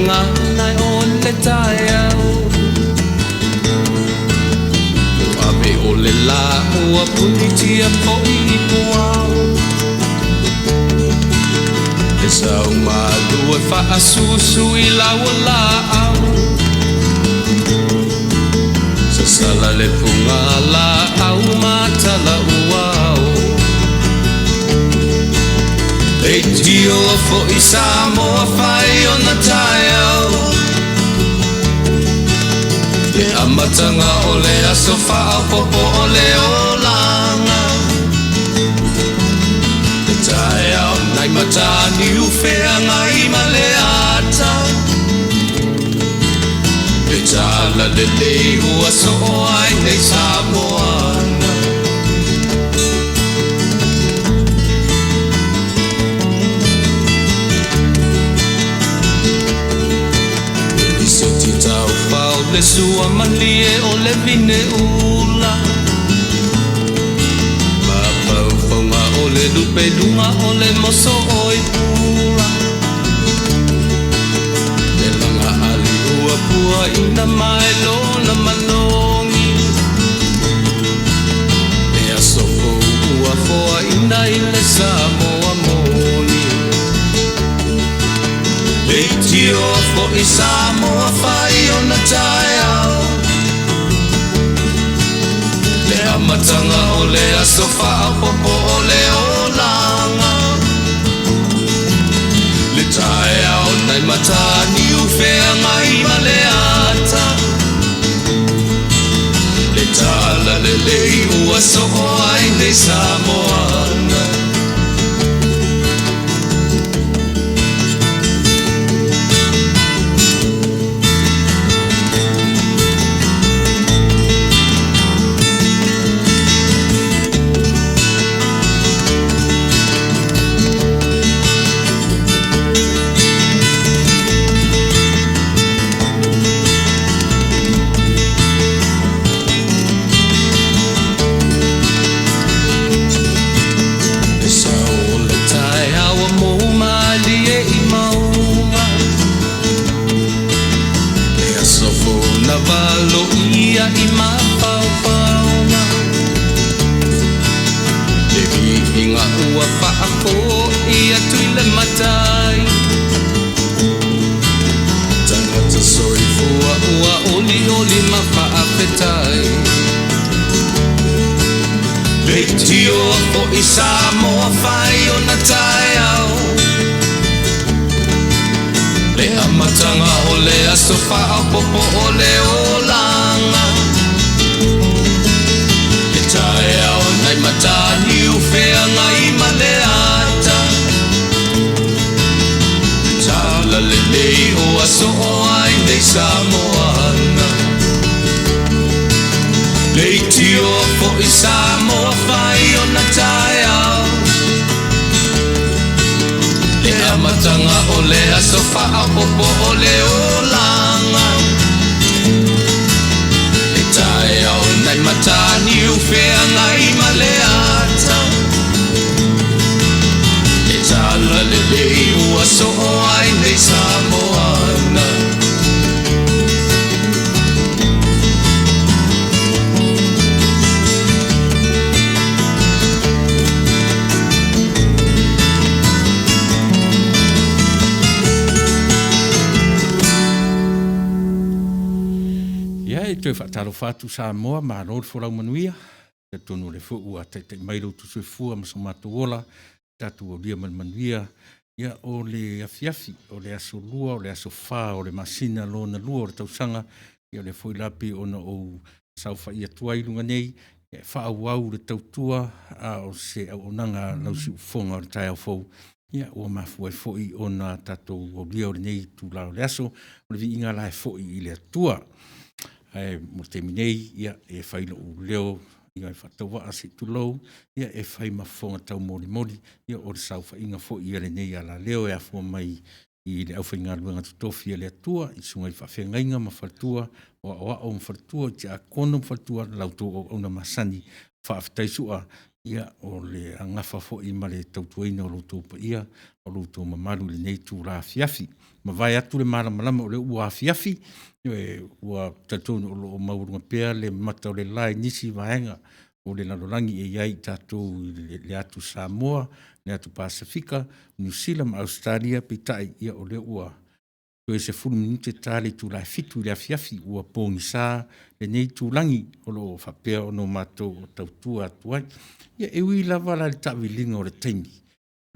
gagana o le taeao. Ua ave o le lā ua punitia foi i puao. Le sau malu e faasusu i lau laau. Sasala le fuga laau ma tala uao. Leitio foi Samoa fai ona taeao. Le amataga o le aso faaopoopo o le olaga. Le taeao nai Mataniu Feagai ma le ata. Le tala lelei ua soo ai nei Samoana. Le lisiti taufao le sua malie o le vine ula. Mafaufauga o le lupeluga o le moso oi pula. Le laga ali ua puaina mai lona malogi. Le aso fou ua foaina i le Samoa moni. Leitio foi Samoa fai ona taeao. Le amataga o le aso faaopoopo o le olaga. Le taeao nai Mataniu Feagai ma le ata. Le tala lelei ua soo ai nei Samoana. Le sau o le taeao ua mou malie i mauga. Le aso fou na valoia i mafaufauga. Le viiga ua faafoi atu i le Matai. Tagata soifua ua olioli ma faafetai. Leitio foi Samoa fai ona taeao. Le amataga o le aso faaopoopo o le olaga. Le taeao nai Mataniu Feagai ma le ata. Le tala lelei ua soo ai nei Samoana. Leitio foi Samoa fai ona taeao. Le amataga o le aso faaopoopo o le olaga. Le taeao nai Mataniu Feagai ma le ata. Le tala lelei ua soo ai nei Samoana. Ia, e toe faatalofa atu Samoa, malo le folau manuia. Talitonu o lea foi ua taitai mai lo outou soifua ma so matou ola, tatou aulia ma le manuia. Ia, o le afiafi, o le aso lua, o le aso fa o le masina lona lua o le tausaga, ia o lea foi la pei ona ou saofai atu ai i luga nei, e faaauau le tautua a o se auaunaga a lau siufofoga o le taeao fou. Ia, ua mafua ai foi ona tatou aulia o lenei itula o le aso, o le viiga la e foi i le Atua. Ae mo le taimi nei, ia, e fai lou leo ia e faatauvaa se i tulou, ia e fai ma fofoga taumolimoli, ia o le saofaiga foi ia lenei alaleo e afua mai i le aufaigaluega totofi a le Atua, i susuga i faafeagaiga ma faletua, o aoao ma faletua, o tiakono ma faletua, la outou auauna masani, faafetai Sua. Ia, o le agafa foi ma le tautuaina o lo outou paia, o lo outou mamalu i lenei itula afiafi. Mavae atu le malamalama o lea ua afiafi, ioe, ua talitonu o lo o maualuga pea le mata o le la i nisi vaega o le lalolagi e i ai tatou i le atu Samoa, le atu Pasefika, Niu Sila ma Ausetalia, peitai o lea ua toe 10 minute ta le itula e 7:00 i le afiafi ua pogisa lenei itulagi o lo o faapea ona matou tautua atu ai. Ia e ui lava la i le taaviliga o le taimi,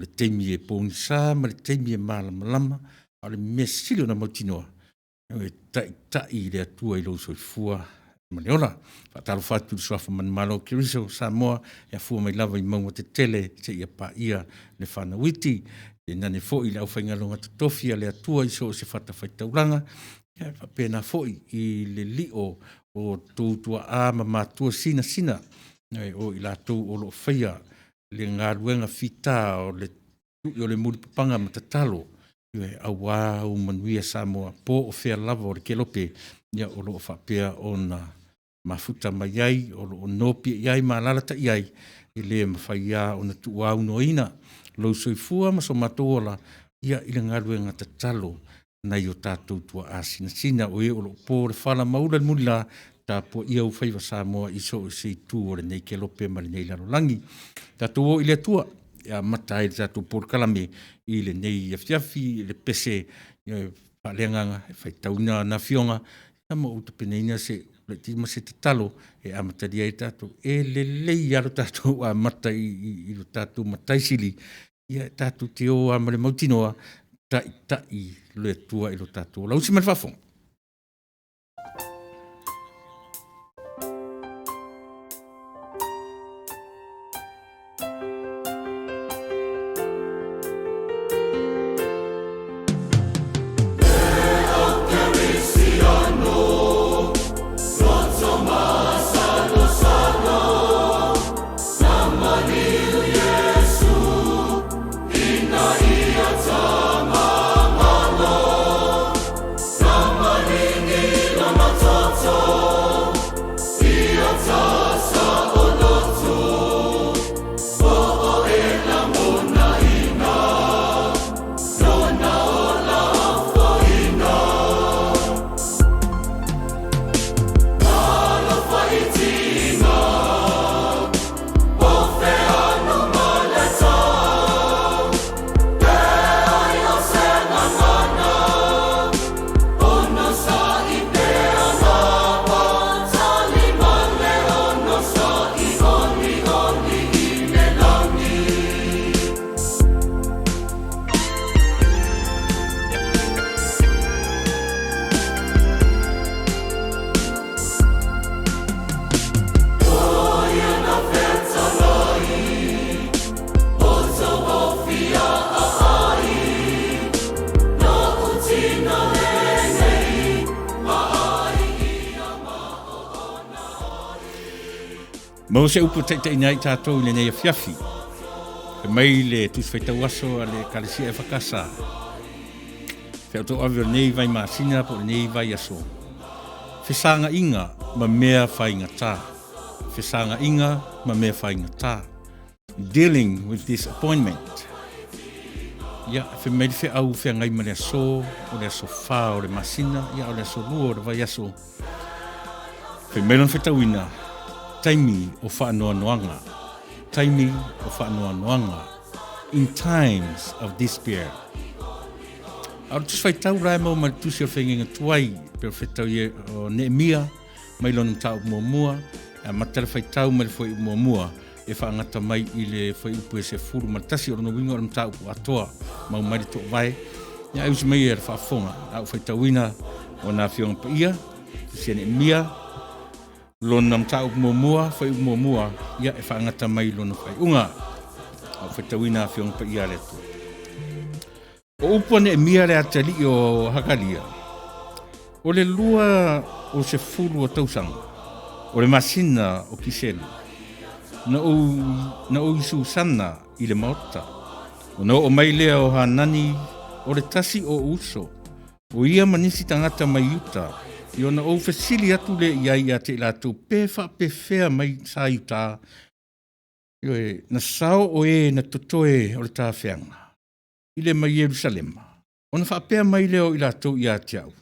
o le taimi e pogisa ma le taimi e malamalama, a o le mea sili ona mautinoa, e taitai le Atua i lou soifua ma le ola. E faatalofa atu i le suafa manumalo o Keriso o Samoa e afua mai lava i mauga tetele seia paia le fanau iti, tainane foi le aufaigaluega totofi a le Atua i so o se fatafaitaulaga, e faapena foi i le lio o outou tuaa ma matua sinasina, o i latou o lo o faia le galuega fita o le tui o le mulipapaga ma tatalo, ioe, aua au manuia Samoa po o fea lava o le kelope o lo o faapea ona mafuta mai ai, o lo o nopiai ai ma alaalatai ai, e le mafai lava ona tuuaunoaina lou soifua ma so matou ola i le galuega tatalo a nai o tatou tuaa sinasina, o e o lo o po le fala ma ula le mulila, tapuaia ou faiva Samoa i so o se itu o lenei kelope ma lenei lalolagi. Tatou o i le Atua e amata ai le tatou polokalame i lenei afiafi i le pese faaleagaga e faitauina Lana Afioga ma ou tapenaina se upu laitiiti ma se tatalo e amatalia ai le tatou. E lelei lava lo tatou amata i lo tatou Matai Sili, ia tatou te o lava ma le mautinoa e taitai le Atua i lo tatou ola. Usi mai le faafofoga. Maua se upu e taitaiina ai tatou i lenei afiafi. Fai mai le Tusi Faitau Aso a le Ekalesia EFKS, feautauave o lenei vai masina po o lenei vaiaso, fesagaina ma mea faigata, fesagaina ma mea faigata, dealing with disappointment. Ia, fai mai le feau feagai ma le aso, o le aso 4 o le masina, ia o le aso 2 o le vaiaso. Fai mai lona faitauina, taimi o faanoanoaga, taimi o faanoanoaga, in times of despair. A o le tusi faitau la e maua mai le tusi o le faigaiga tuai, pe o le faitau o Neemia, mai lona mataupu muamua, e amata le faitau mai le fuaiupu muamua, e faagata mai i le fuaiupu e 11, o lona uiga o le mataupu atoa, mau mai le toovae. Ia, ai usi mai e le faafofoga, a ua faitauina ona Afioga Paia, tusi a Neemia, lona mataupu muamua, fuaiupu muamua, ia e faagata mai i lona faaiuga. A ua faitauina Afioga Paia a le Atua. O upu a Neemia le atalii o Hakalia, o le 20 o tausaga, o le masina o Kiselu, na ou i Susana i le maota, ona oo mai lea o Hanani o le tasi o ou uso, o ia ma nisi tagata mai Iuta, ia ona ou fesili atu lea i ai ia te i latou, pe faapefea mai sa Iuta. Ioe, na sao o e na totoe o le tafeaga i le mai Ierusalema, ona faapea mai lea o i latou ia te au,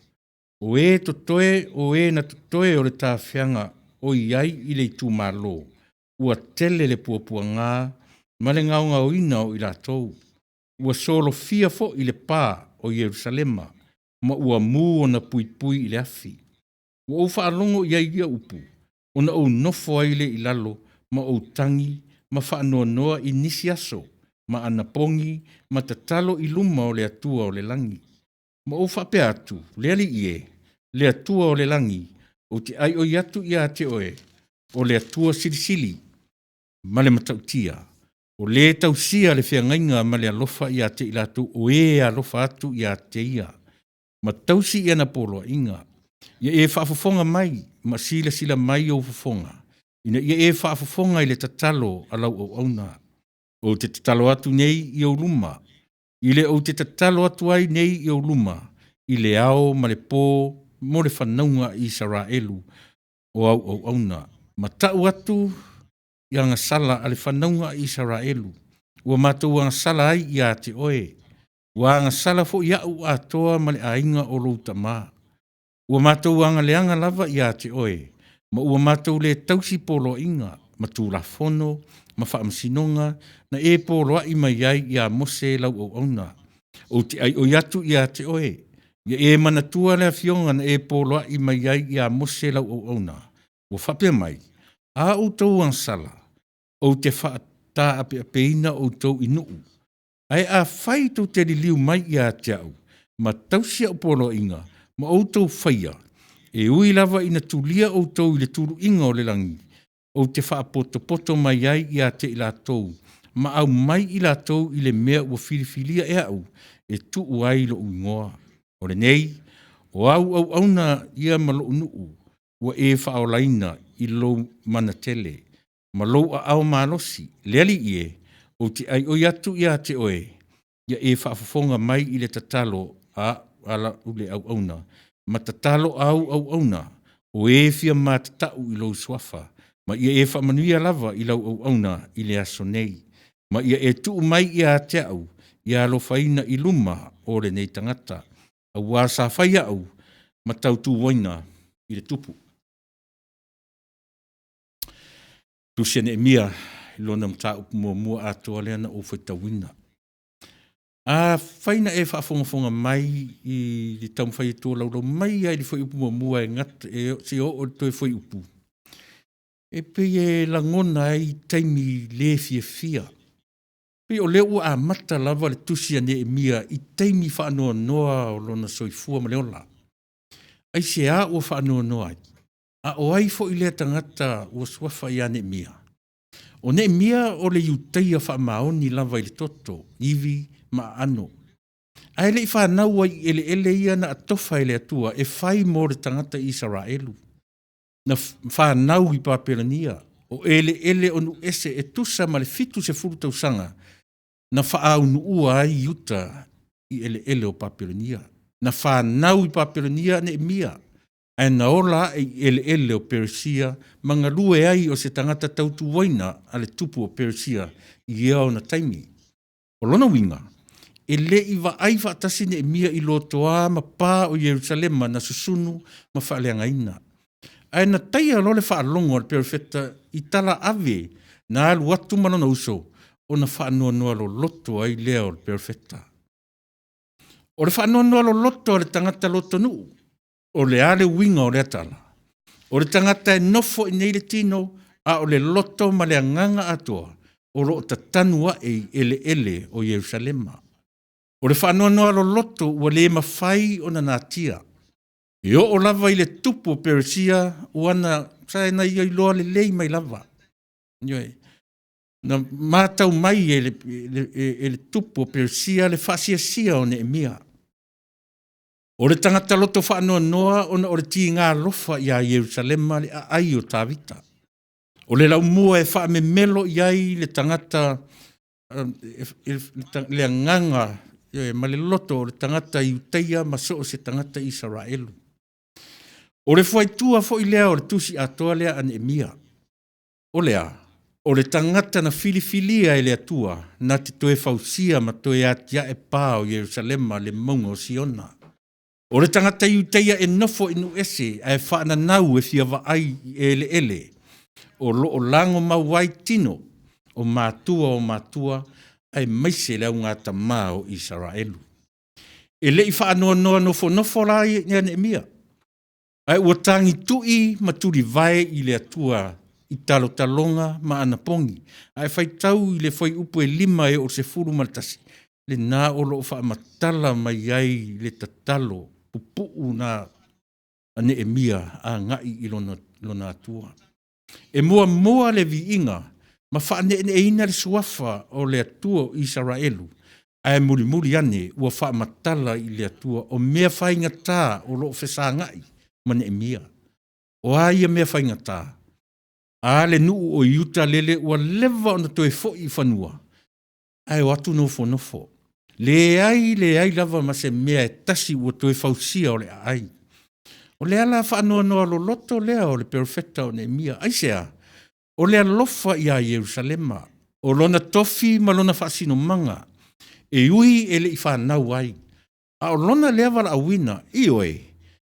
O e totoe o e na totoe o le tafeaga o i ai i le itumalo, ua tele le puapuaga ma le gaogaoina o i latou, ua solofia foi le pa o Ierusalema, ma ua mu ona puipui i le afi. Ua ou faalogo i ai i ia upu, ona ou nofo ai lea i lalo ma ou tagi ma faanoanoa i nisi aso ma anapogi ma tatalo i luma o le Atua o le lagi. Ma ou faapea atu, “Le Alii e, le Atua o le lagi, ou te aioi atu ia te Oe, o le Atua Silisili ma le Matautia, o Le tausia le feagaiga ma le alofa ia te i latou o e alofa atu ia te Ia ma tausi i ana poloaiga. Ia e faafofoga mai ma silasila mai ou fofoga, ina ia e faafofoga i le tatalo a lau auauna. Ou te tatalo atu nei i ou luma, i le ou te tatalo atu ai nei i ou luma i le ao ma le po mo le fanauga a Isaraelu o au auauna, ma tau atu i agasala a le fanauga a Isaraelu ua matou agasala ai ia te Oe, ua agasala foi au atoa ma le aiga o lou tama. Ua matou agaleaga lava ia te Oe, ma ua matou le tausi poloaiga ma tulafono ma faamasinoga na e poloai mai ai ia Mose lau auauna. Ou te aioi atu ia te Oe, ia e manatua le afioga na e poloai mai ai ia Mose lau auauna, ua faapea mai, ‘A outou agasala, ou te faataapeapeina outou i nuu, ae afai tou te liliu mai ia te au ma tausi au poloaiga ma outou faia, e ui lava ina tulia outou i le tuluiga o le lagi, ou te faapotopoto mai ai ia te i latou ma aumai i latou i le mea ua filifilia e au e tuu ai lou igoa.’ O lenei, o au auauna ia ma lou nuu ua e faaolaina i lou mana tele ma lou aao malosi. Le Alii e, ou te aioi atu ia te Oe, ia e faafofoga mai i le tatalo a au le auauna ma tatalo a au auauna o e fia matatau i lou Suafa, ma ia e faamanuia lava i lau auauna i le aso nei, ma ia e tuu mai ia te au ia alofaina i luma o lenei tagata, aua sa fai au ma tautuaina i le tupu.” Tusi a Neemia i lona mataupu muamua atoa lea na ou faitauina. Afai na e faafogafoga mai i le taumafai e tolaulau mai lava i le fuaiupu 1 e gata seia oo i le toe fuaiupu, e pei e lagona ai taimi le fiafia. E pei o lea ua amata lava le tusi a Neemia i taimi faanoanoa o lona soifua ma le ola. Aisea ua faanoanoa ai? A o ai foi lea tagata ua suafa ia Neemia? O Neemia o le Iutaia faamaoni lava i le toto, ivi ma aano, ae le i fanau ai i eleele ia na atofa e le Atua e fai mo le tagata Isaraelu. Na fanau i Papelonia, o eleele o nuu ese e tusa ma le 70 tausaga na faaunuua ai Iuta i eleele o Papelonia. Na fanau i Papelonia Neemia, ae na ola ae i eleele o Peresia ma galue ai o se tagata tautuaina a le tupu o Peresia i ia ona taimi. O lona uiga, e le i vaai faatasi Neemia i lotoa ma pa o Ierusalema na susunu ma faaleagaina. Ae na taia loa le faalogo a le Perofeta i tala ave na alu atu ma lona uso, ona faanoanoa loloto ai lea o le Perofeta. O le faanoanoa loloto a le tagata lotonuu. O le a le uiga o lea tala? O le tagata e nofo i inei le tino, a o le loto ma le agaga atoa o lo o tatanu ae i eleele o Ierusalema. O le faanoanoa loloto ua le mafai ona natia, e oo lava i le tupu o Peresia ua sa na ia iloa lelei mai lava. Ioe, na matau mai e le tupu o Peresia le faasiasia o Neemia. O le tagata loto faanoanoa ona o le tiga alofa ia Ierusalema le aai o Tavita. O le laumua e faamemelo i ai le tagata le agaga ma le loto o le tagata Iutaia ma so o se tagata Isaraelu. O le fuaitua foi lea o le tusi atoa lea a Neemia. O le a? O le tagata na filifilia e le Atua na te toe fausia ma toe atiae pa o Ierusalema le mauga o Siona. O le tagata Iutaia e nofo i nuu ese ae faananau e fia vaai i eleele o lo o lagomau ai tino o matua o matua aemaise le augatama o Isaraelu. E le i faanoanoa nofonofo la ia Neemia, ae ua tagitui ma tulivae i le Atua i talotaloga ma anapogi. A e faitau i le fuaiupu e 5 e oo i le 11, lena o lo o faamatala mai ai le tatalo pupuu lena a Neemia agai i lona Atua. E muamua le viiga ma faaneeneeina le suafa o le Atua o Isaraelu, ae mulimuli ane ua faamatala i le Atua o mea faigata o lo o fesagai ma Neemia. O a ia mea faigata? A le nuu o Iuta lele ua leva ona toe foi i fanua, ae o atu nofonofo, leai leai lava ma se mea e tasi ua toe fausia o le aai. O le ala faanoanoa loloto lea o le perofeta o Neemia. Aisea? O le alofa ia Ierusalema, o lona tofi ma lona faasinomaga, e ui e le i fanau ai, a o lona lea valaauina. Ioe,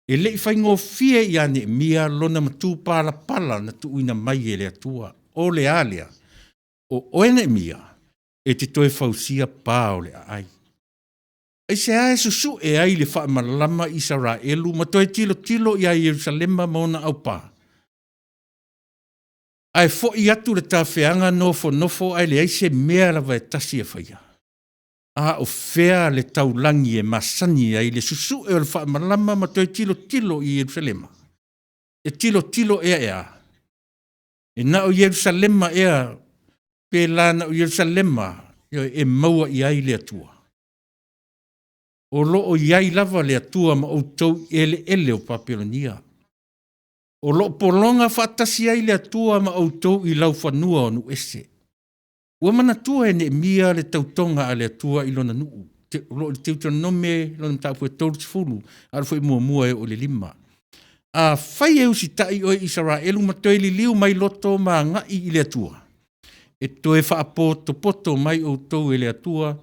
e le i faigofie ia Neemia lona matupalapala na tuuina mai e le Atua. O le a lea? O oe Neemia, e te toe fausia pa o le aai. Aisea e susue ai le faamalama Isaraelu ma toe tilotilo ia Ierusalema ma ona aupa? Ae foi atu le tafeaga nofonofo ae leai se mea lava e tasi e faia. A o fea le taulagi e masani ai le susue o le faamalama ma toe tilotilo i Ierusalema? E tilotilo ea e a? E na o Ierusalema ea, pe la na o Ierusalema e maua i ai le Atua? O lo o i ai lava le Atua ma outou i eleele o Papelonia. O lo o pologa faatasi ai le Atua ma outou i laufanua o nuu ese. Ua manatua e Neemia le tautoga a le Atua i lona nuu, o lo o i le Teutonome lona mataupu e 30, a o le fuaiupu 1 e oo i le 5. Afai e usitai oe Isaraelu ma toe liliu mai loto ma agai i le Atua, e toe faapotopoto mai outou e le Atua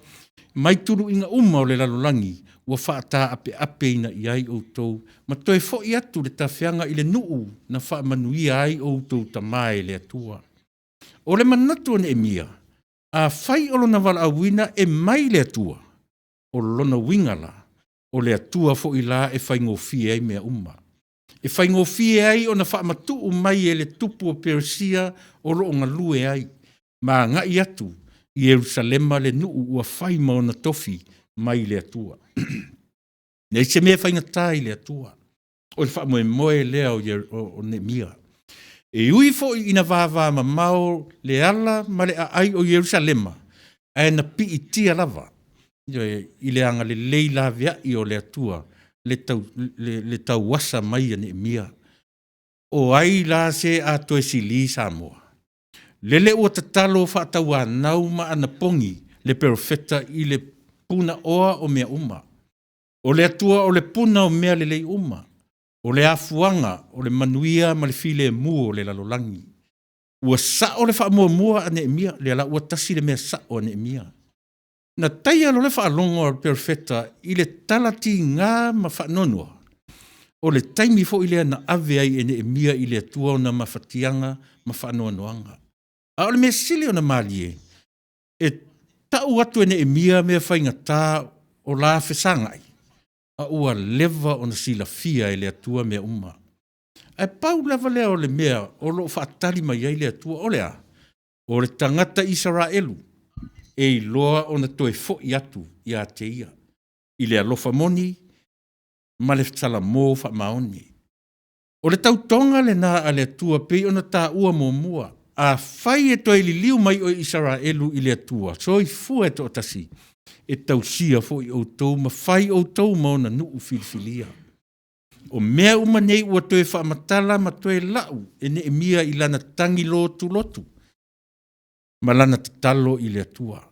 mai tuluiga uma o le lalolagi ua faataapeapeina i ai outou, ma toe foi atu le tafeaga i le nuu na faamanuia ai outou tama e le Atua. O le manatu o Neemia, afai o lona valaauina e mai le Atua, o lona uiga la, o le Atua foi la e faigofie ai mea uma. E faigofie ai ona faamatuu mai e le tupu o Peresia o lo o galue ai, ma agai atu i Ierusalema le nuu ua fai ma ona tofi mai le Atua. E leai se mea e faigata i le Atua. O le faamoemoe lea o Neemia. E ui foi ina vavamamao le ala ma le aai o Ierusalema, ae na piitia lava, ioe, i le agalelei laveai o le Atua le tauasa mai a Neemia. O ai la se a toe sili Samoa? Lele ua tatalo faatauanau ma anapogi le perofeta i le punaoa o mea uma. O le Atua o le puna o mea lelei uma, o le afuaga o le manuia ma le filemu o le lalolagi. Ua sao le faamuamua a Neemia, lea la ua tasi le mea sao a Neemia. Na taia loa le faalogo a le perofeta i le tala tiga ma faanoanoa, o le taimi foi lea na ave ai e Neemia i le Atua ona mafatiaga ma faanoanoaga. A o le mea sili ona malie, e tau atu e Neemia mea faigata o la fesagai, a ua leva ona silafia e le Atua mea uma. Ae pau lava lea o le mea o lo o faatali mai ai le Atua, o le a? O le tagata Isaraelu e iloa ona toe foi atu ia te Ia i le alofa moni ma le salamo faamaoni. O le tautoga lena a le Atua e pei ona taua muamua. Afai e toe liliu mai oe Isaraelu i le Atua soifua e toatasi, e tausia foi outou ma fai outou ma ona nuu filifilia. O mea uma nei ua toe faamatala ma toe lau e Neemia i lana tagi lotulotu ma lana tatalo i le Atua.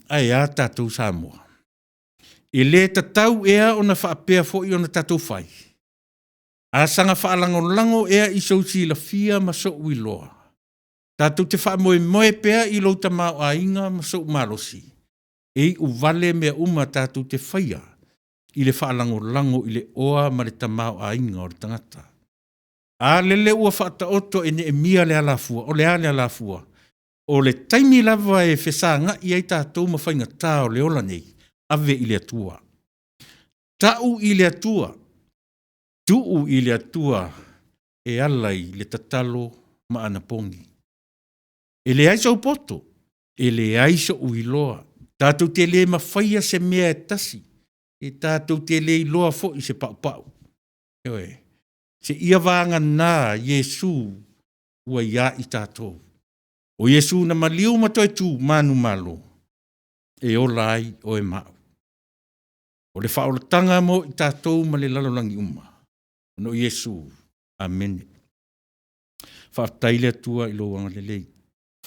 Ae a tatou Samoa? E le tatau ea ona faapea foi ona tatou fai? A saga faalagolago ea i sou silafia ma sou iloa. Tatou te faamoemoe pea i lou tamaoaiga ma sou malosi, e iu vale mea uma tatou te faia i le faalagolago i le oa ma le tamaoaiga o le tagata. A lele ua faataoto e Neemia le alafua, o le a le alafua? O le taimi lava e fesagai ai tatou ma faigata o le ola nei, ave i le Atua, tau i le Atua, tuu i le Atua e ala i le tatalo ma anapogi. E leai sou poto, e leai sou iloa, tatou te le mafaia se mea e tasi, e tatou te le iloa foi se paupau. Ioe. Seia vagana Iesu ua ia i tatou. O Iesu na maliu ma toe tu manumalo, e ola ai oe ma au. O le faaolataga mo i tatou ma le lalolagi uma, ona o Iesu. Amene. Faafetai i le Atua i lou agalelei,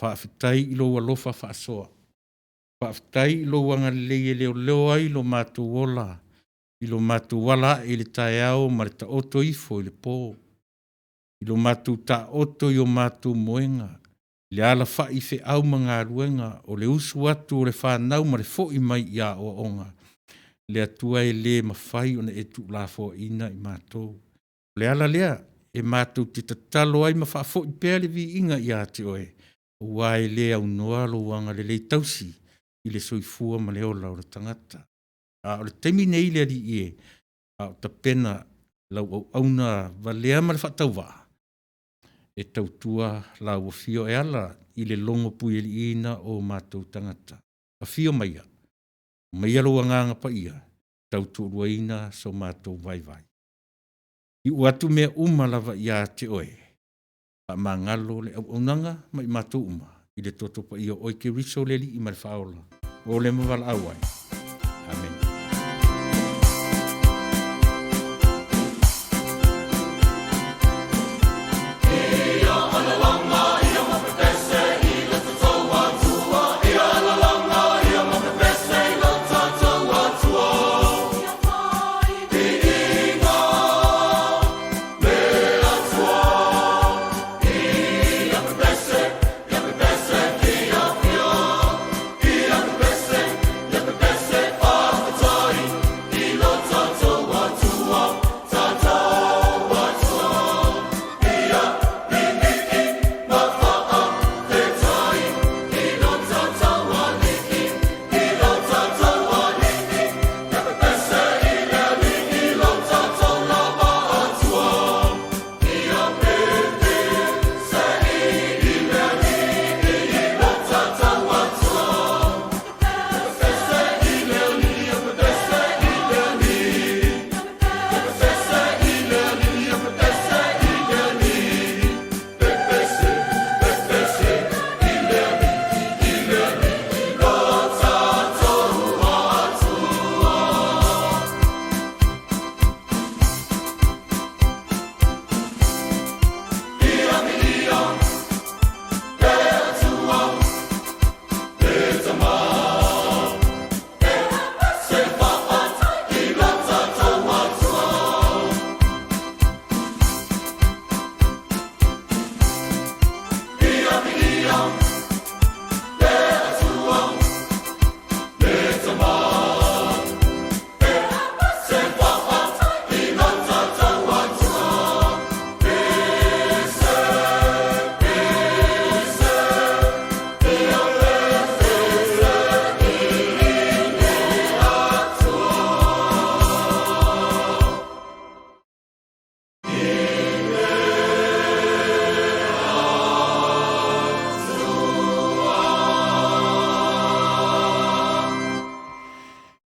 faafetai i lou alofa faasoa, faafetai i lou agalelei e leoleo ai lo matou ola i lo matou ala ae i le taeao ma le taoto ifo i le po, i lo matou taoto i o matou moega, le alafai i feau ma galuega, o le usu atu o le fanau ma le foi mai i aoaoga. Le Atua e le mafai ona e tuulafoaiina i matou. O le ala lea e matou te tatalo ai ma faafoi pea le viiga ia te Oe, aua e le aunoa lou agalelei tausi i le soifua ma le ola o le tagata. A o le taimi lenei le Alii e, a o tapena lau auauna valea ma le faatauvaa e tautua lau afio e ala i le logo puialiiina o matou tagata. Afio maia, aumaia lou Agaga Paia e tautoaluaina so matou vaivai. Iu atu mea uma lava ia te Oe, faamagalo le auaunaga ma i matou uma i le Toto Paia o Oe Keriso o le Alii ma le Faaola, o le ma valaau ai. Amene.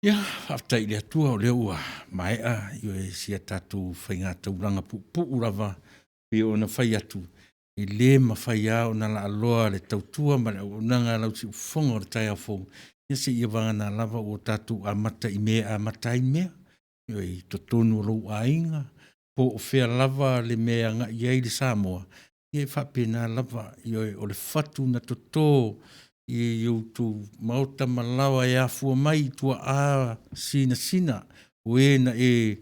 Ia, faafetai i le Atua o lea ua maea si a tatou faigataulaga puupuu lava pei ona fai atu, e le mafai lava ona laaloa le tautua ma le auaunaga a lau siufofoga o le taeao fou, ia seia vagana lava ua tatou amata i mea e amata ai mea, ioe, i totonu o lou aiga, po o fea lava le mea e agai i ai le Samoa, ia e faapena lava. Ioe, o le fatu na toto i outou maota ma laoa e afua mai i tuaa sinasina, o e na e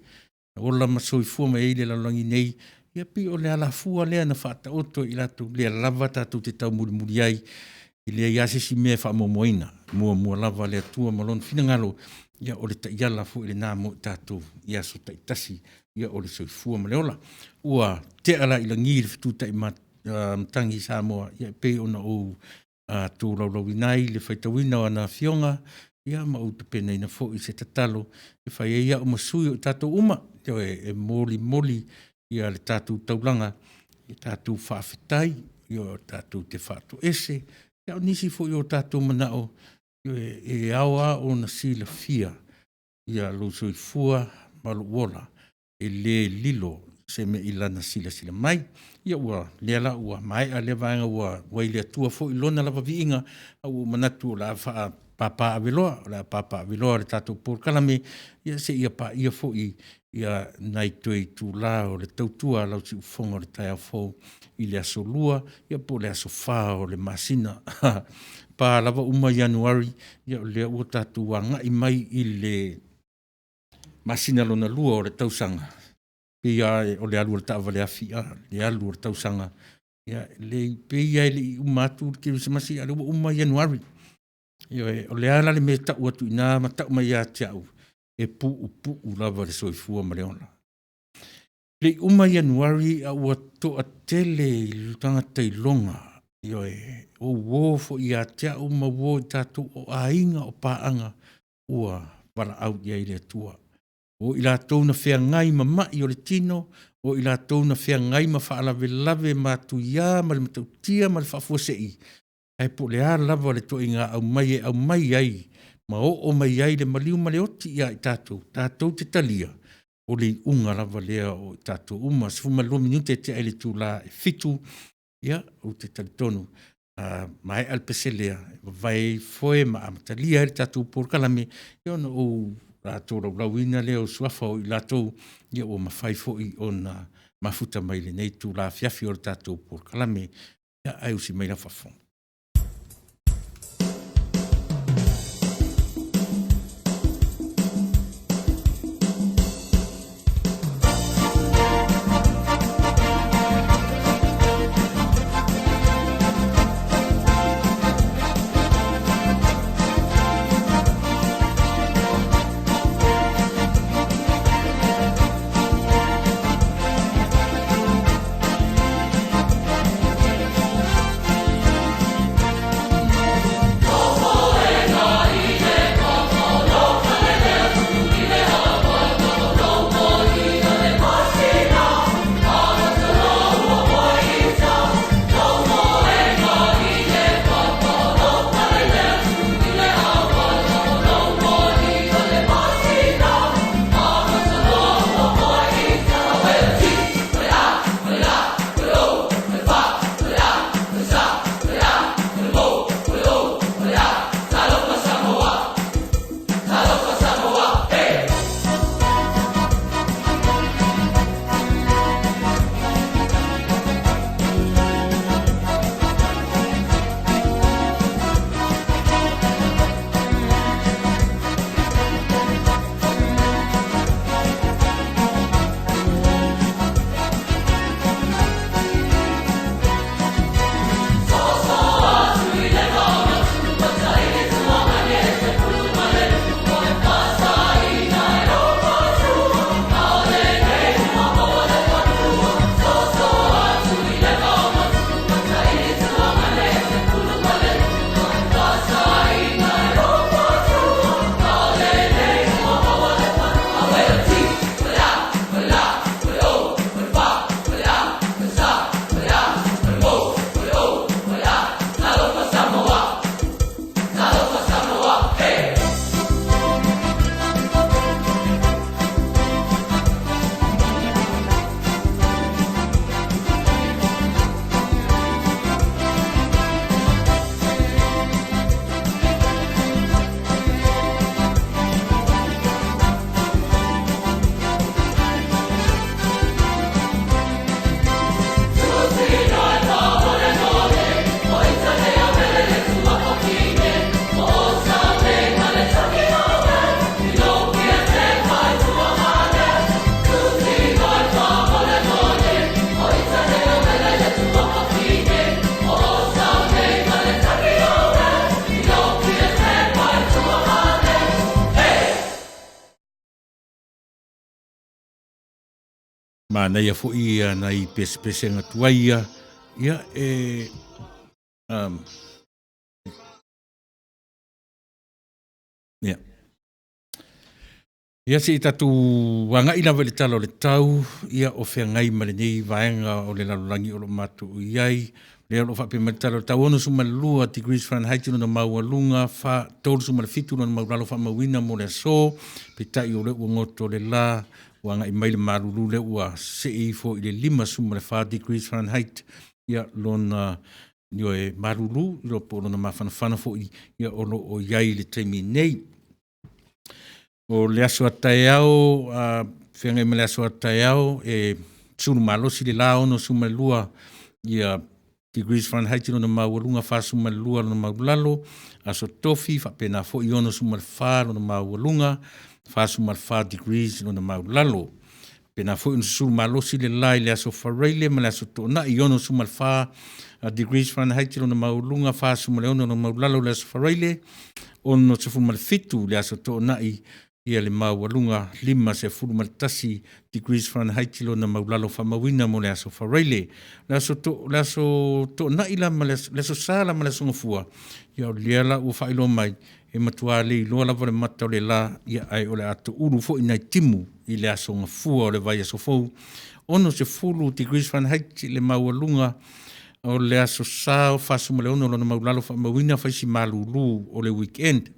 ola ma soifua mai ai i le lalolagi nei, Ia pei o le alafua lea na faataoto e i latou, lea lava tatou te taumulimuli ai, e leai lava se isi mea e faamuamuaina, muamua lava le Atua ma Lona finagalo, ia o le taiala foi lena mo i tatou i aso taitasi, ia o le soifua ma le ola. Ua tea la i lagi le fetu taimatagi Samoa, ia e pei ona ou tolaulauina ai le faitauina o ana afioga, ia ma ou tapenaina foi se tatalo e fai ai au ma sui o i tatou uma, ioe, e molimoli le tatou taulaga, ia tatou faafetai, ioe, tatou te faatoese, a o nisi foi o tatou manao, ioe, e ao lava ona silafia lou soifua ma lou ola, e le lilo se mea i Lana silasila mai. Ia o lea la ua maea lea vaega ua i le Atua foi Lona lava viiga, ae ua ou manatu o le a papaaaveloa, o le a papaaveloa le tatou polokalame seia paia foi nai toe itula o le tautua a lau siufofoga i le taeao fou i le aso Lua po o le aso 4 o le masina. E pa lava uma Ianuari, ia o lea ua tatou agai mai i le masina lona lua o le tausaga, e pei lava o le alu a le taavale afi, le alu o le tausaga. E pei lava e le i uma atu le Kerisimasi a o lea ua uma Ianuari. Ioe. O le a la le mea e tau atu i ina ma tau mai ia te au? E puupuu lava le soifua ma le ola. E le i uma Ianuari ae ua toatele tagata iloga, ioe, o uo foi ia te au ma uo ia i tatou, o aiga, o paaga ua valaau i ai le Atua. O i latou na feagai ma mai o le tino, o i latou na feagai ma faalavelave matuia ma le matautia ma le faafuasei, ae po o le a lava le ituaiga aumai e aumai ai ma oo mai ai le maliu ma le oti ia i tatou, tatou te talia, o le iuga lava lea o i tatou uma. E 12 minute tea i le itula e 7:00, ia, ou te talitonu a maea le pese lea e vavae ai foe ma amatalia ai le tatou polokalame, ia ona ou tolaulauina lea o suafa o i latou ua mafai foi ona mafuta mai i lenei itula afiafi o le tatou polokalame. Ae usi mai lau faafofoga. Manaia foi ia nai pesepesega tuai ia, ia e ia. Ia se i tatou agai lava i le Tala o le Tau, ia o feagai ma lenei vaega o le lalolagi o lo o matou i ai. Lea o lo o faapea mai le Tala o le Tau 62 degrees Fahrenheit lona maualuga, 37 lona maualalo faamauina mo le aso. Peitai o lea ua goto le la, ua agai mai le malulu lea ua see ifo i le 54 degrees Fahrenheit ia lona ioe malulu po o lona mafanafana foi ia o lo o i ai i le taimi nei. O le aso a taeao, feagai ma le aso a taeao, e sulu malosi le la 62 ia degrees Fahrenheit lona maualuga, 42 lona maualalo. Aso Tofi faapena foi 64 lona maualuga, 44 degrees lona maualalo. Faapena foi ona susulu malosi le la i le aso Faraile ma le aso Toonai, 64 degrees Fahrenheit lona maualuga, 46 lona maualalo i le aso Faraile, 67 le aso Toonai ia le maualuga, 51 degrees Fahrenheit lona maualalo faamauina mo le aso Faraile. O le aso Toonai la ma le aso Sa la ma le aso Gafua, ia o lea la ua faailoa mai, e matua leiloa lava le mata o le la, ae o le a toulu foi nai timu i le aso Gafua o le vaiaso fou. 60 degrees Fahrenheit le maualuga o le aso Sa, 46 lona maualalo faamauina, fai si malulu o le weekend.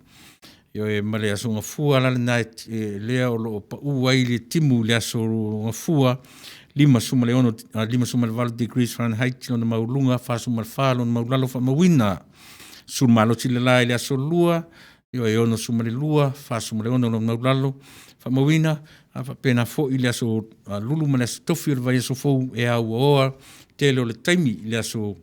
Ioe, ma le aso Gafua la lena lea o lo o pau ai le timu i le aso Gafua, 56, 58 degrees Fahrenheit lona maualuga, 44 lona maualalo faamauina. Sulu malosi le la i le aso Lua, ioe, 62, 46 lona maualalo faamauina, a faapena foi le aso Lulu ma le aso Tofi o le vaiaso fou e auaoa tele o le taimi i le aso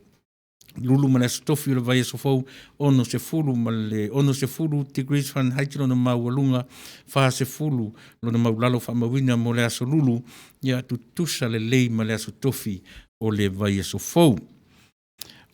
Lulu ma le aso Tofi o le vaiaso fou, 60 ma le 60 degrees Fahrenheit lona maualuga, 40 lona maualalo faamauina mo le aso Lulu, ia tutusa lelei ma le aso Tofi o le vaiaso fou.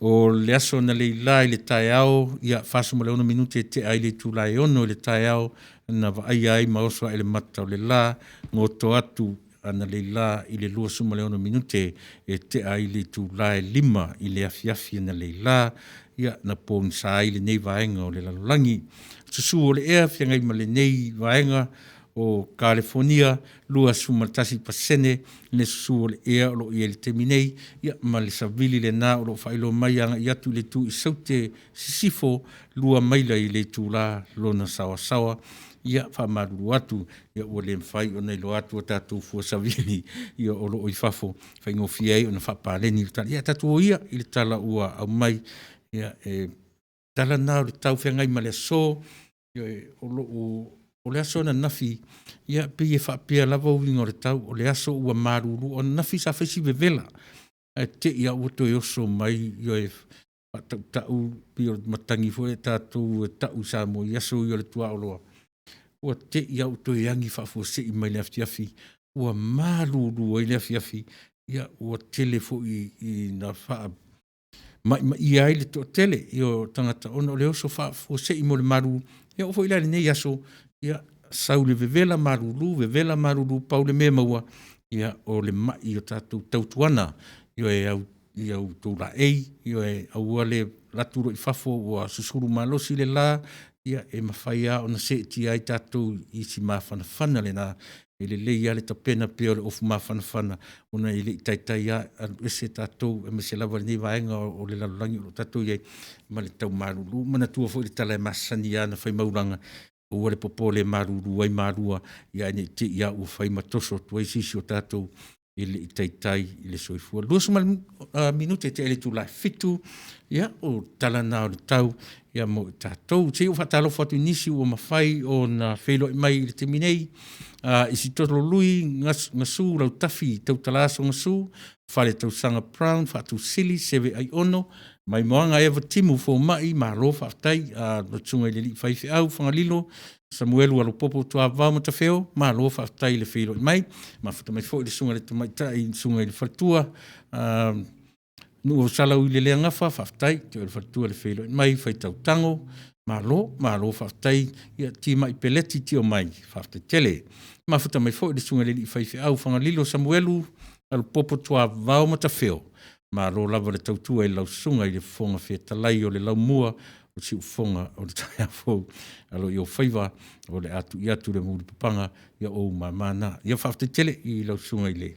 O le aso analeila i le taeao, ia, 46 minute e tea ai le itula e 6 i le taeao na vaaia ai ma oso ae le mata o le la, goto atu analeila i le 26 minute e tea ai le itula e 5 i le afiafi analeila, ia na pogisa ai lenei vaega o le lalolagi. Susu o le ea feagai ma lenei vaega o Kalifonia, 21% le susu o le ea o lo o i ai i le taimi nei, ia ma le savili lena o lo o faailoa mai agai atu i le itu i Saute Sisifo, 2 maila i le itula lona saoasaoa. Ia, faamalulu atu, ia ua le mafai ona iloa atu a tatou fua savili ia o lo o i fafo, e faigofie ai ona faapaleni le tala. Ia ae tatou o ia i le tala ua aumai, ia e tala na o le tau feagai ma le aso. Ioe, o le aso ananafi, ia pei e faapea lava uiga o le tau, o le aso ua malulu. O ananafi sa fai si vevela, ae te i lava ua toe oso mai, ioe, faatautau pei o le matagi foi lea a tatou e tau i Samoa i aso ia o le tuaoloa, ua te i lava ua toe agi faafuasei mai le afiafi ua malulu ai le afiafi. Ia ua tele foi ina faamaimaia ai le toatele o tagata ona o le oso faafuasei mo le malulu. E oo foi la i lenei aso, ia sau i le vevela malulu, vevela malulu, pau le mea e maua, ia o le mai o tatou. Tautuana, ioe, ia outou laei, ioe, aua le alu atu loa i fafo ua susulu malosi le la, ia e mafai lava ona seetia ai tatou i si mafanafana lena. E lelei lava le tapena pea o le ofu mafanafana ona e le i taitai lava alu ese tatou aemaise lava lenei vaega o le lalolagi o lo o tatou i ai ma le tau malulu. Manatua foi le tala e masani lava ona fai maulaga, aua le popole e malulu ai malua, ae ne i te i lava ua fai ma toso atu ai se isi o tatou e le i taitai i le soifua. 20 minute e tea i le itula e 7, ia o tala na o le tau mo i tatou. Se i ou faatalofa atu i nisi ua mafai ona feiloai mai i le taimi nei, Isitolo Lui Gasu Lautafi Tautala-aso Gasu, Faletausaga Brown Faatusili Seve Aiono Maimoaga Eva Timu Fomai, malo faafetai lau Susuga i le alii faifeau Fagalilo Samuelu Alopopo Tuavao Matafeo, malo faafetai le feiloai mai. Mafuta mai foi le Susuga i le Tamaitai, le Susuga i le Faletua Nuuausala Uili Lea Gafa, faafetai te oe le faletua le feiloai mai, faitau tago, malo, malo faafetai. Ia Timai Peleti Tiomai, faafetai tele. Mafuta mai foi le Susuga i le alii faifeau Fagalilo Samuelu Alupopo Tuavao Matafeo, malo lava le tautua i lau susuga i le Fofoga Fetalai o le Laumua o Siufofoga o le taeao fou. Alo i ou faiva o le a tuu atu le mulipapaga ia o ou mama na. Ia faafetai tele i lau susuga i le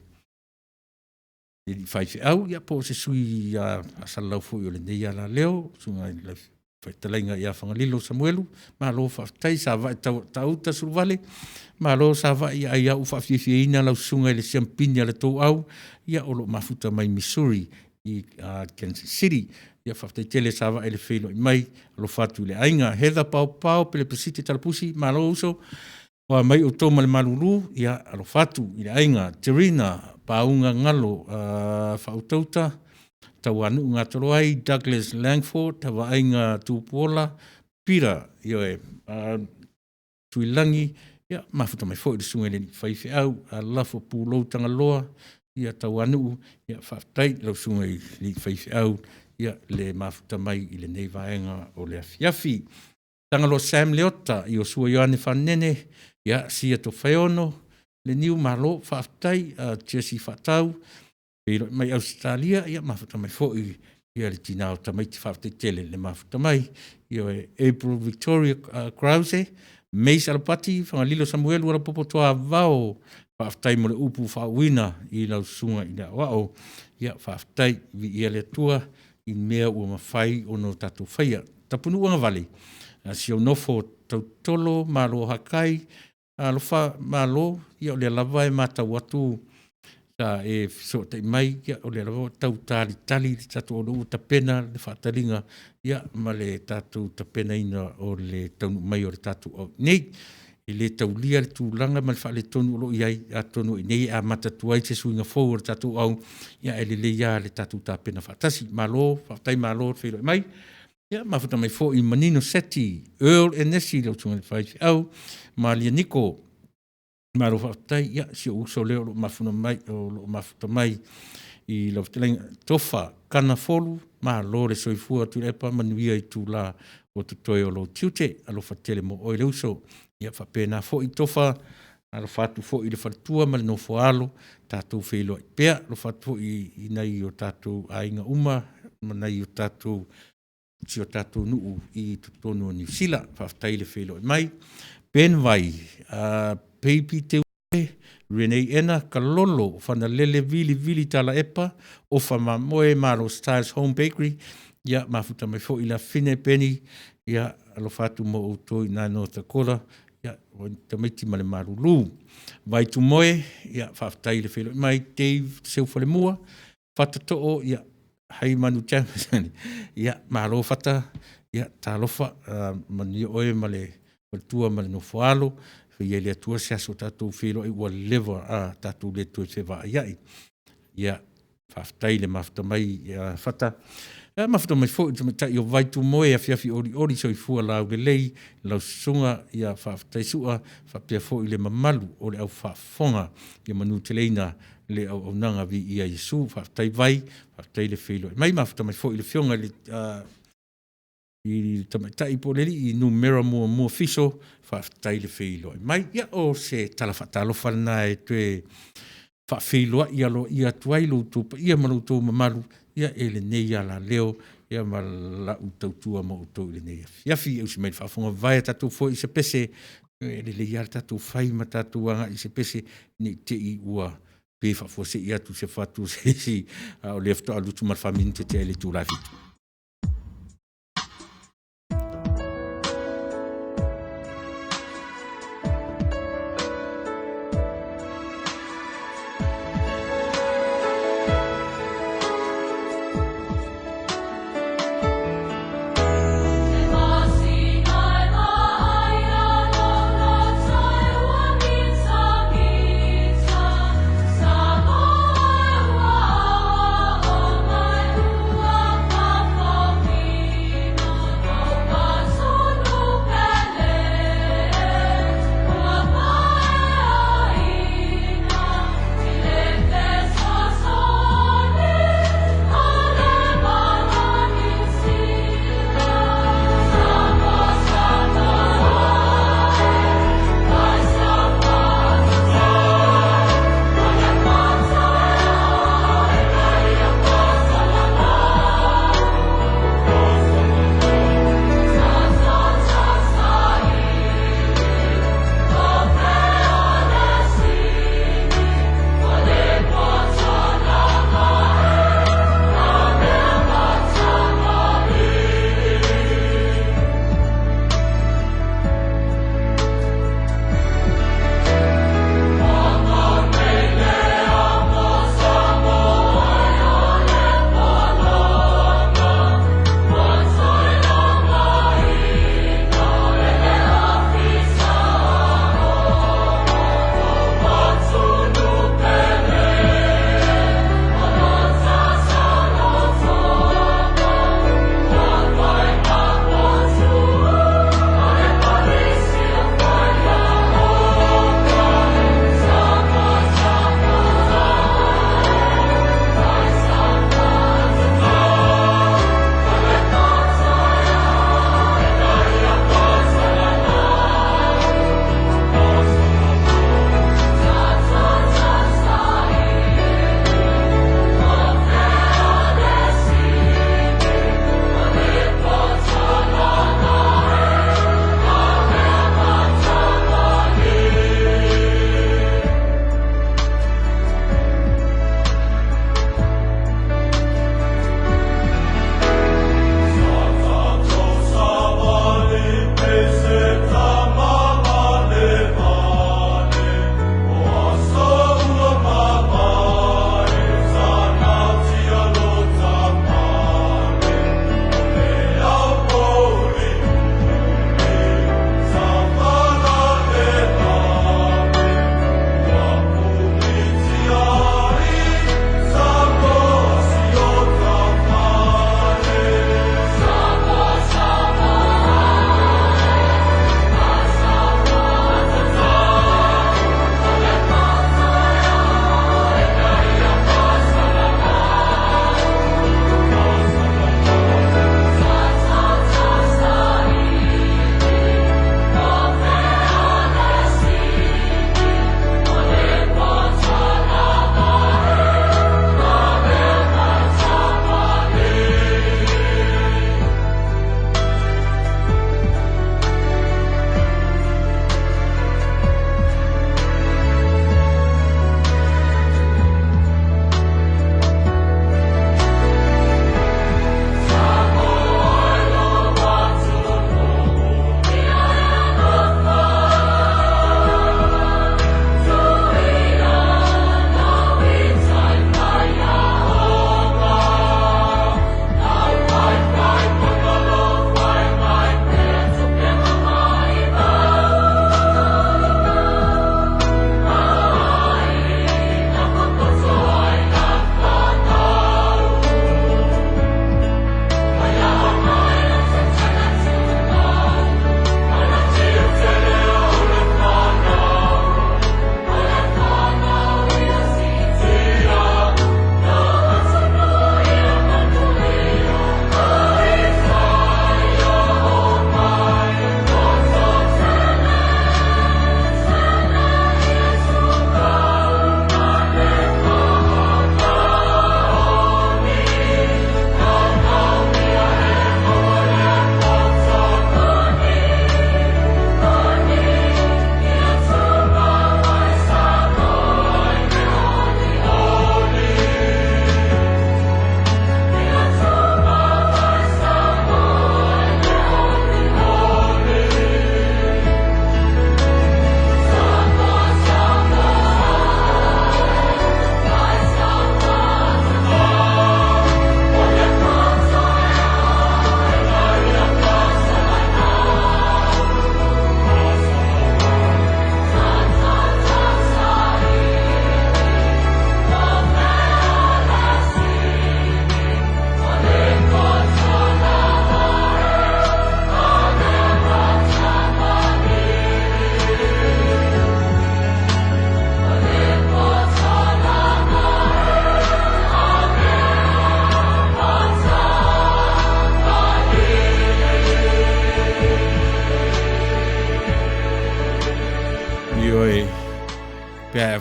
alii faifeau ia po o se sui faasalalau foi o lenei alaleo, susuga i le fetalaiga ia Fagalilo Samuelu, malo faafetai. Savaii Tauta Suluvale, malo Savaii, ai lava ua faafiafiaina lau susuga i le siamupini a le tou au o lo o mafuta mai Missouri i Kansas City. Ia faafetai tele Savaii le feiloai mai, alofa atu i le aiga. Heather Paopao Pelepesite Talapusi, malo uso, o a mai outou ma le malulu, ia alofa atu i le aiga. Terina Pauga Galo Fautauta, Tauanuu Gatoloai, Douglas Langford, Vaaiga Tupuola, Peter ioe, Tuilagi, ia mafuta mai foi le susuga i le alii faifeau ia Lafo Pulou Tagaloa Tauanuu, ia faafetai i lau susuga i le alii faifeau le mafuta mai i lenei vaega o le afiafi. Tagaloa Sam Leota, Iosua Ioane Fanene, Sia Tofaeono Leniu, malo faafetai. Jessie Faatau, feiloai mai Ausetalia, mafuta mai foi le tina o tamaiti, faafetai tele le mafuta mai. Ioe. April Victoria Krause, Mace Alapati, Fagalilo Samuelu Alapopo Tuavao, faafetai mo le upu faauuina i lau susuga i le Aoao. Ia faafetai, viia le Atua i mea ua mafai ona tatou faia. Tapunuu agavale, si ou nofo Tautolo Malo Hakai, alofa malo, ia o lea lava e matau atu sa e fesootai mai, o lea lava ua tau talitali le tatou, o lea ua tapena le faataliga ma le tatou tapenaina o le taunuu mai o le tatou au i inei. E le taulia le tulaga ma le faaletonu o lo o i ai, atonu o i inei e amata atu ai se suiga fou o le tatou au, ae lelei lava le tatou tapena faatasi. Malo faafetai, malo le feiloai mai. Ia mafuta mai foi Manino Seti, Earl Enesi lau susuga i le faifeau, Malia Niko, malo faafetai. Ia, si ou uso lea o lo o mafuta mai i lau fetalaiga Tofa Kana Folu, malo le soifua Tuilaepa, manuia itula o totoe o lou tiute, alofa tele mo oe le uso. Ia faapena foi Tofa, alofa atu foi i le faletua ma le nofo a alo, tatou feiloai pea. Alofa atu foi i nai o tatou aiga uma ma si o tatou nuu i totonu o Niu Sila. Faafetai le feiloai mai. Ben Vai, Baby Teupe, Renee Ena Kalolo, Fanalele Vilivili Talaepa, Ofa Mamoe, Malo Styles Home Bakery, ia mafuta mai foi le afafine Peni, ia alofa atu mo outou i ina i North Dakota, ia tamaiti ma le malulu. Vai Tumoe, ia faafetai le feiloai mai, Dave Seufalemua, Fata Too, ia Haimanu Jamison, ia malo Fata, ia talofa, manuia oe ma le faletua ma le nofo a alo, faia e le Atua se aso tatou feiloai ua leva tatou le toe fevaaiai. Ia, faafetai le mafuta mai ia Fata. Ia mafuta mai foi le tamaitai o Vaitumoe Afiafi olioli soifua laulelei lau susuga Faafetai Sua faapea foi le mamalu o le au faafofoga. Ia manuteleina le auaunaga, viia Iesu. Faafetai Vai, faafetai le feiloai mai. Mafuta mai foi le Afioga i le tamaitai po o le alii Numera Muamua Fiso, faafetai le feiloai mai. Ia, o se tala faatalofa lena e toe faafeiloai aloaia atu ai lo outou paia ma lo outou mamalu i lenei alaleo ma lau tautua mo outou i lenei afiafi. E usi mai i le faafofoga, vae tatou foi se pese, e lelei lava le tatou fai ma tatou agai i se pese ne i te i ua pe faafuasei atu i se fatu o se isi, a o lea faatoa alu atu ma le 4 minute tea i le itula e 7.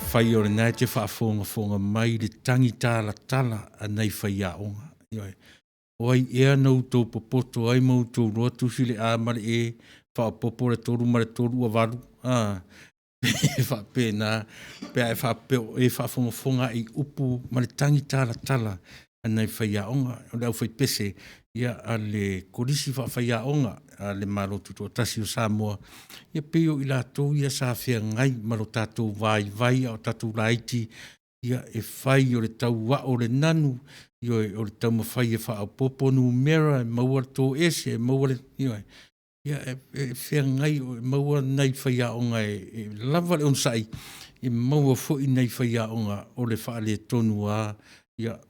Afai o lena e te faafogafoga mai i le tagi talatala a nai faiaoga, ioe, o ai ea na outou popoto ai ma outou iloa tusi le A ma le E, faaopoopo le 3 ma le 3 ua 8, a? E faapena pe a e faapea o e faafogafoga ae i upu ma le tagi talatala a nai faiaoga. O le aufaipese a le Kolisi Faafaiaoga a le Malo Tutoatasi o Samoa, ia pei o i latou ia sa feagai ma lo tatou vaivai a o tatou laiti, ia e fai o le tau ao o le nanu, ioe, o le taumafai e faaopoopo numera e maua le toese, e maua le… ioe. Ia e feagai e maua nai faiaoga e lava le onosai, e maua foi nai faiaoga o le faaletonu lava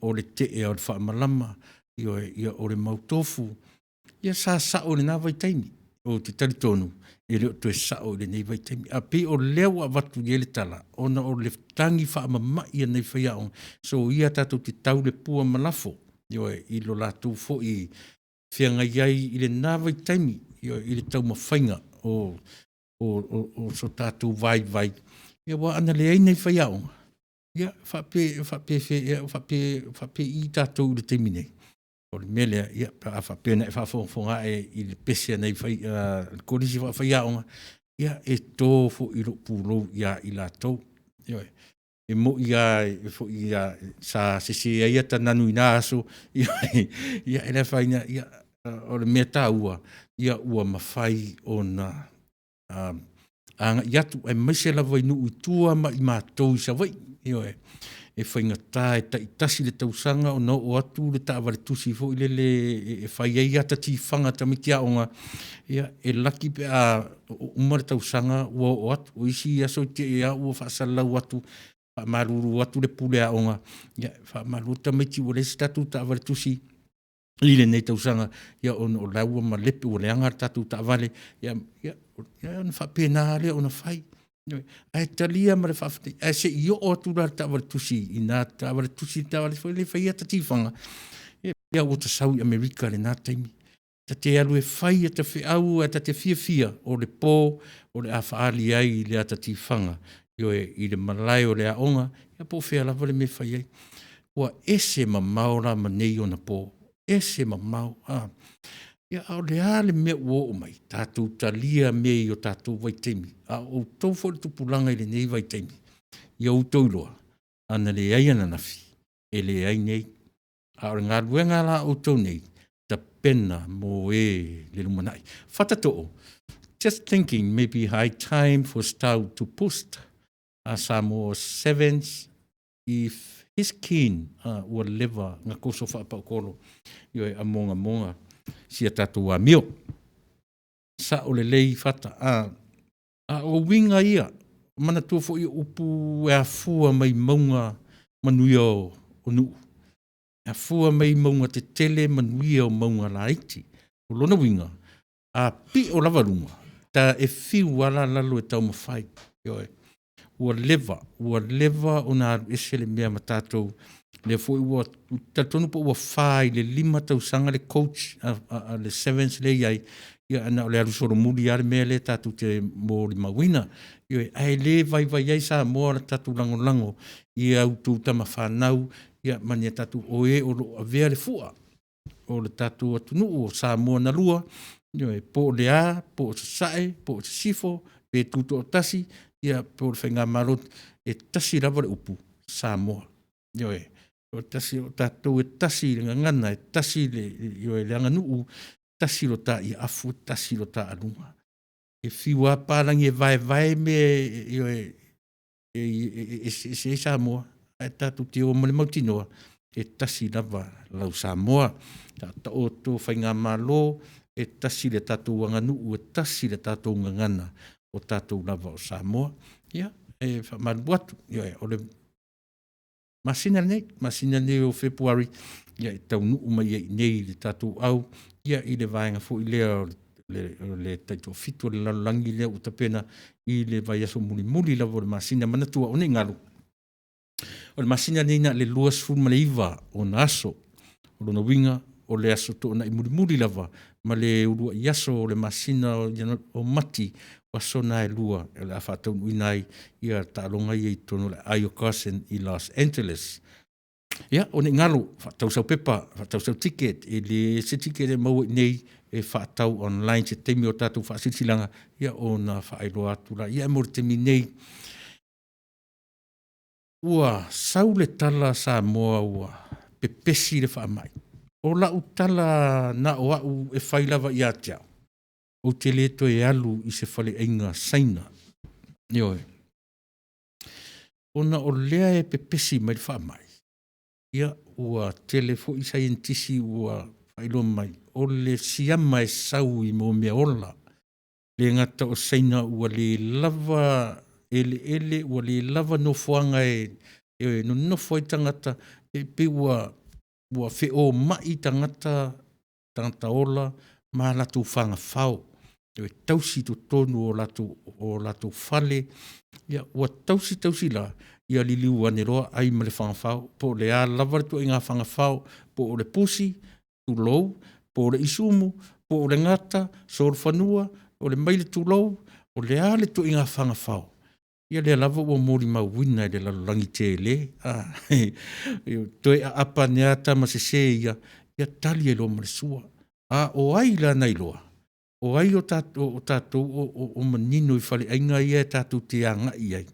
o le tea o le faamalama, ioe, o le mautofu. Ia sa sao i lena vaitaimi, ou te talitonu e le o toe sao i lenei vaitaimi. Ae pei o lea ua avatu i ai le tala, ona o le tagi faamamai a nai faiaoga, soia tatou te tau le pua ma lafo, ioe, i lo latou foi feagai ai i lena vaitaimi, ioe, i le taumafaiga o so tatou vaivai. Aua ana leai nai faiaoga, ia e faapefea ea, e faapei tatou i le taimi nei? O le mea lea, ia pe a faapea na e faafogafoga ae i le pese a le Kolisi Faafaiaoga, ia e to foi lou pulou ia i latou. Ioe. E moi lava sa sese ai ata nanu i na aso, ia e le afaina, o le mea taua ua mafai ona agai atu aemaise lava i nuu i tua ma i matou i Savaii. Ioe. E faigata e taitasi le tausaga ona oo atu le taavale tusi foi lele e fai ai ata tifaga a tamaiti aoga, ia e laki pe a uma le tausaga ua oo atu. O isi aso e te i lava ua faasalalau atu, faamalulu atu le pule aoga, ia faamalulu atu tamaiti ua leai se tatou taavale tusi i lenei tausaga ona o la e ua malepe ua leaga le tatou taavale, ia ona faapena lava lea ona fai. Ioe. Ae talia ma le faafetai, ae se i oo atu la le taavale tusi i ina i le taavale tusi le taavale foi lea e fai ata tifaga, ia ua ta sau i Amerika i lena taimi. Ta te alu e fai ata feau ae ta te fiafia o le po o le a faaali ai le ata tifaga, ioe, i le malae o le aoga ia po o fea lava le mea e fai ai. Ua ese mamao la ma nei onapo, ese mamao. Ia a o le a le mea ua oo mai? Tatou talia mea i o tatou vaitaimi, a o outou foi o le tupulaga i lenei vaitaimi, ia outou iloa, ana leai ananafi, e leai nei, a o le galuega la a outou nei, tapena mo e i le lumanai. Fatatoo, just thinking maybe high time for style to post a Samoa Sevens if he's keen, ua leva na toso faapaukolo, ioe, a mogamoga si a tatou amio. Sao lelei Fata, a o uiga ia, manatua foi o upu e afua mai mauga manuia o nuu, e afua mai mauga tetele manuia o mauga laiti. O lona uiga, a pio lava luga, e fiu lava la lalo e taumafai, ioe. Ua leva, ua leva ona alu ese le mea ma tatou, lea foi ua, ou te talitonu pe ua 4 i le 5 tausaga le coach a le Sevens lea e i ai, ae na o le alu solomuli lava le mea lea tatou te molimauina. Ioe. Ae le vaivai ai Samoa le tatou lagolago i a outou tama fanau ma ni a tatou, o e o lo o avea le fua o le tatou atunuu o Samoa na lua, ioe, po o le a, po o Sasae po o Sisifo pe Tutoatasi, ia po o le faigamalo, e tasi lava le upu, o Samoa. Ioe. O tatou e tasi le gagana, e tasi le aganuu, tasi lo ta afu, tasi lo ta aluga. E fiu lava papalagi e vaevae mea ioe, e eseese ai Samoa, ae tatou te o ma le mautinoa, e tasi lava lau Samoa. Taoto faigamalo, e tasi le tatou aganuu, e tasi le tatou gagana, o tatou lava o Samoa. Ia, e faamalulu atu, ioe, o le masina lenei, masina lenei o Fepuari, e taunuu mai ai i inei i le tatou au i le vaega foi lea o le Taitoafitu a le lalolagi lea ua tapena i le vaiaso mulimuli lava o le masina. Manatua, ne i galo, o le masina lenei na o le 29 ona aso. O lona uiga, o le aso Toonai mulimuli lava ma le uluai aso o le masina o Mati. O aso na e lua o le a faataunuuina ai ia taaloga ia i totonu o le aai o Carson i Los Angeles. Ia, o nei galo, faatau sau pepa, faatau sau ticket, e le se ticket e maua i inei, e faatau online i se taimi o tatou faasilasilaga, ia ona faailoa atu lea. Ae mo le taimi nei, ua sau le tala Samoa ua pepesi le faamai. O lau tala na o au e fai lava ia te au, ou te le toe alu i se faleaiga Saina, ioe, ona o lea e pepesi mai le faamai, ia ua tele foi saienitisi ua faailoa mai, o le siama e sau i mo meaola. E le gata o Saina ua le lava eleele ua le lava nofoaga e nonofo ai tagata, e pei ua feomai tagata, tagata ola ma latou fagafao, e tausi i totonu o latou fale. Ia ua tausi tausi la, ia liliu ane loa ai ma le fagafao, po o le a lava le ituaiga fagafao, po o le pusi, tulou, po o le isumu, po o le gata, solofanua, o le maile, tulou, o le a le ituaiga fagafao, ia lea lava ua molimauina e le lalolagi tele, toe aapa ane lava tama sese ia, ia tali ai loa ma le sua. A o ai la na iloa? O ai o tatou o manino i faleaiga ia tatou te agai i ai? E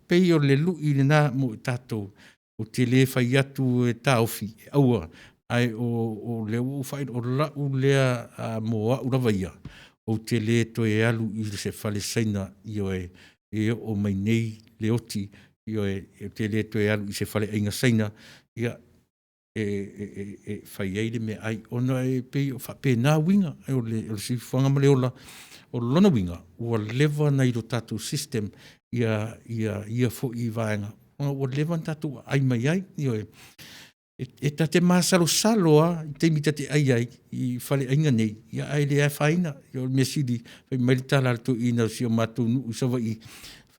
pei o le lui lena mo i tatou, ou te le fai atu e taofi, aua, ae o lea ua ou faailoa, o lau lea mo au lava ia, ou te le toe alu i se fale Saina, ioe, e oo mai nei le oti, ioe, ou te le toe alu i se faleaiga Saina e fai ai le meaai, ona e pei e faapena uiga, o le soifuaga ma le ola. O lona uiga, ua leva ona i lo tatou system ia foi vaega ona ua leva ona tatou aai mai ai. Ioe. E ta te masalosalo lava i taimi ta te ai ai i faleaiga nei, ae le afaina. O le mea sili fai mai le tala a le toeaina o si o matou nuu i Savaii,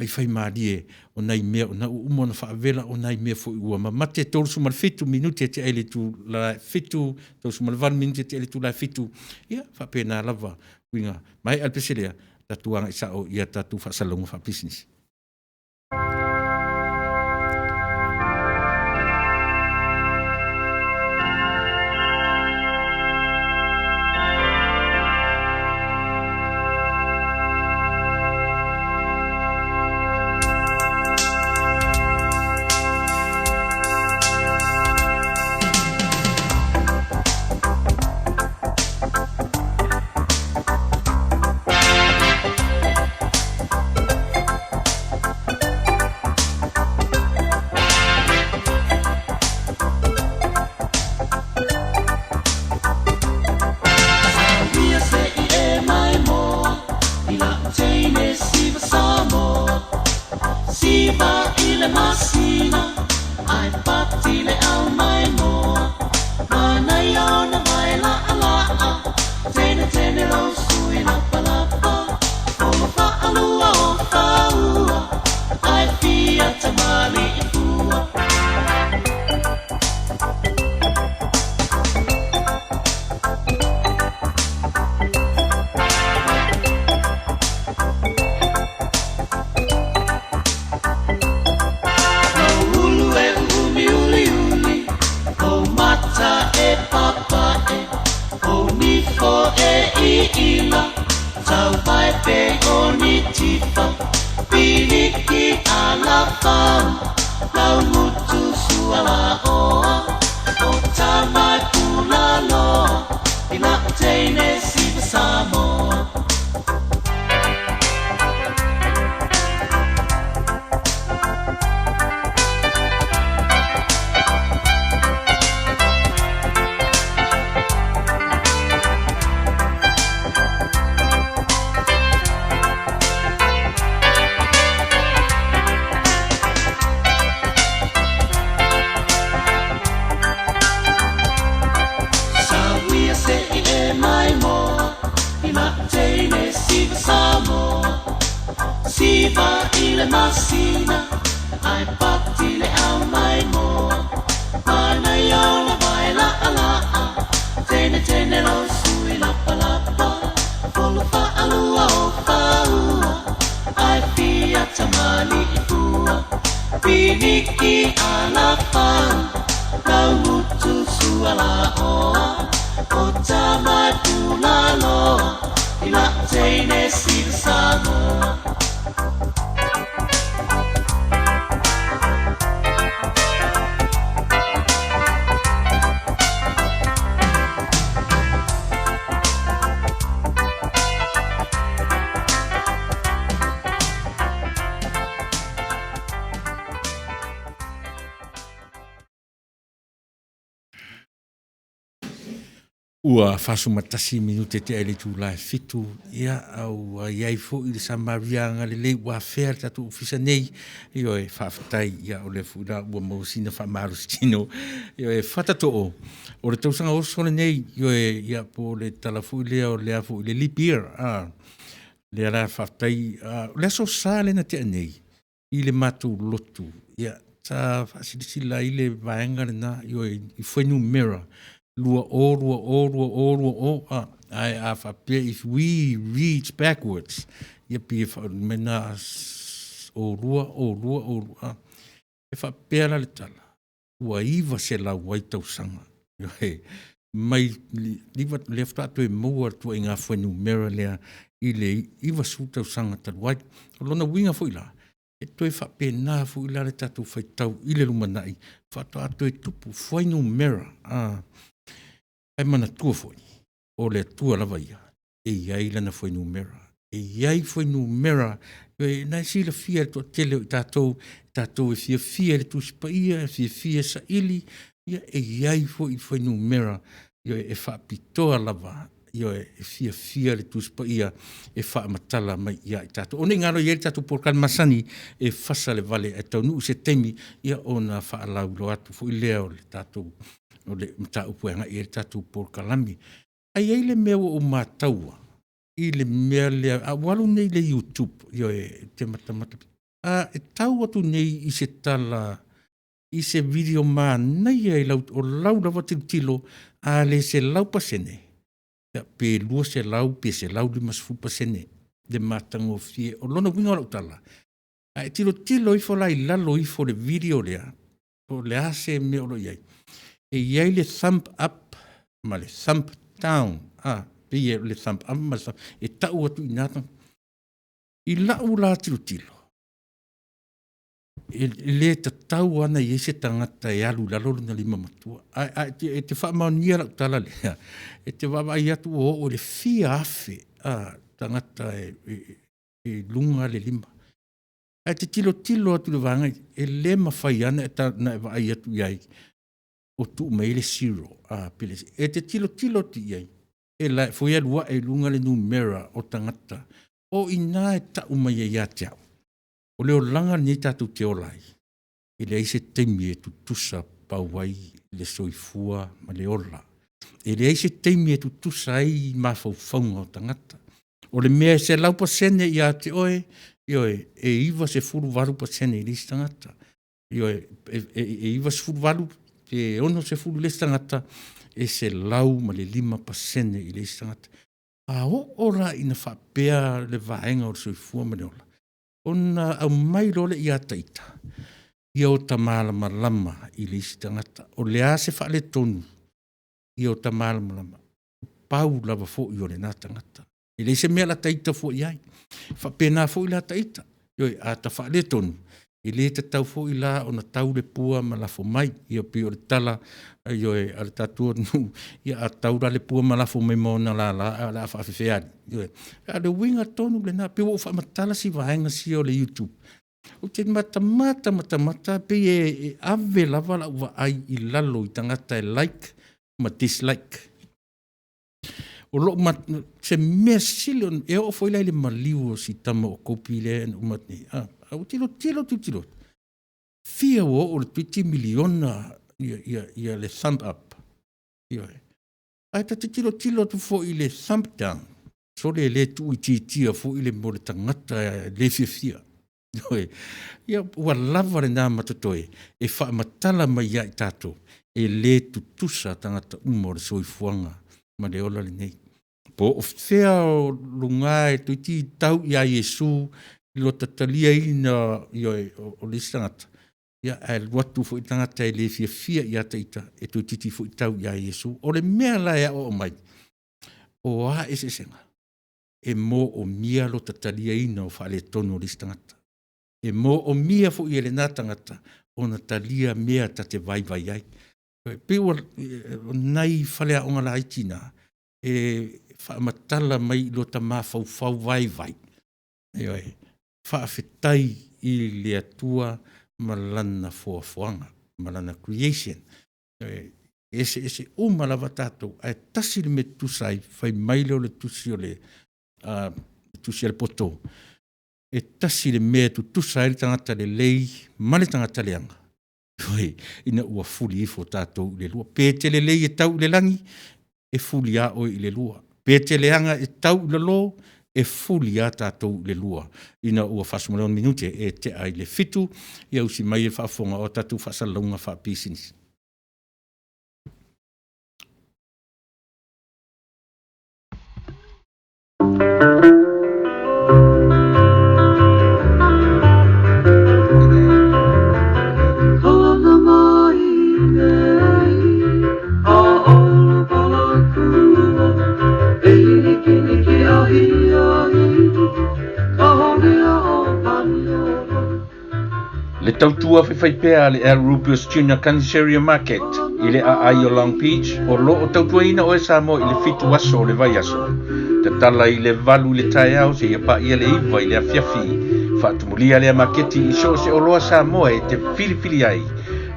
faifaimalie o nai mea o lena ua uma ona faavela, o nai mea foi ua mamate. E 37 minute e tea i le itula e 7, 38 minute e tea i le itula e 7, ia e faapena lava uiga. Maea le pese lea, tatou agai sao i a tatou faasalalauga faapisinisi. Sauia se i e maimoa i la'u teine siva Samoa Siva i le masina ae pati le au maimoa Manaia ona vae la'ala'a Tene tene lou sui lapalapa Olo fa'alua o faua Ae fia tamalii fua. Lou ulu e ʻuʻumi uliuli, Kou mata e papaʻe, Kou niho e ʻiʻila, Tauvae pei o ni tifa, Piliki alafau, Lau mutu sualaʻoa, O tama e pulaloa, I la'u teine siva Samoa. Sauia se i e maimoa i la'u teine siva Samoa Siva i le masina ae pati le au maimoa Manaia ona vae la'ala'a Tenetene lou sui lapalapa Folo fa'alua o faua. Piniki alafau Laugutu sualaoa O tamai pulaloa I la teine siva Samoa. Ua 41 minute tea i le itula e 7, ia, a ua i ai foi le Samaria agalelei ua afea le tatou ofisa nei. Ioe, faafetai, ia o lea foi la ua maua sina faamalositino. Ioe, fatatoo, o le tausaga oso lenei, ioe, ia po o le tala foi lea o le a foi le leap year, a. Lea la faafetai, o le Aso Sa lea na tea nei i le matou lotu, ia, sa faasilasila ai le vaega lena, ioe, i fuainumera 2020 2020, a. Ae a faapea if we read backwards, ia pei e mea na 02, 02, 02, e faapea la le tala, ua 900 ai tausaga, ioe, mai le lea faatoa toe maua le ituaiga fuainumera lea i le 90 tausaga talu ai. O lona uiga foi la, e toe faapena foi la le tatou faitau i le lumanai, faatoa toe tupu fuainumera, ae manatua foi, o le Atua lava ia, e i ai lana fuainumera. E i ai fuainumera o lena e silafia e le toatele o i tatou, tatou e fiafia i le Tusi Paia, fiafia e saili, ia e i ai foi fuainumera, ioe, e faapitoa lava, ioe, e fiafia le Tusi Paia e faamatala mai ia i tatou. Ne i galo e i ai le tatou polokalame masani e fasa le vale ae taunuu se taimi ona faalauiloa atu foi lea o le tatou mataupu e agai i ai le tatou polokalame. Ae i ai le mea ua ou mataua i le mea lea, a ua alu nei i le YouTube, ioe, ou te matamata, e tau atu nei i se tala i se video manaia o lau lava tilotilo, a le 100%, ia pe 200 pe 150% le matagofie. O lona uiga o lau tala, a e tilotilo ifo la i lalo ifo o le video lea, po o le a se mea o lo o i ai, e i ai le thumb up ma le thumb down, pei o le thumb up ma le thumb, e tau atu i ina. I lau la tilotilo, e le tatau lava ona i ai se tagata e alu i lalo lona lima matua. Ae e te faamaonia lau tala lea, e te vaavaai atu ua oo i le fia afe tagata e i luga le lima. Ae e te tilotilo atu i le vaega lea, e le mafai lava ona e vaai atu i ai o tuu mai ai le zero. E te tilotilo atu i ai, e la foi e alu ae i luga le numera o tagata. O i ina e tau mai ai ia te au, o le olaga lenei tatou te ola ai, e leai se taimi e tutusa pau ai le soifua ma le ola. E leai se taimi e tutusa ai mafaufauga o tagata. O le mea e 100% ia te oe, ioe, e 98% i le isi tagata. Ioe, e 98 pe 60 i le isi tagata, e 105% i le isi tagata. A oo la ina faapea le vaega o le soifua ma le ola, ona aumai loa lea ia te ita, ia o ta malamalama i le isi tagata. O le a se faaletonu, ia o ta malamalama, pau lava foi o lena tagata. E leai se mea o le a ita fua i ai. E faapena foi la ta ita, ioe, a ta faaletonu, e le tatau foi la ona tau le pua ma lafo mai. Ia pei o le tala, ioe, a le tatou atunuu, ia a tau la le pua ma lafo mai ma ona lala ae o le a faapefea alii? Ioe. A o le uiga tonu lena, pei ua ou faamatala si vaega sia o le YouTube, ou te matamata matamata pei e ave lava lau vaai i lalo i tagata e like ma dislike. O lou se mea sili ona, e oo foi la i le maliu o si tama o Kopi lea na uma atu nei, a ou tilotilo tilotilo atu, fia ua oo toeitiiti miliona le thumb up, ioe. Ae ta te tilotilo atu foi i le thumb down, sole e le tuuitiitia foi le mea o le tagata e le fiafia. Ioe. Ia ua lava lena ma totoe e faamatala mai ia i tatou, e le tutusa tagata uma o le soifuaga ma le ola lenei. Po o fea o luga toeitiiti tau ia Iesu i lota taliaina, ioe, o le isi tagata. Ia, ae alu atu foi le tagata e le fiafia ia te ita, e toeitiiti foi tau ia Iesu. O le mea la e aoao mai, o a eseesega, e moomia lota taliaina o faaletonu o le isi tagata. E moomia foi e lena tagata ona talia mea ta te vaivai ai. E pei o nai faleaoga laiti na e faamatala mai i lota mafaufau vaivai, ioe, faafetai i le Atua ma Lana foafoaga ma Lana creation. E eseese uma lava tatou, ae tasi le mea e tutusa ai, fai mai lea o le tusi o le tusi a le poto, e tasi le mea e tutusa ai le tagata lelei ma le tagata leaga, ioe, ina ua fuli ifo tatou i le lua. Pe te lelei e tau i le lagi, e fuli lava oe i le lua. Pe te leaga e tau i lalo, e fuli lava tatou i le lua. Ina ua 46 minute e tea i le 7, ia usi mai e le faafofoga o a tatou faasalalauga faapisinisi. Le tautua faifaipea a le Al Rubius Junior Counseria Market i le aai o Long Beach o lo o tautuaina oe Samoa i le fitu aso o le vaiaso. Tatala i le 8 i le taeao seia paia le 9 i le afiafi. Faatumulia lea maketi i so o se oloa Samoa e te filifili ai.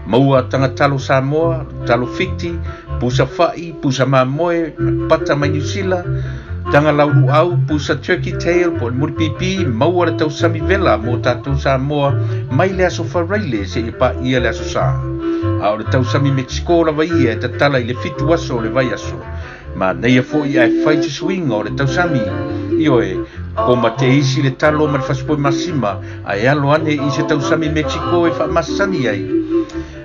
Maua taga talo Samoa, talo Fiti, pusa fa'i, pusa mamoe, pata mai Niu Sila, taga lauluau, pusa turkey tail po o le mulipipi, maua le tausami vela mo tatou Samoa mai le aso Faraile seia paia le aso Sa. A o le tausami Mexico lava ia e tatala i le 7 aso o le vaiaso. Manaia foi ae fai se suiga o le tausami. Ioe, koma teisi le talo ma le fasipovi masima ae alo ane i se tausami Mexico e faamasani ai.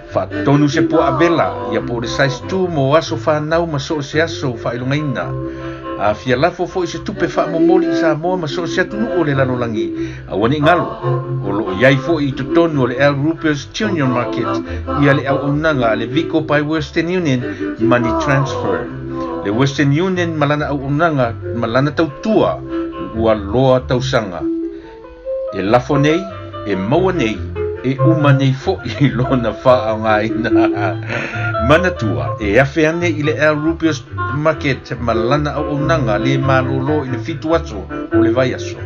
Faatonu se puaa vela, ia po o le size 2 mo aso fanau ma so o se aso faailogaina. A fia lafo foi se tupe faamomoli i Samoa ma so o se atunuu o le lalolagi, aua ne i galo, o lo o i ai foi i totonu o le Al Rupert's Junior Market ia le auaunaga a le Vico by Western Union Money Transfer. Le Western Union ma lana auaunaga ma lana tautua ua loa tausaga. E lafo nei, e maua nei, e uma nei foi lona faaaogaina. Manatua, e afe ane i le Al Rubios Market ma lana auaunaga le malōlō i le 7 aso o le vaiaso.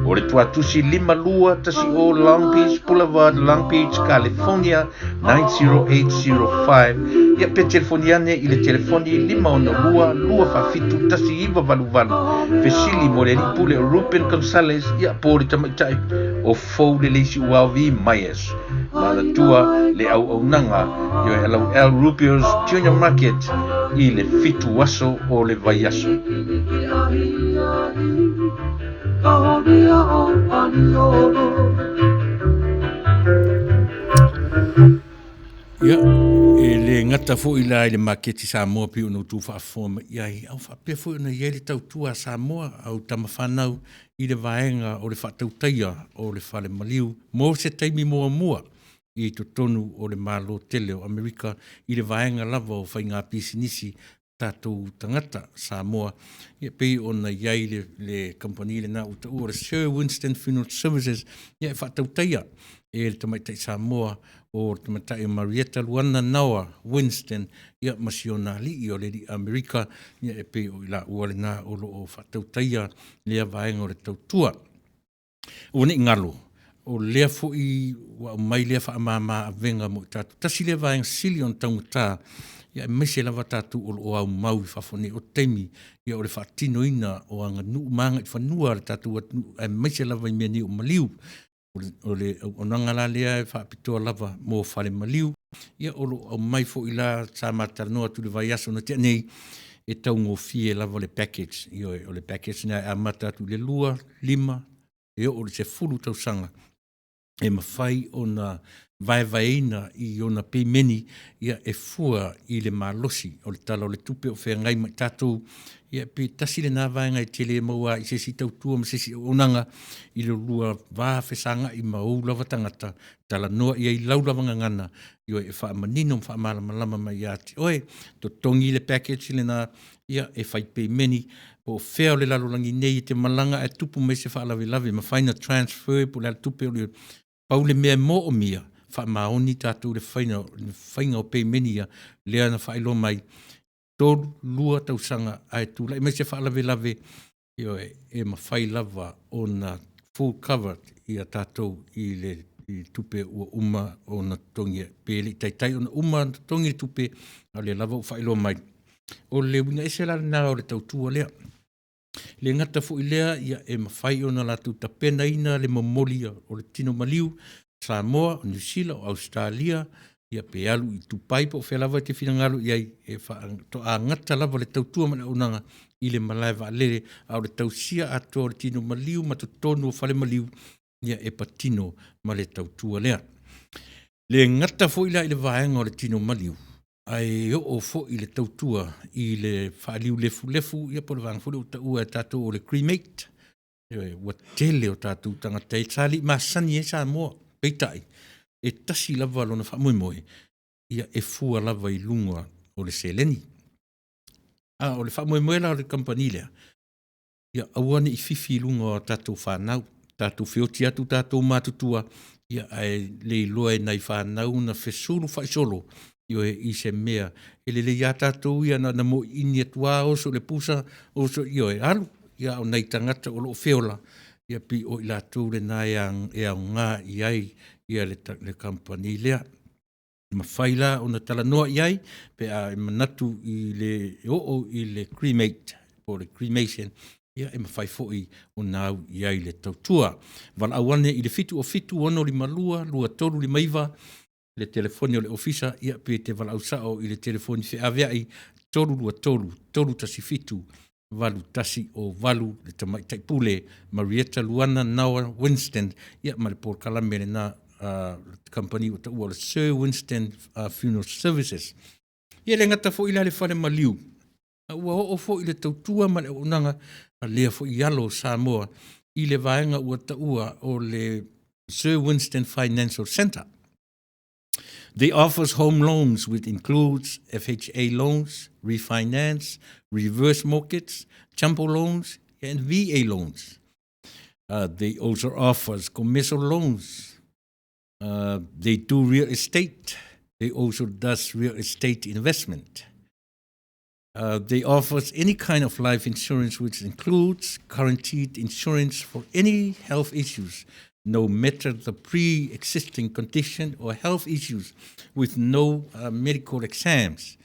O le tuatusi 5210 Long Beach Boulevard, Long Beach, California 90805. Ia pe telefoni ane i le telefoni 562 247 1988. Fesili mo le alii pule o Ruben Gonzalez, ia po o le tamaitai o Fou le Leisi Uao V. Myers. Manatua le auaunaga ioe alau Al Rubio's Junior Market i le 7 aso o le vaiaso. Ia, e le gata foi la i le maketi Samoa pei ona outou faafofoga mai i ai, a ua faapea foi ona i ai le tautua a Samoa, au tama fanau i le vaega o le faatautaia o le fale maliu mo se taimi muamua i totonu o le Malo tele o Amerika i le vaega lava o faiga pisinisi tatou tagata Samoa, ia pei ona i ai le, le kamupani lena ua taua o le Sir Winston Funeral Services, ia e faatautaia e le tamaitai Samoa o le tamaitai o Marietta Luana Naoa Winston, ia ma si ona alii o le alii Amerika, ia e pei o i laua lena o lo o faatautaia lea vaega o le tautua. Aua ne i galo, o lea foi ua aumai lea faamama avega mo i tatou. Tasi lea vaega sili ona taugata, ia aemaise lava tatou o lo o aumau i fafo nei, o taimi ia o le faatinoina o aganuu ma agaifanua a le tatou atunuu, aemaise lava i mea nei o maliu. O le auaunaga la lea e faapitoa lava mo fale maliu. Ia o lo o aumai foi la sa ma talanoa atu i le vaiaso na tea nei, e taugofie lava le package. Ioe, o le package lena e amata atu i le 2, 5, e oo i le 10 tausaga. e mafai ona vaevaeina i ona peimeni ia e fua i le malosi o le Tala o le Tupe o feagai ma i tatou. Ia pe tasi lena vaega e tele maua ai i se isi tautua ma se isi auaunaga i le lua va fesagai ma ou lava tagata, talanoa i ai i lau lava gagana, ioe, e faamanino ma faamalamalama mai ia te oe. Totogi le package lena, ia e fai peimeni po o fea o le lalolagi nei e te malaga ae tupu mai se faalavelave, e mafai ona transfer po o le a le tupe o le pau le mea e moomia, faamaoni tatou i le faiga o peimeni ia, lea na faailoa mai, 3, 2 tausaga ae tulai mai se faalavelave, ioe, e mafai lava ona full cover ia tatou i le tupe ua uma ona totogia. Pe le i taitai ona uma ona totogi le tupe, a o lea lava ua faailoa mai. O le uiga ese la lena o le tautua lea. E le gata foi i lea, ia e mafai ona latou tapenaina le momoli o le tino maliu, Samoa, Niu Sila, o Ausetalia, ia pe alu i Dubai po o fea lava e te finagalo i ai, e faatoa gata lava le tautua ma le auaunaga i le malae vaalele, a o le tausia atoa o le tino maliu ma totonu o fale maliu, ia e patino ma le tautua lea. Le gata foi la i le vaega o le tino maliu, ae oo foi le tautua i le faaliu lefulefu, ia po o le vaega foi lea ua taua e tatou o le cremate. Ioe, ua tele o tatou tagata sa le i masani ai Samoa, peitai, e tasi lava lona faamoemoe, ia e fua lava i luga o le seleni. A o le faamoemoe la o le kamupani lea, ia aua ne i fifi i luga o a tatou fanau, tatou feoti atu tatou matutua, ia ae le iloa e nai fanau ona fesulufai solo, ioe, i se mea e lelei lava tatou ia na ona moiini atu lava oso i le pusa, oso, ioe, alu. A o nai tagata o lo o feola, ia pei o i latou na e aoga i ai le kamupani lea. E mafai la ona talanoa i ai pe a e manatu i le oo i le cremate po o le cremation, ia e mafai foi ona au i ai le tautua. Valaau ane i le 707 652 2359 le telefoni o le ofisa, ia pe te valaau sao i le telefoni feaveai 323 317 8108 le Tamaitai Pule Marietta Luana Naoa Winston, ia ma le polokalame lena a le kamupani ua taua o le Sir Winston Funeral Services. Ia e le gata foi la i le fale maliu, a ua oo foi le tautua ma le auaunaga a lea foi alo o Samoa i le vaega ua taua o le Sir Winston Financial Centre. They offers home loans which includes FHA loans, refinance, reverse mortgage, jumbo loans, and VA loans. They also offers commercial loans. They do real estate. They also does real estate investment. They offers any kind of life insurance which includes guaranteed insurance for any health issues, no matter the pre-existing condition or health issues, with no medical exams.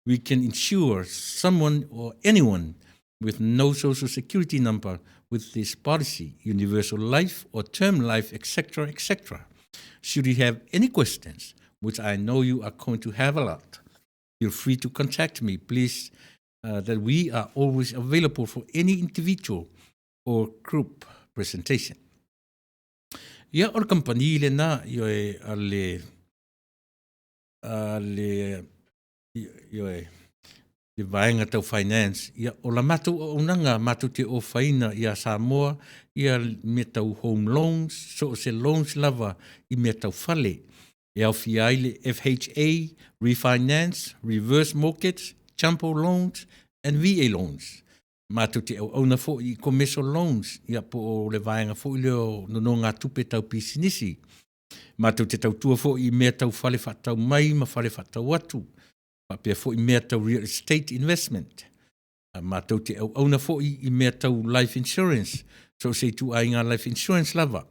We can insure someone or anyone with no social security number with this policy, universal life or term life, etc., etc. Should you have any questions, which I know you are going to have a lot, feel free to contact me, please, that we are always available for any individual or group presentation. Ia, o le kamupani lena, ioe, a le, a le, ioe, le vaega tau finance, ia, o la matou auaunaga matou te ofaina ia Samoa, ia mea tau home loans, so o se loans lava i mea tau fale, e aofia ai le FHA, refinance, reverse mortgage, jumbo loans and VA loans. Matou te auauna foi i commercial loans, ia po o le vaega foi lea o nonogatupe tau pisinisi. Matou te tautua foi i mea tau fale faatau mai ma fale faatau atu, faapea foi mea tau real estate investment. Matou te auauna foi i mea tau life insurance, so o se ituaiga life insurance lava,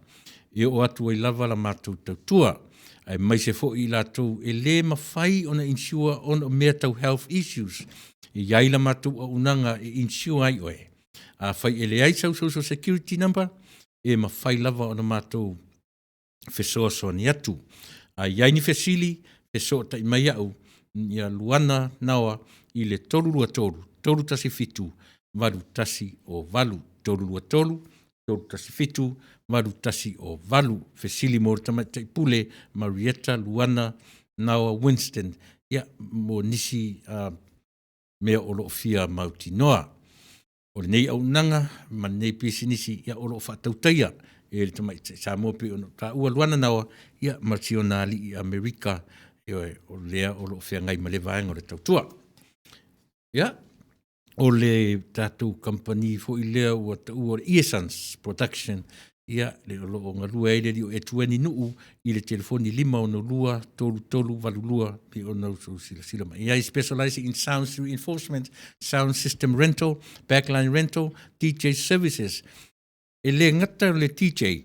e oo atu ai lava la matou tautua, aemaise foi i latou e le mafai ona insure ona o mea tau health issues, e i ai la matou auaunaga e insure ai oe. Afai e leai sau social security number, e mafai lava ona matou fesoasoani atu. A i ai ni fesili, fesootai mai au ia Luana Naoa i le 323 317 8108, 323 317 8108. Fesili mo le Tamaitai Pule Marietta Luana Naoa Winston, ia, mo nisi uh, mea o lo o fia mautinoa. O lenei auaunaga ma lenei pisinisi ia o lo o faatautaia e le Tamaitai Samoa pei ona taua Luana Naoa ia ma si ona alii Amerika, ioe, o lea o lo o feagai ma le vaega o le tautua. Ia, o le tatou kamupani foi lea ua taua o le Earsons Production, ia, le o lo o galue ai le alii o Etueni Nuu i le telefoni 562 3382 pei ona outou silasila mai i ai. Specializing in sound reinforcement, sound system rental, backline rental, DJ services. E le gata le DJ,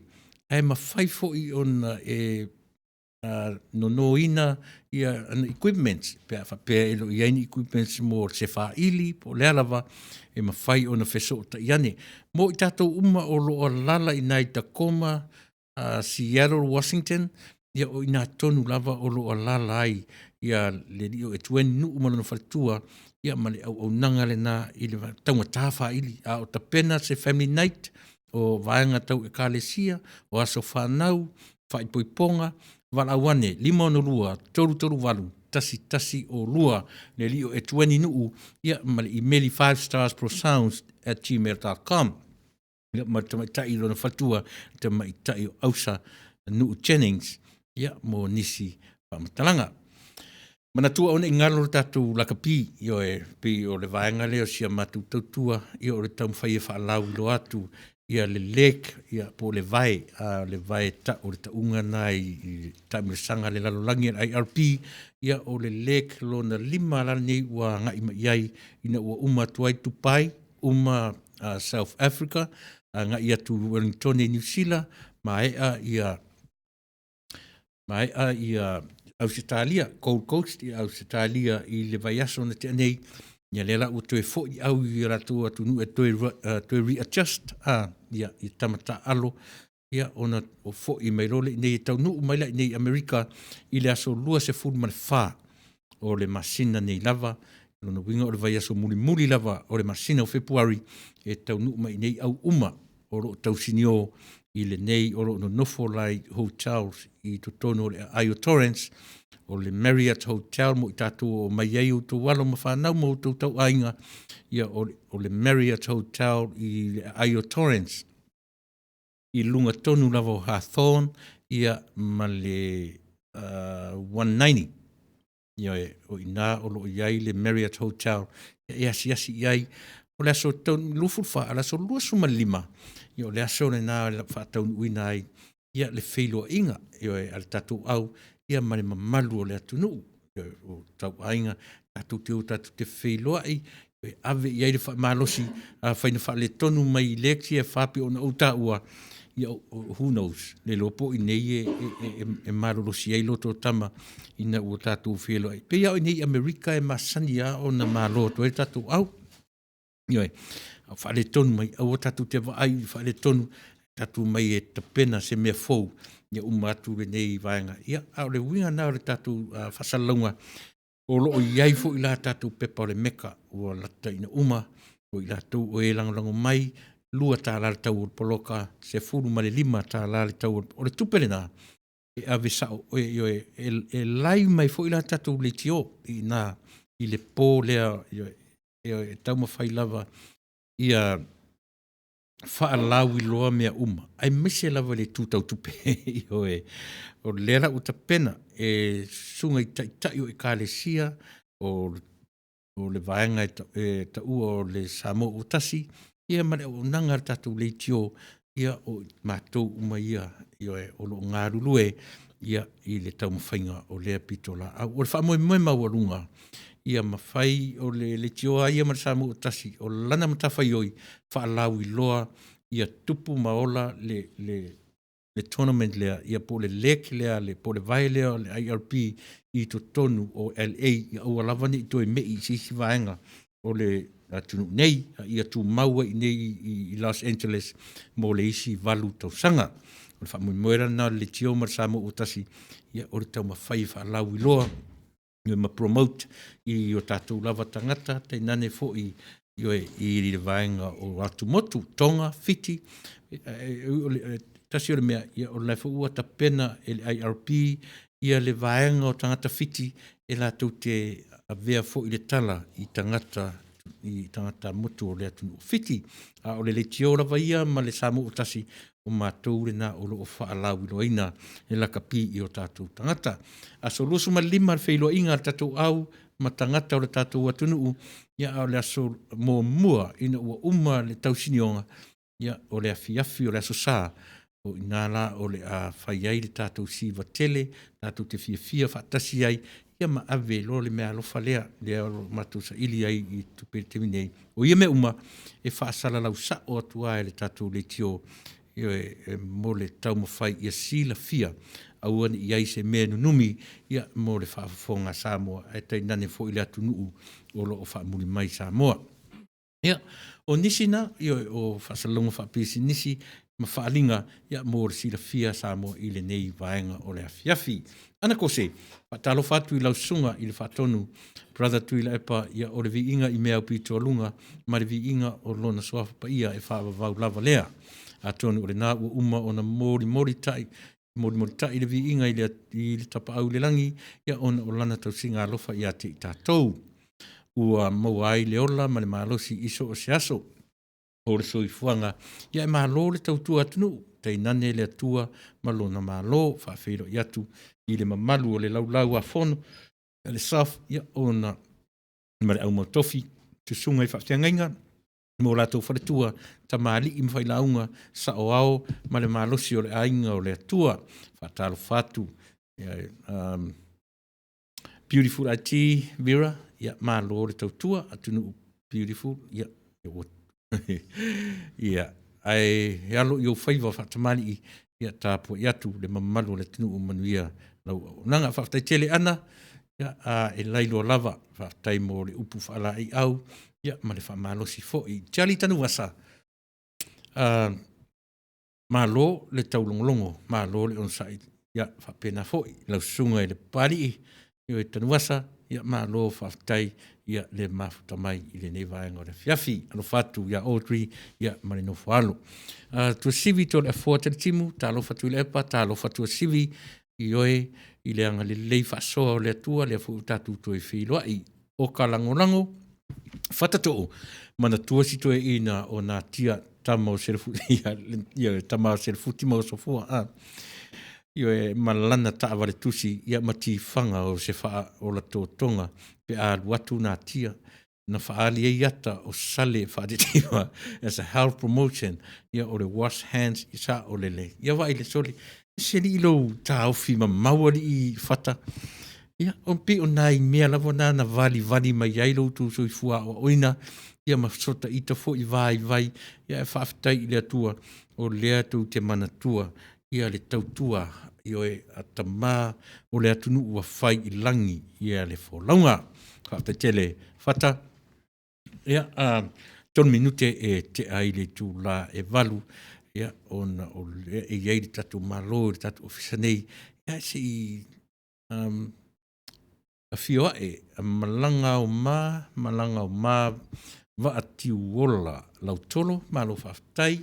ae mafai foi ona e nonoina ia ana equipments pe a faapea e le o i ai ni equipments mo se faaili po o le a lava e mafai ona fesootai ane. Mo i tatou uma o lo o alaala i ina i Tacoma, Seattle, Washington, ia o i ina tonu lava o lo o alaala ai ia le alii o Etueni Nuu ma lona faletua, ia ma le auaunaga lena i le taugata faaili, a o tapena se family night, o vaega tau ekalesia, o aso fanau, faaipoipoga, valaau ane 562 338 1102 le alii o Etueni Nuu, ia ma le imeli 5starsprosounds@gmail.com. Ia ma le tamaitai i lona faletua, le tamaitai o Ausa Nuu Jennings, ia mo nisi faamatalaga. Manatua aua ne i galo le tatou lakapi, ioe, pei o le vaega lea o si a matou tautua, ia o le taumafai e faalauiloa atu ia le leg, ia po o le vae, a le vae ta, o le tauga lena i, i taamilosaga a le lalolagi a le IRP, ia o le leg lona lima la lenei ua agai mai i ai ina ua uma atu ai Dubai, uma uh, South Africa, agai atu Wellingtone i Niu Sila, maea ia Maea ia Ausetalia, Gold Coast i Ausetalia i le vaiaso na tea nei, ia lea la ua toe foi au i latou atunuu e toe, uh, toe readjust a ia, i tama taalo ia ona o foi mai loa le nei e taunuu mai la i nei Amerika i le aso 24 o le masina nei lava. Lona uiga o le vaiaso mulimuli lava o le masina o Fepuari e taunuu mai nei au uma o lo o tausinio i lenei o lo o nonofo la i hotels i totonu o le aai o Torrance, o le Marriott Hotel mo i tatou o mai ai outou alo ma fanau ma outou tauaiga, ia o, o le Marriott Hotel i le aai o Torrance i luga tonu lava o Hawthorne ia ma le uh, 190. Ioe, o i ina o lo o i ai le Marriott Hotel e asiasi i ai. O le aso 24, o le aso 25, ia o le aso lena e faataunuuina ai ia le feiloaiga, ioe, a le tatou au ia ma le mamalu o le atunuu, ioe, o tauaiga, tatou te o tatou te feiloai, e ave i ai le faamalosi, afai na faaletonu mai i legs ia e fa pei ona ou taua, ia who knows, le iloa po o i nei e, e, e, e malolosi ai loto tama ina ua tatou feiloai. Pei lava o i nei i Amerika e masani lava ona malo atu ai le tatou au. Ioe, a faaletonu mai, aua tatou te vaai i faaletonu, tatou mai e tapena se mea fou, ia uma atu lenei vaega. Ia, a o le uiga lena o le tatou uh, faasalalauga, O lo o i ai foi la tatou pepa o le Meka ua lata ina uma, o i latou o e lagolago mai, $2 le tau o le poloka, $15 le tau o le tupe lena, e ave sao, e, e, e, e live mai foi la tatou leitio i ina i le po lea, e, e, e taumafai lava ia faalauiloa mea uma, aemaise lava le itu tau tupe. Ioe, o lea la ua tapena e susuga i taitai o ekalesia o, o le vaega e, ta, e taua o le Samoa ua tasi, ia ma le auaunaga a le tatou leitio, ia o matou uma ia, ioe, o lo o galulue ia i le taumafaiga o lea pitolaau. O le faamoemoe maualuga ia mafai o le leitioa ia ma le Samoa ua tasi, o lana matafaioi faalauiloa ia tupu ma ola le, le, le tournament lea, ia po o le leg lea, le, po o le vae lea o le IRP i totonu o LA, ia aua lava ne i toe me'i i se isi vaega o le atunuu nei, a ia tumau ai i inei i, i Los Angeles mo le isi valu tausaga. O le faamoemoe la lena o le leitio ma le Samoa ua tasi, ia o le taumafai e faalauiloa ma promote i o tatou lava tagata, tainane foi Ioe, i le vaega o Atumotu, Tonga, Fiti, tasi o le mea, ia o la foi ua tapena e le IRP ia le vaega o tagata Fiti e latou te avea foi le tala i tagata i tagata motu o le atunuu o Fiti. A o le leitio lava ia ma le Samoa ua tasi, o matou lena o lo o faalauiloaina le lakapi i o tatou tagata. Aso 25 le feiloaiga a le tatou au ma tagata o le tatou atunuu, ia a o le aso muamua ina ua uma le tausinioga, ia o le afiafi o le Aso Sa, o i ina la o le a fai ai le tatou siva tele, tatou te fiafia faatasi ai, ia ma ave loa le meaalofa lea, lea o lo o matou saili ai i tupe i le taimi nei. O ia mea uma, e faasalalau sao atu lava e le tatou leitio, ioe, mo le taumafai ia silafia, aua ne i i ai se mea e nunumi mo le faafofoga a Samoa, ae tainane foi le atunuu o lo o faamuli mai i Samoa. Ia, o nisi na, ioe, o faasalalauga faapisinisi ma faaaliga mo le silafia e Samoa i lenei vaega o le afiafi. Ana Kose, faatalofa atu i lau Susuga i le Faatonu, Brother Tuilaepa, ia o le viiga i mea aupito aluga ma le viiga o Lona Suafa Paia e faavavau lava lea. Atonu o lena ua uma ona molimoli molimolitai le viiga i le, i le Tapaau i le lagi, ia ona o Lana tausiga alofa ia te i tatou, ua maua ai le ola ma le malosi i so o se aso o le soifuaga. Ia e malo le tautua atunuu, tainane le Atua ma Lona Malo. Faafeiloai atu i le mamalu o le Laulau a Fono a le SAFF, ia ona ma le au mautofi, susuga i faafeagaiga ma o latou faletua, tamalii ma failauga, saoao ma le malosi o le aiga o le Atua. Faatalofa atu. Beautiful IT Vera, ia malo le tautua, atunuu beautiful, ia ua ia ae alo i ou faiva faatamalii, ia tapuai atu le mamalu o le atunuu manuia lau auaunaga. Faafetai tele Ana, ia, a e lailoa lava, faafetai mo le upu faalaeiau, ia ma le faamalosi foi. Charlie Tanuvasa, malo le taulogologo, malo le onosai, ia faapena foi lau susuga i le Papalii, ioe Tanuvasa, ia malo faafetai ia le mafuta mai i lenei vaega o le afiafi. Alofa atu ia Audrey ia ma le nofo alo. Tuasivi Toleafoa Talitimu, talofa Tuilaepa, talofa Tuasivi, ioe i le agalelei faasoa o le Atua, lea foi ua tatou toe feiloai. O ka lagolago, Fatatoo, manatua si toeaina o Natia, tama o Selefuti, ia, tama o Selefuti ma Osofua, a. Ioe, ma lana taavale tusi, ia ma tifaga o se faaola totoga pe a alu atu natia na faaali ai ata o sale faatetewa as a health promotion, ia o le wash hands i sa o lele. Ia vaai le soli, se alii lou taofi mamao alii Fata. Ia, o pei o nai mea lava na na valivali mai ai lo outou soifua aoaoina, ia ma fesotaita foi vaivai, ia e faafetai i le Atua o lea tou te manatua ia le tautua ioe a tama o le atunuu ua fai i lagi ia le folauga. Faafetai tele Fata. Ia, 3 minute e tea ai le itula e 8, ia, ona o lea e i ai le tatou Malo i le tatou ofisa nei, ia se i afio ae, malaga ao ma, malaga ao ma, vaa tiuola lautolo, malo faafetai,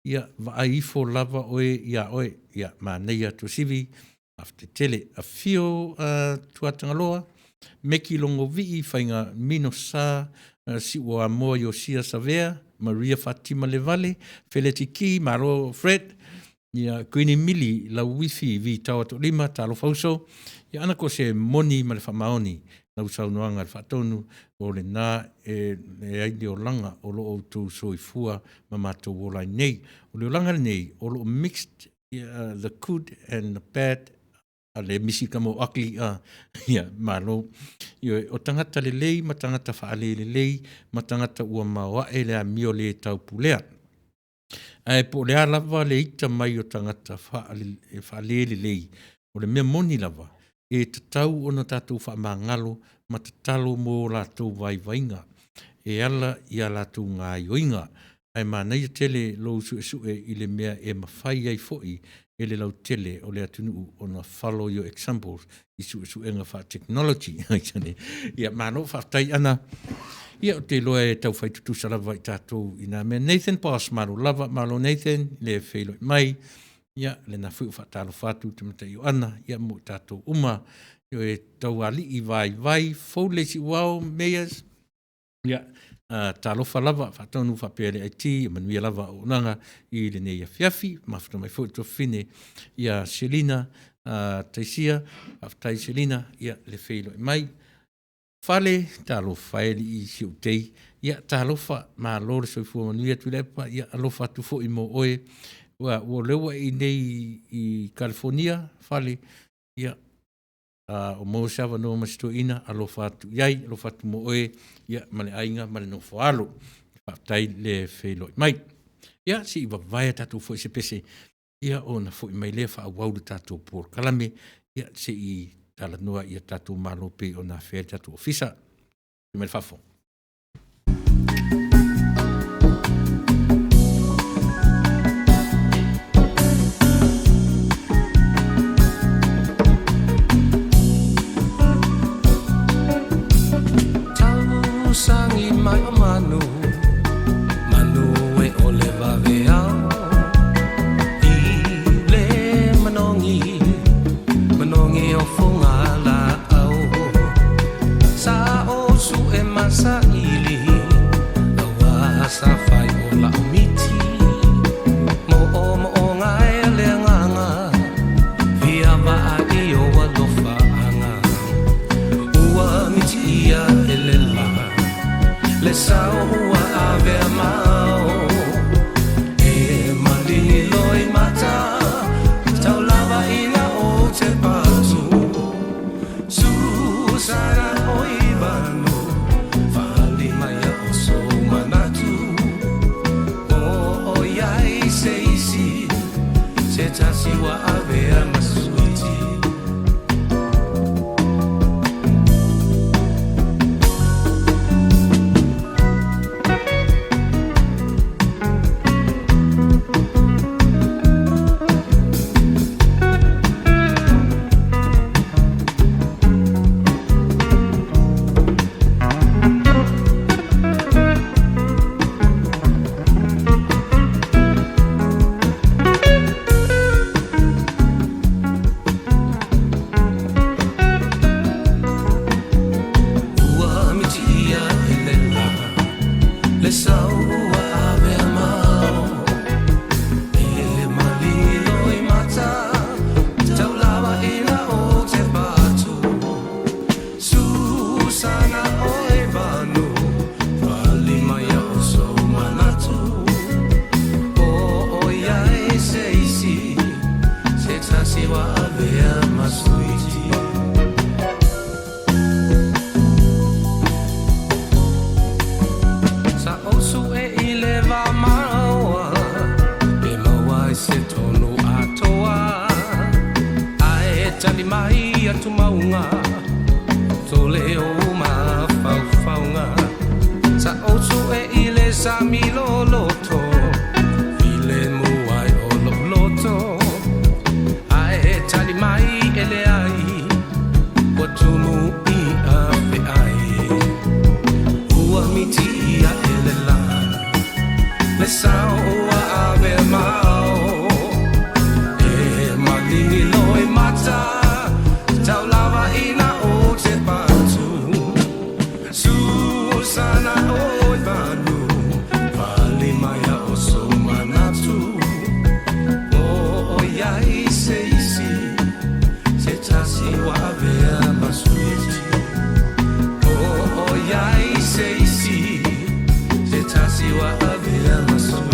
ia vaai ifo lava oe ia oe, ia manaia Tuasivi, faafetai tele. Afio Tuatagaloa, Meki Logovii, Faiga Mino Sa, Siuamoa Iosia Savea, Maria Fatima Levale, Feleti Ki, malo Fred, ia Kuini Mili, Lauifi, Vitao Ato'olima, talofa uso, ia ana ko se moni ma le faamaoni lau saunoaga i le faatonu, o lena e ai le olaga o lo outou soifua ma matou ola ai nei. O le olaga lenei, o lo o mixed the good and the bad, a le misi ka mo ugly a ia malo. Ioe, o tagata lelei ma tagata faalelelei ma tagata ua maoae le amio le taupulea. Ae po o le a lava le ita mai o tagata faalelelei, o le mea moni lava, e tatau ona tatou faamagalo ma tatalo mo latou vaivaiga e ala i a latou gaoioiga. Ae manaia tele lou suesue i le mea e mafai ai foi e le lautele o le atunuu ona follow your examples i suesuega faa-technology. Ia, malo faafetai Ana. Ia, ou te iloa e taufai tutusa lava i tatou i nā mea. Nathan Boss, malo lava, malo Nathan, le feiloai mai. Ia, lena foi ua faatalofa atu te matai Ioana, ia mo i tatou uma. Ioe, taualii vaivai, fou le Siuao, Meyers, Ia, talofa lava, faatonu faapea le IT, ia manuia lava auaunaga i lenei afiafi. Mafuta mai foi le tuafafine ia Selina Taisia. Faafetai Selina, ia le feiloai mai. Fale, talofa e alii si ou tei. Ia, talofa, malo le soifua manuia Tuilaepa. Ia, alofa atu foi mo oe. Ua, o lea ua e i inei i Kalifonia, Fale, ia, A o maua se avanoa ma si toeaina, alofa atu i ai, alofa atu mo oe, ia, ma le aiga ma le nofo alo. Faafetai le feiloai mai. Ia, se i vavae a tatou foi se pese, ia, ona foi mai lea faaauau le tatou polokalame, ia, se i talanoa i a tatou malo pei ona afea ai le tatou ofisa. Mai le faafofoga. Tausagi mai o manu, manu e o le vaveao. I le manogi, manogi o fogalaau. Sa o su'e ma saili, aua sa fai o la'u miti. Mo'omo'oga e le agaga, fia vaai o alofaaga. Ua miti'ia e le la, le sao ua avea mao. E maligi loi mata, tau lava ina ou te patu. Susana oi vanu, fali mai o sou manatu. O oi ai se isi, se tasi ua avea ma suiti. Ua miti'ia e le la, le sau ua avea mao. E maligi loi mata, tau lava ina o te patu. Susana oe vanu, fali mai o sou manatu. O oi ai se isi, se tasi ua avea ma suiti. Sa ou su'e i le va maoa, e maua ai se tonu atoa. Ae tali mai atumauga, tole o mafaufauga. Sa ou su'e i le sami loloto, filemu ai o lo'u loto. Ae tali mai e leai, ua tumu i afeai. Ua miti'ia e le la, le sao ua avea mao. E maligi loi mata, tau lava ina o te patu. Susana oi vanu, fali mai o sou manatu. O oi ai se isi, se tasi ua avea ma suiti. O oi ai se isi, se tasi ua avea ma suiti.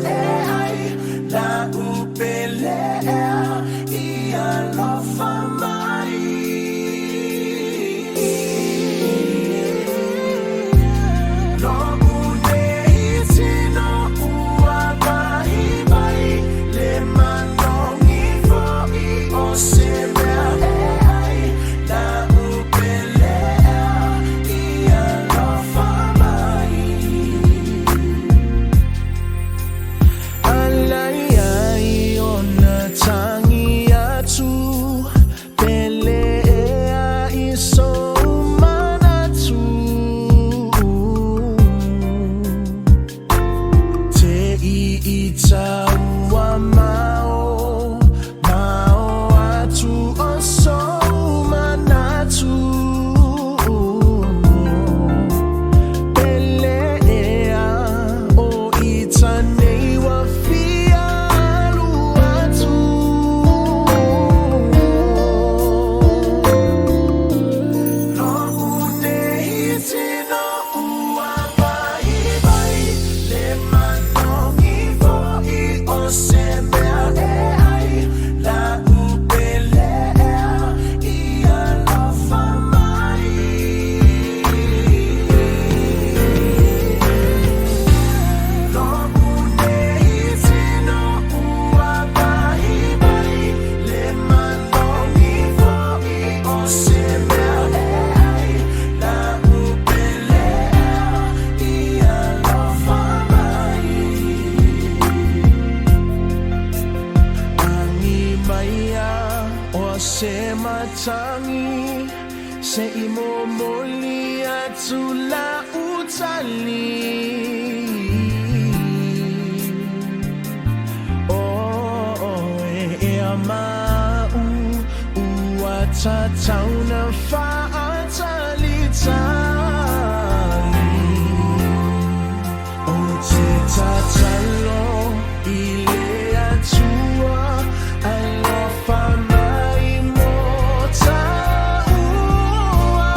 mea e ai La'u pele ea i alofa mai. Lo'u nei tino ua waiwai, Le manogi fo'i o se mea e ai La'u pele ea i alofa mai. Alai ai ona tagi atu, Pele ea i sou manatu. Te i i taua mao, mao atu o sou manatu. Pele ea o ita nei ua fia alu atu. Lo'u nei tino ua waiwai, Le manogi fo'i o se mea e ai La'u pele ea i alofa mai. Lo'u nei tino ua waiwai, Le manogi fo'i o se mea e ai La'u pele ea i alofa mai. Agi mai a o se matagi Se i momoli atu la'u tali. O e ma'u ua tatau ona fa'atalitali. Ou te tatalo i le Atua alofa mai mo ta'ua.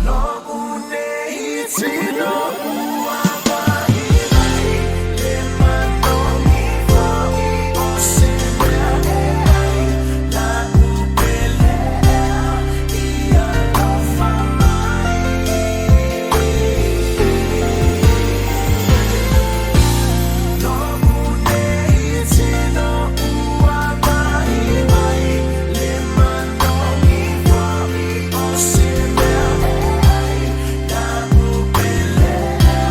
Lo'u nei tino ua waiwai, Le manogi fo'i o se mea e ai La'u pele ea i alofa mai. Lo'u nei tino ua waiwai, Le manogi fo'i o se mea e ai La'u pele ea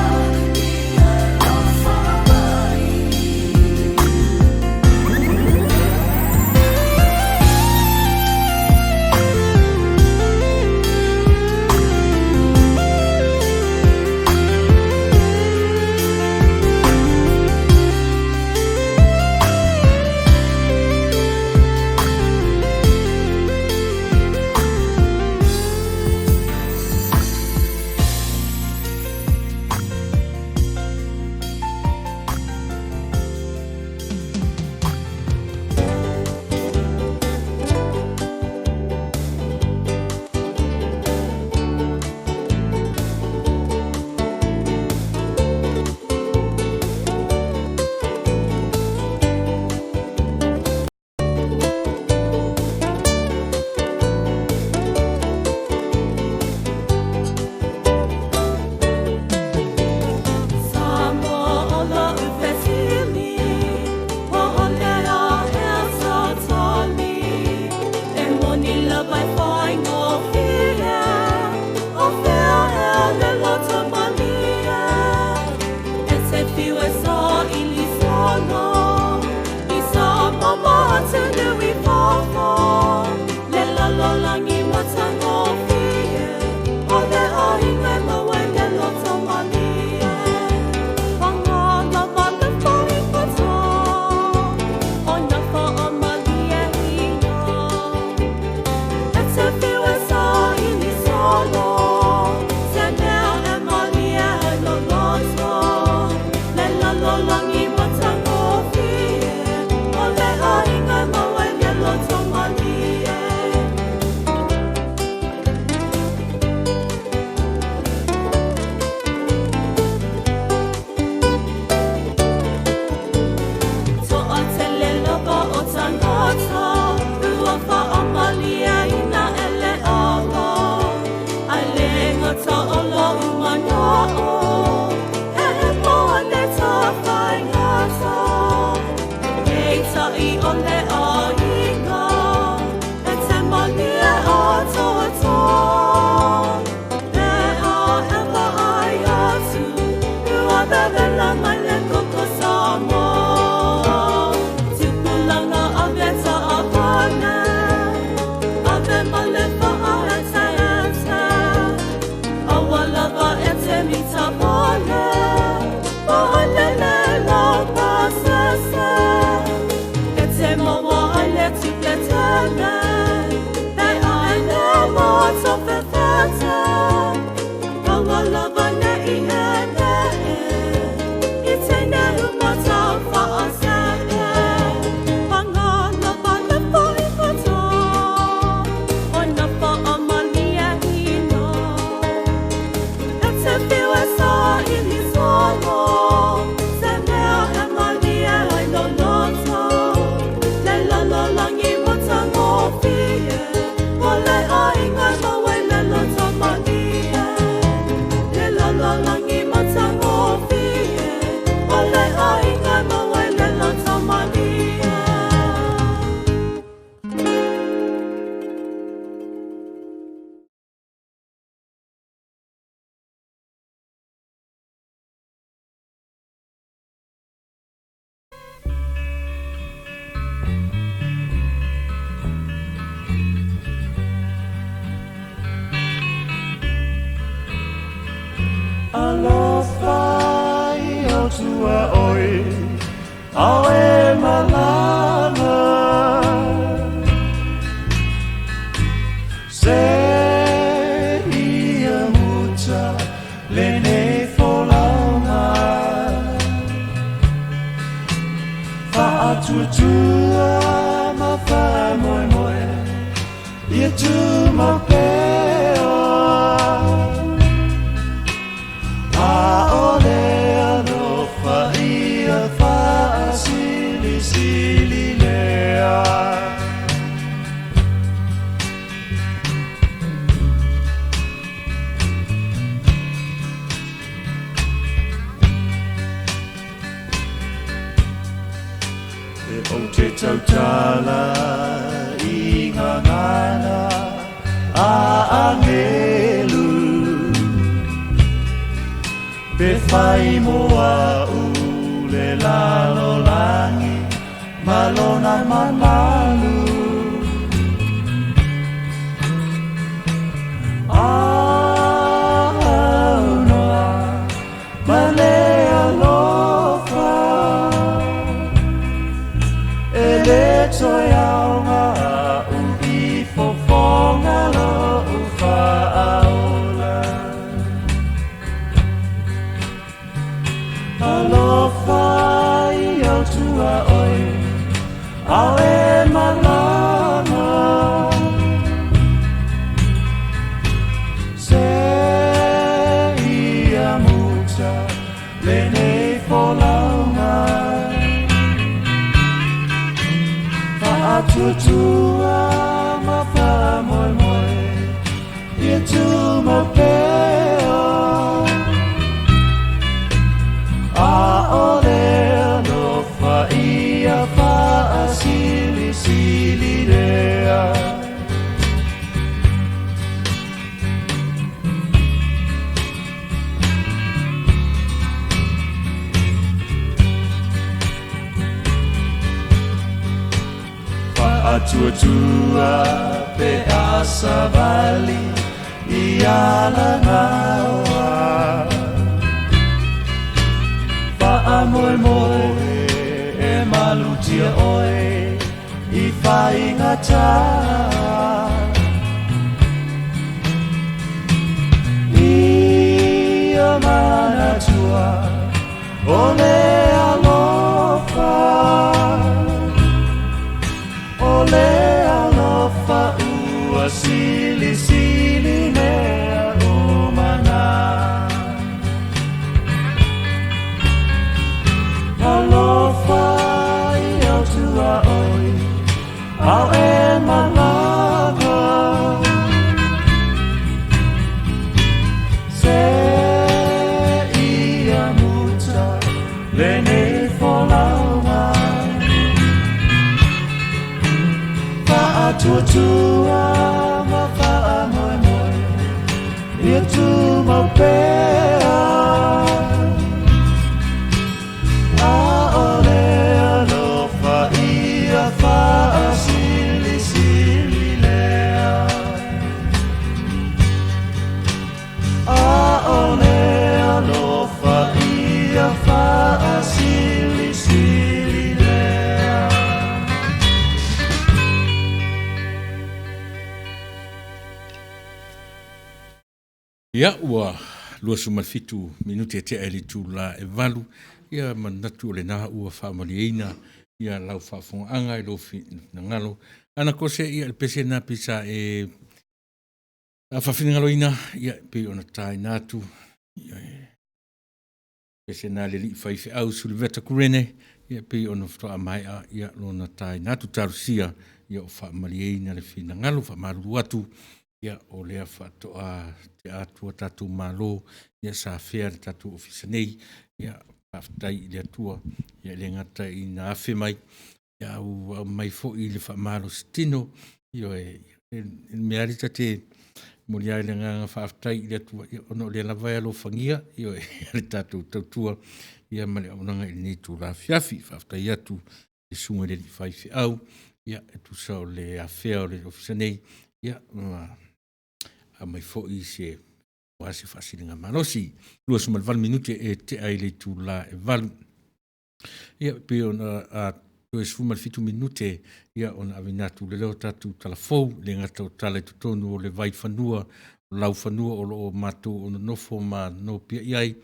Alofa i au tuaoi, ao e malama. Se ia muta lenei folauga. Faatuatua ma faamoemoe ia tumau pea. ʻAʻole alofa ia faasilisili lea. E ou te tautala i ngā ngana a angelu, pe fai mo a'u le lalolagi ma lona mamalu. Aunoa ma le alofa, e le toe aoga a'u i fofoga lo'u faaola. Alofa i au tuaoi, ao e malama. Se ia muta lenei folauga. Faatuatua ma faamoemoe ia tumau pea. ʻAʻole alofa ia faasilisili lea. Faatuatua pe a savali i alagaoa. Faamoemoe e malutia oe i faigata. Ia manatua o le alofa, o le alofa ua silisili mea uma na. Alofa i au tuaoi, ao e malama. Se ia muta lenei folauga. Faatuatua ma faamoemoe ia tumau pea. ʻAʻole alofa ia faasilisili lea. ʻAʻole alofa ia faasilisili lea. Ia, ua 27 minute e tea i le itula e 8, ia manatu o lena ua faamalieina ia lau faafogaaga i lou finagalo. Ana kose ia le pese na pisa e faafinagaloina, ia pei ona taina atu ia e pese na le alii faifeau Suliveta Kurene, ia pei ona faatoa maea ia lona taina atu talosia ia o faamalieina le finagalo faamalulu atu ia o lea faatoa te atua tatou malo ia sa fea le tatou ofisa nei ia faafetai i le Atua ia le gata ina afe mai ia au au mai foi i le faamalositino ioe e mea lava ta te momoli ai le agaga faafetai i le Atua ia ona o lea lava e alofagia ioe le tatou tautua ia ma le auaunaga i lenei itula afiafi. Faafetai atu i le susuga i le alii faifeau ia e tusa o le afea o le ofisa nei ia ma aumai foi se Aua se faasiliga malosi. 28 minute e tea i le itula e 8. Ia, pei ona a, toe 17 minute, ia, ona aveina atu le leo tatou tala fou, le gata o tala i totonu o le vai fanua, o lau fanua o lo o matou o nonofo ma nopia i ai,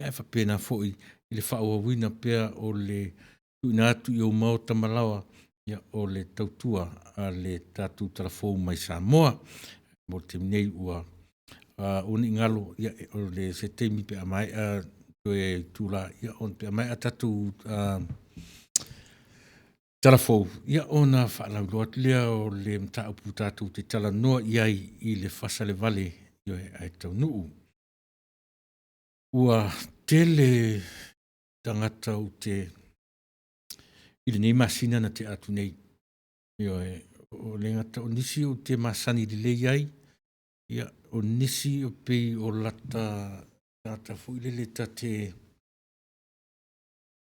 ae faapena foi i le faaauauina pea o le tuuina atu i ou maota ma laoa, ia, o le tautua a le tatou tala fou mai Samoa. Mo le taimi nei ua aua ne i galo, ia, o le se taimi pe a maea toe itula, ia, ona pe a maea tatou tala fou, ia, ona faalauiloa atu lea o le mataupu tatou te talanoa i ai i le fasalevale, ioe, ae taunuu. Ua tele tagata ou te i lenei masina na tea atu nei, ioe, o le gata o nisi ou te masani lelei ai, ia, o nisi e pei o lata tagata foi lele ta te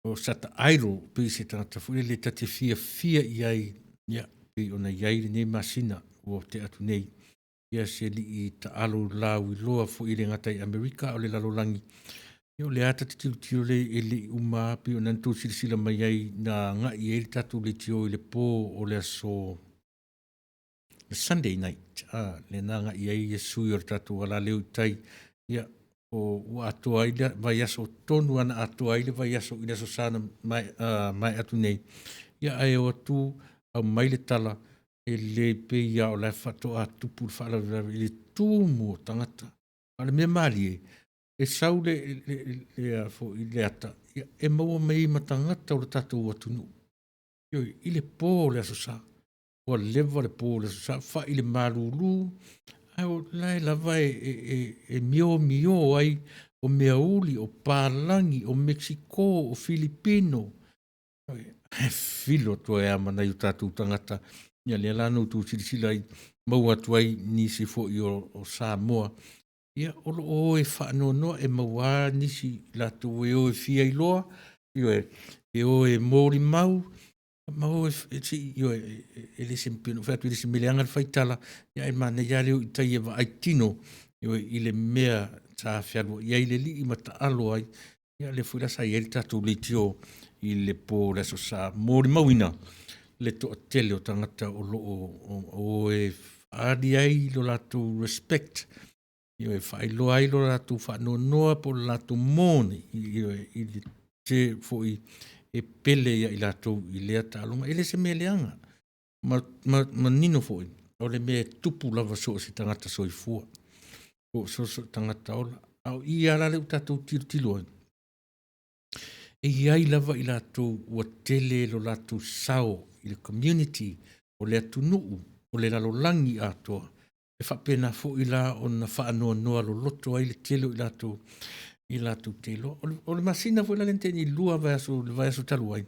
o sata idol, pei se tagata foi lele ta te fiafia i ai, ia, pei ona i ai lenei masina ua tea atu nei, ia se alii taalo lauiloa foi e le gata i Amerika a o le lalolagi. Ia o lea lava ta te tilotilo lelei e le i uma lava pei ona outou silasila mai ai na agai ai le tatou leitio i le po o le aso le Sunday night, a, lea na agai ai sui o le tatou alaleo i tai, ia, o ua atoa ai le vaiaso tonu lava na atoa ai le vaiaso i le Aso Sa na maea atu nei, ia ae o atu aumai le tala, e le pei lava o la e faatoa tupu le faalavelave i le tumu o tagata. A o le mea malie, e sau le le ata, ia, e maua mai ai ma tagata o le tatou atunuu, ioe, i le po o le Aso Sa. Ua leva le po o le Aso Sa, fai le malulu, ae o la e lava e miomio ai o meauli, o palagi, o Mekisiko, o Filipino, ae filo atu ai lava ma nai o tatou tagata. Ia lea la na outou silasila ai, maua atu ai nisi foi o Samoa, ia, o lo o o e faanoanoa, e maua lava nisi latou e o e fia iloa, ioe, e o e molimau, ma o e se i, ioe, e le o se, pei ona ou fai atu e le o se mea leaga le faitala, ae manaia lava le o i tai e vaai tino, ioe, i le mea sa fealuai ai le alii ma taalo ai, ia lea foi la sa i ai le tatou leitio i le po o le Aso Sa, molimauina le toatele o tagata o lo o o e faaali ai lo latou respect, ioe, faailoa ai lo latou faanoanoa po o le latou mourn, ioe, i le te foi e pele ia i latou i lea taaloga. E le se mea leaga, ma manino foi, o le mea e tupu lava so o se tagata soifua, po o so o se tagata ola. A o i lava la lea ua tatou tilotilo ai, e i ai lava i latou ua tele lo latou sao i le community, o le atunuu, o le lalolagi atoa, e faapena foi la ona faanoanoa loloto ai le tele o i latou i latou te iloa. O le masina foi la lea na tea nei, 2 vaiaso, le vaiaso talu ai,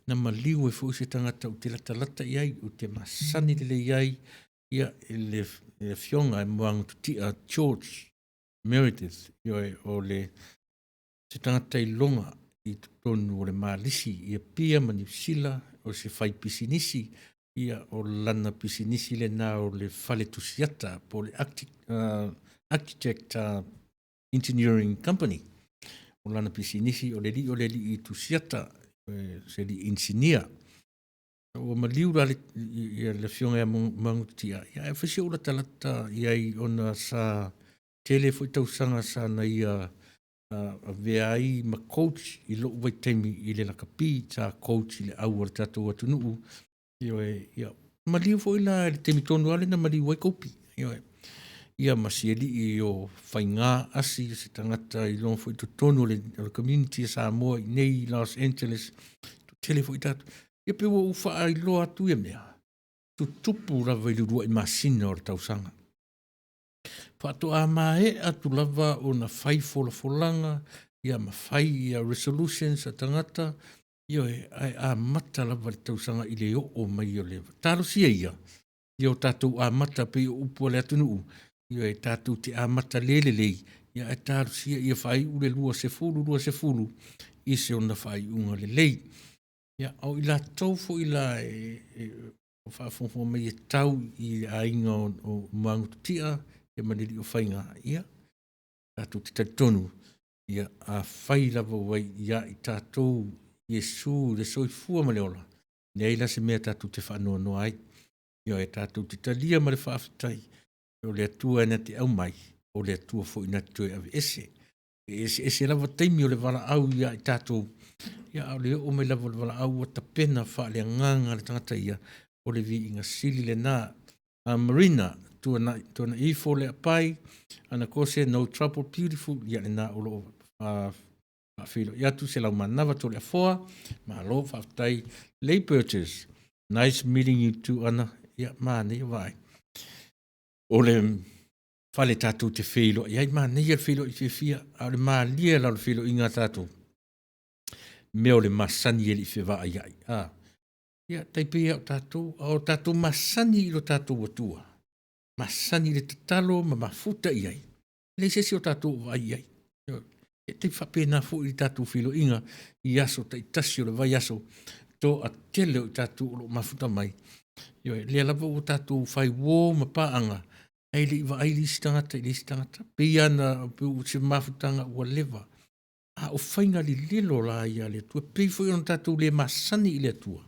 na maliu ai foi se tagata ou te latalata i ai, ou te masani lelei ai, ia, le afioga e Muagututia George Meredith, ioe, o le se tagata iloga i totonu o le Malisi i Apia ma Niu Sila, o se faipisinisi, ia, o lana pisinisi lena o le fale tusiata po o le Architect Engineering Company. O lana pisinisi, o le alii o le alii tusiata, se alii inisinia. Ua maliu la le, ia, le afioga ia Magututia, ia, ae fai si ou latalata i ai ona sa tele foi tausaga sa na ia avea ai ma coach i lou vaitaimi i le lakapi, sa coach i le au a le tatou atunuu, ioe, ia, maliu foi la i le taimi tonu lava lea na maliu ai Kopi, ioe, ia ma si alii o Faiga Asi, se tagata iloga foi i totonu o le community a Samoa i nei i Los Angeles, tele foi tatou, ia pei ua ou faailoa atu ia mea, tutupu lava i le uluai masina o le tausaga. Faatoa maea atu lava ona fai folafolaga, ia ma fai ia resolutions a tagata, ioe, ae amata lava le tausaga i le oo mai o le talosia ia, ia o tatou amata pei o upu a le atunuu, ioe, tatou te amata le lelei, ia ae talosia ia faaiu le 2020 i se ona faaiuga lelei. Ia, o i latou foi la e faafogafoga mai e tau i le aiga o Magututia ia ma le alii o Faiga, ia. Tatou te talitonu, ia, afai lava ua ia i tatou Iesu le soifua ma le ola, leai la se mea tatou te faanoanoa ai. Ioe, tatou te talia ma le faafetai, o le Atua e na te aumai, o le Atua foi na te toe aveese. E eseese lava taimi o le valaau ia i tatou, ia a o le oo mai lava o le valaau ua tapena faaleagaga le tagata ia, o le viiga sili lena. A Marina, tuanai, tuanai ifo le apai, ana kose no trouble beautiful, ia lena o lo o faafeiloai atu se laumanava Toleafoa, malo faafetai. Lay Burgess, nice meeting you too Ana, ia manaia vaai. O le fale tatou te feiloai ai, manaia le feiloai fiafia, a o le malie la o le feiloaiga a tatou, mea o le masani e le i fevaaiai. A, ia, tai pei lava o tatou, a o tatou masani i lo tatou Atua, masani i le tatalo ma mafuta i ai, e leai se isi o tatou o vaai i ai. E tai faapena foi i le tatou feiloaiga i aso taitasi o le vaiaso, toatele o i tatou o lo o mafuta mai. Ioe, lea lava ua tatou fai uo ma paaga, ae le i vaai le isi tagata i le isi tagata. Pei lava na, pei o se mafutaga ua leva. A o faiga lililo la ia a le Atua, pei foi ona tatou le masani i le Atua,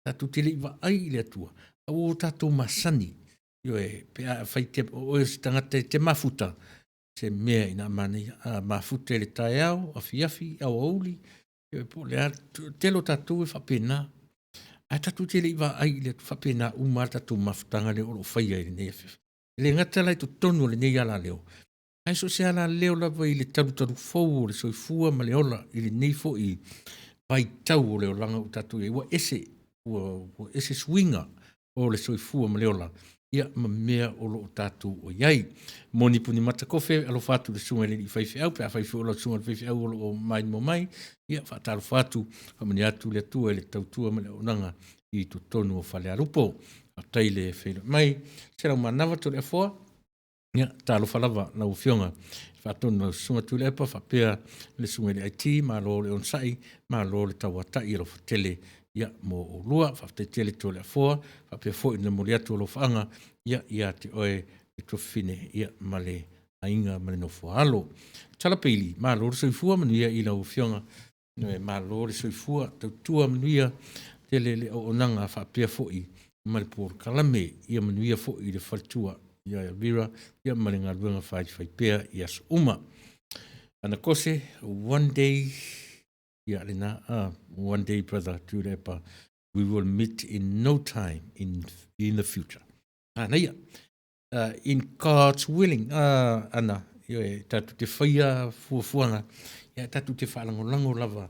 tatou te le i vaai i le Atua, a ua tatou masani. Ioe, pe a fai te, o oe o se tagata e te mafuta, se mea ina a manaia, a mafuta i le taeao, afiafi, aoauli, ioe, po o le a, tele o tatou e faapena. Ae tatou te le i vaai i le Atua, faapena uma lava le tatou mafutaga lea o lo o faia i lenei afiafi. E le gata la i totonu o lenei alaleo, ae so o se alaleo lava i le talutalu fou o le soifua ma le ola i lenei foi vaitau o le olaga ua tatou i ai, ua ese, ua, ua ese suiga o le soifua ma le ola, ia ma mea o lo o tatou o i ai. Moni Punimata Kofe, alofa atu i le susuga i le alii faifeau, pe afai foi o lau susuga i le faifeau o lo o maimoa mai, ia faatalofa atu, faamanuia atu le Atua i le tautua ma le auaunaga i totonu o Falealupo. Faafetai le feiloai mai. Selau Toleafoa, Ia, talofa lava lau Afioga i le Faatonu lau Susuga Tuilaepa faapea le Susuga i le IT, malo le onosai, malo le tauatai, alofa tele ia mo oulua. Faafetai tele Toleafoa, faapea foi le momoli atu o alofaaga ia ia te oe le tuafafine ia ma le aiga ma le nofo a alo. Tala Peili, malo le soifua, manuia i lau Afioga. Ioe, malo le soifua, tautua manuia tele le auaunaga faapea foi ma le polokalame. Ia manuia foi le faletua ia Vera ia ma le galuega faifaipea i aso uma. Ana Kose, one day, ia lena, one day brother Tuilaepa, we will meet in no time in, in the future. Manaia. In God's willing, ana, ioe, tatou te faia fuafuaga, ia tatou te faalagolago lava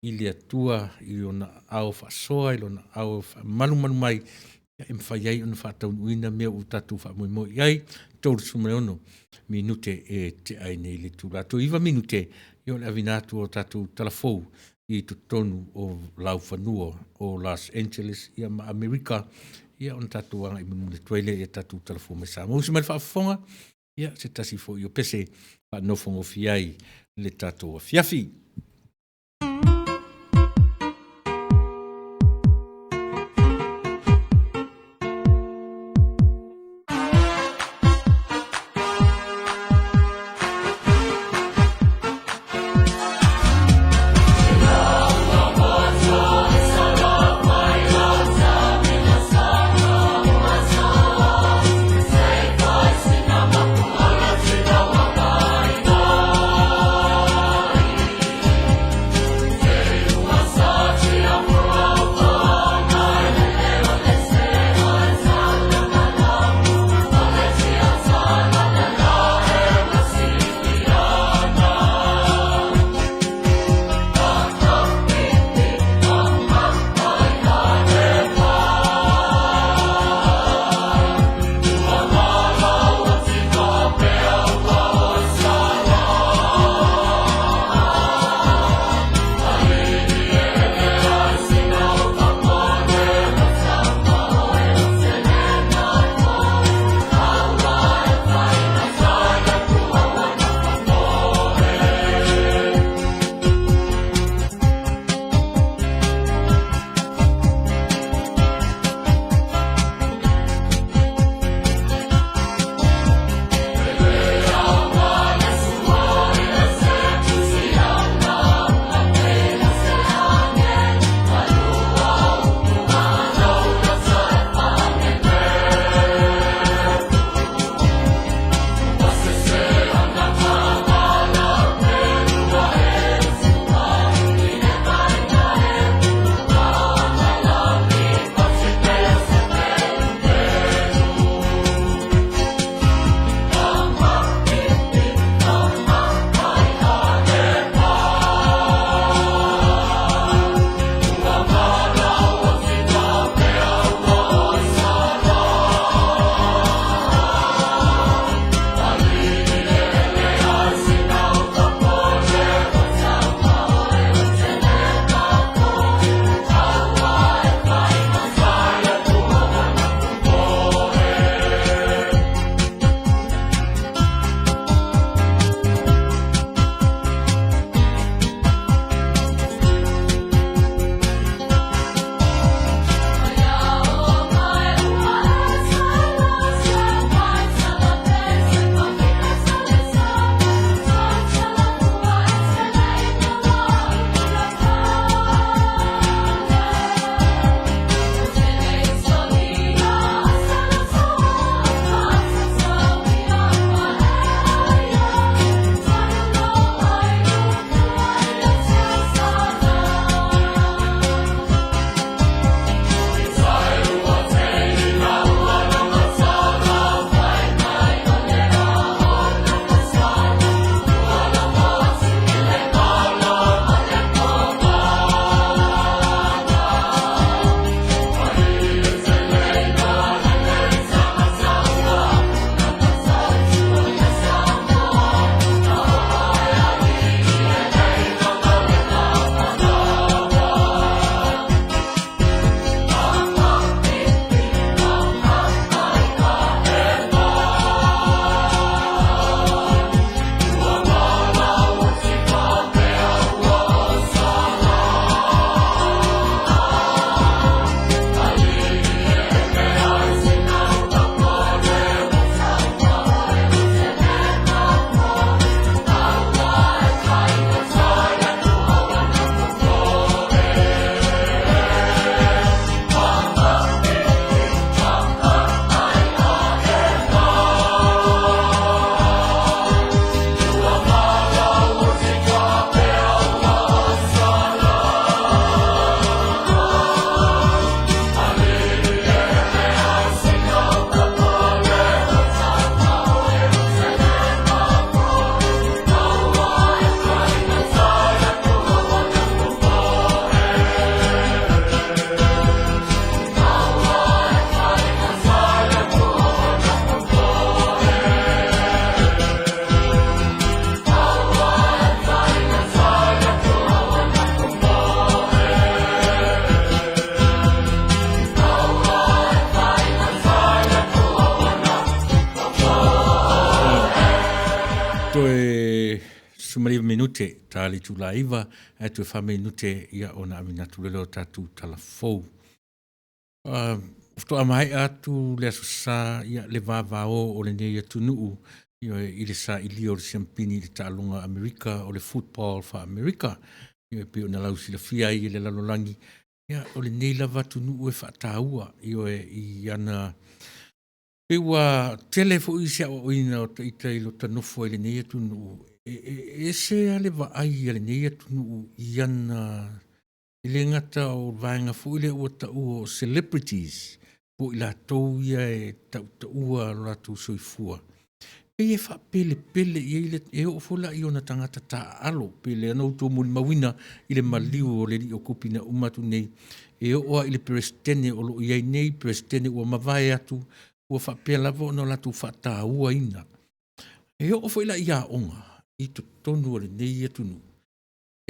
i le Atua i lona ao faasoa, i lona ao faamalumalu mai, ia, e mafai ai ona faataunuuina mea ua tatou faamoemoe i ai. 36 minute e tea ai nei le itula. Toe 9 minute, ia o le avina atu o tatou talafou i totonu o laufanua o Los Angeles ia ma Amerika, ia ona tatou agai mulimuli atu ai lea ia tatou talafua mai Samoa. Usi mai le faafofoga, ia se tasi foi o pese faanofogofie ai le tatou afiafi. 19 minute ta le itula e 9, ae toe 4 minute ia ona aveina atu loa lea o tatou tala fou. Faatoa maea atu le Aso Sa ia le vavao o lenei atunuu ioe, i le sailia o le siampini i le taaloga Amerika o le football faa-Amerika. Ioe, pei ona lausilafia ai e le lalolagi, ia, o lenei lava atunuu e faataua, ioe, i ana pei ua tele foi se aoaoina o ita i lota nofo ai i lenei atunuu, e ese lava le vaai a lenei atunuu i ana E le gata o vaega foi lea ua taua o celebrities, po o i latou ia e tautaua lo latou soifua, pei e faapelepele i ai le, e oo foi la i ona tagata taaalo, pei o lea na outou molimauina i le maliu o le alii o Kupi na uma atu nei, e oo lava i le Peresetene o lo o i ai nei, Peresetene ua mavae atu, ua faapea lava ona latou faatauaina. E oo foi la i aoga i totonu o lenei atunuu,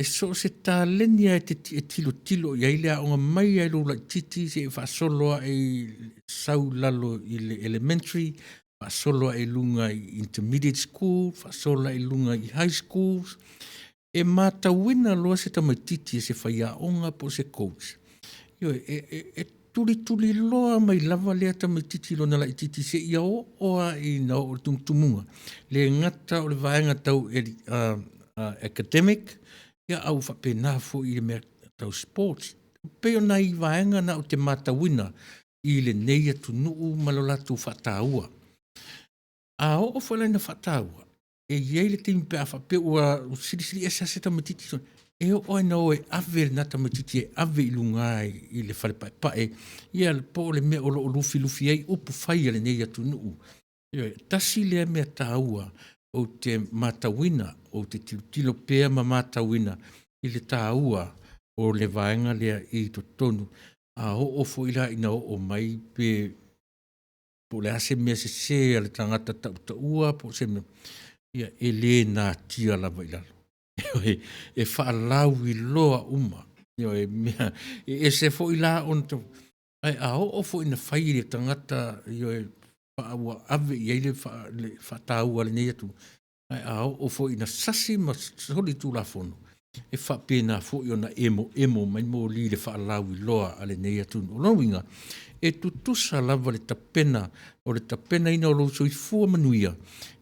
e so o se taleni lava e te tilotilo i ai le aoga mai lava i lou laitiiti seia faasolo ae i sau i lalo i le elementary, faasolo ae i luga i intermediate school, faasolo ae i luga i high schools, e matauina loa se tamaitiiti e se faiaoga po o se coach, ioe, e tulituliloa mai lava lea tamaitiiti i lona laitiiti seia oo lava ina oo i le tumutumuga, le gata o le vaega tau academic, ia a ua faapena foi i le mea tau sports. E pei o nai vaega na ou te matauina i lenei atunuu ma lo latou faataua. A oo foi la ina faataua, e i ai le taimi pe a faapea ua silisili ese lava se tamaitiiti, e oo lava ina o e ave lena tamaitiiti e ave i luga i le fale paepae, ia po o le mea o lo o lufilufi ai upufai a lenei atunuu. Ioe, tasi lea mea taua ou te matauina, ou te tilotilo pea ma matauina i le taua o le vaega lea i totonu. A oo foi la ina oo mai pe po o le a se mea sese a le tagata tautaua po o se mea, ia e le natia lava i lalo. Ioe, e faalauiloa uma. Ioe, mea e ese foi la ona ae a oo foi ina fai e le tagata, ioe, ua ave i ai le faataua a lenei atunuu, ae a oo foi ina sasi ma solitulafono, e faapena foi ona emoemo mai moli i le faalauiloa a lenei atunuu. O lona uiga, e tutusa lava le tapena o le tapenaina o lou soifua manuia,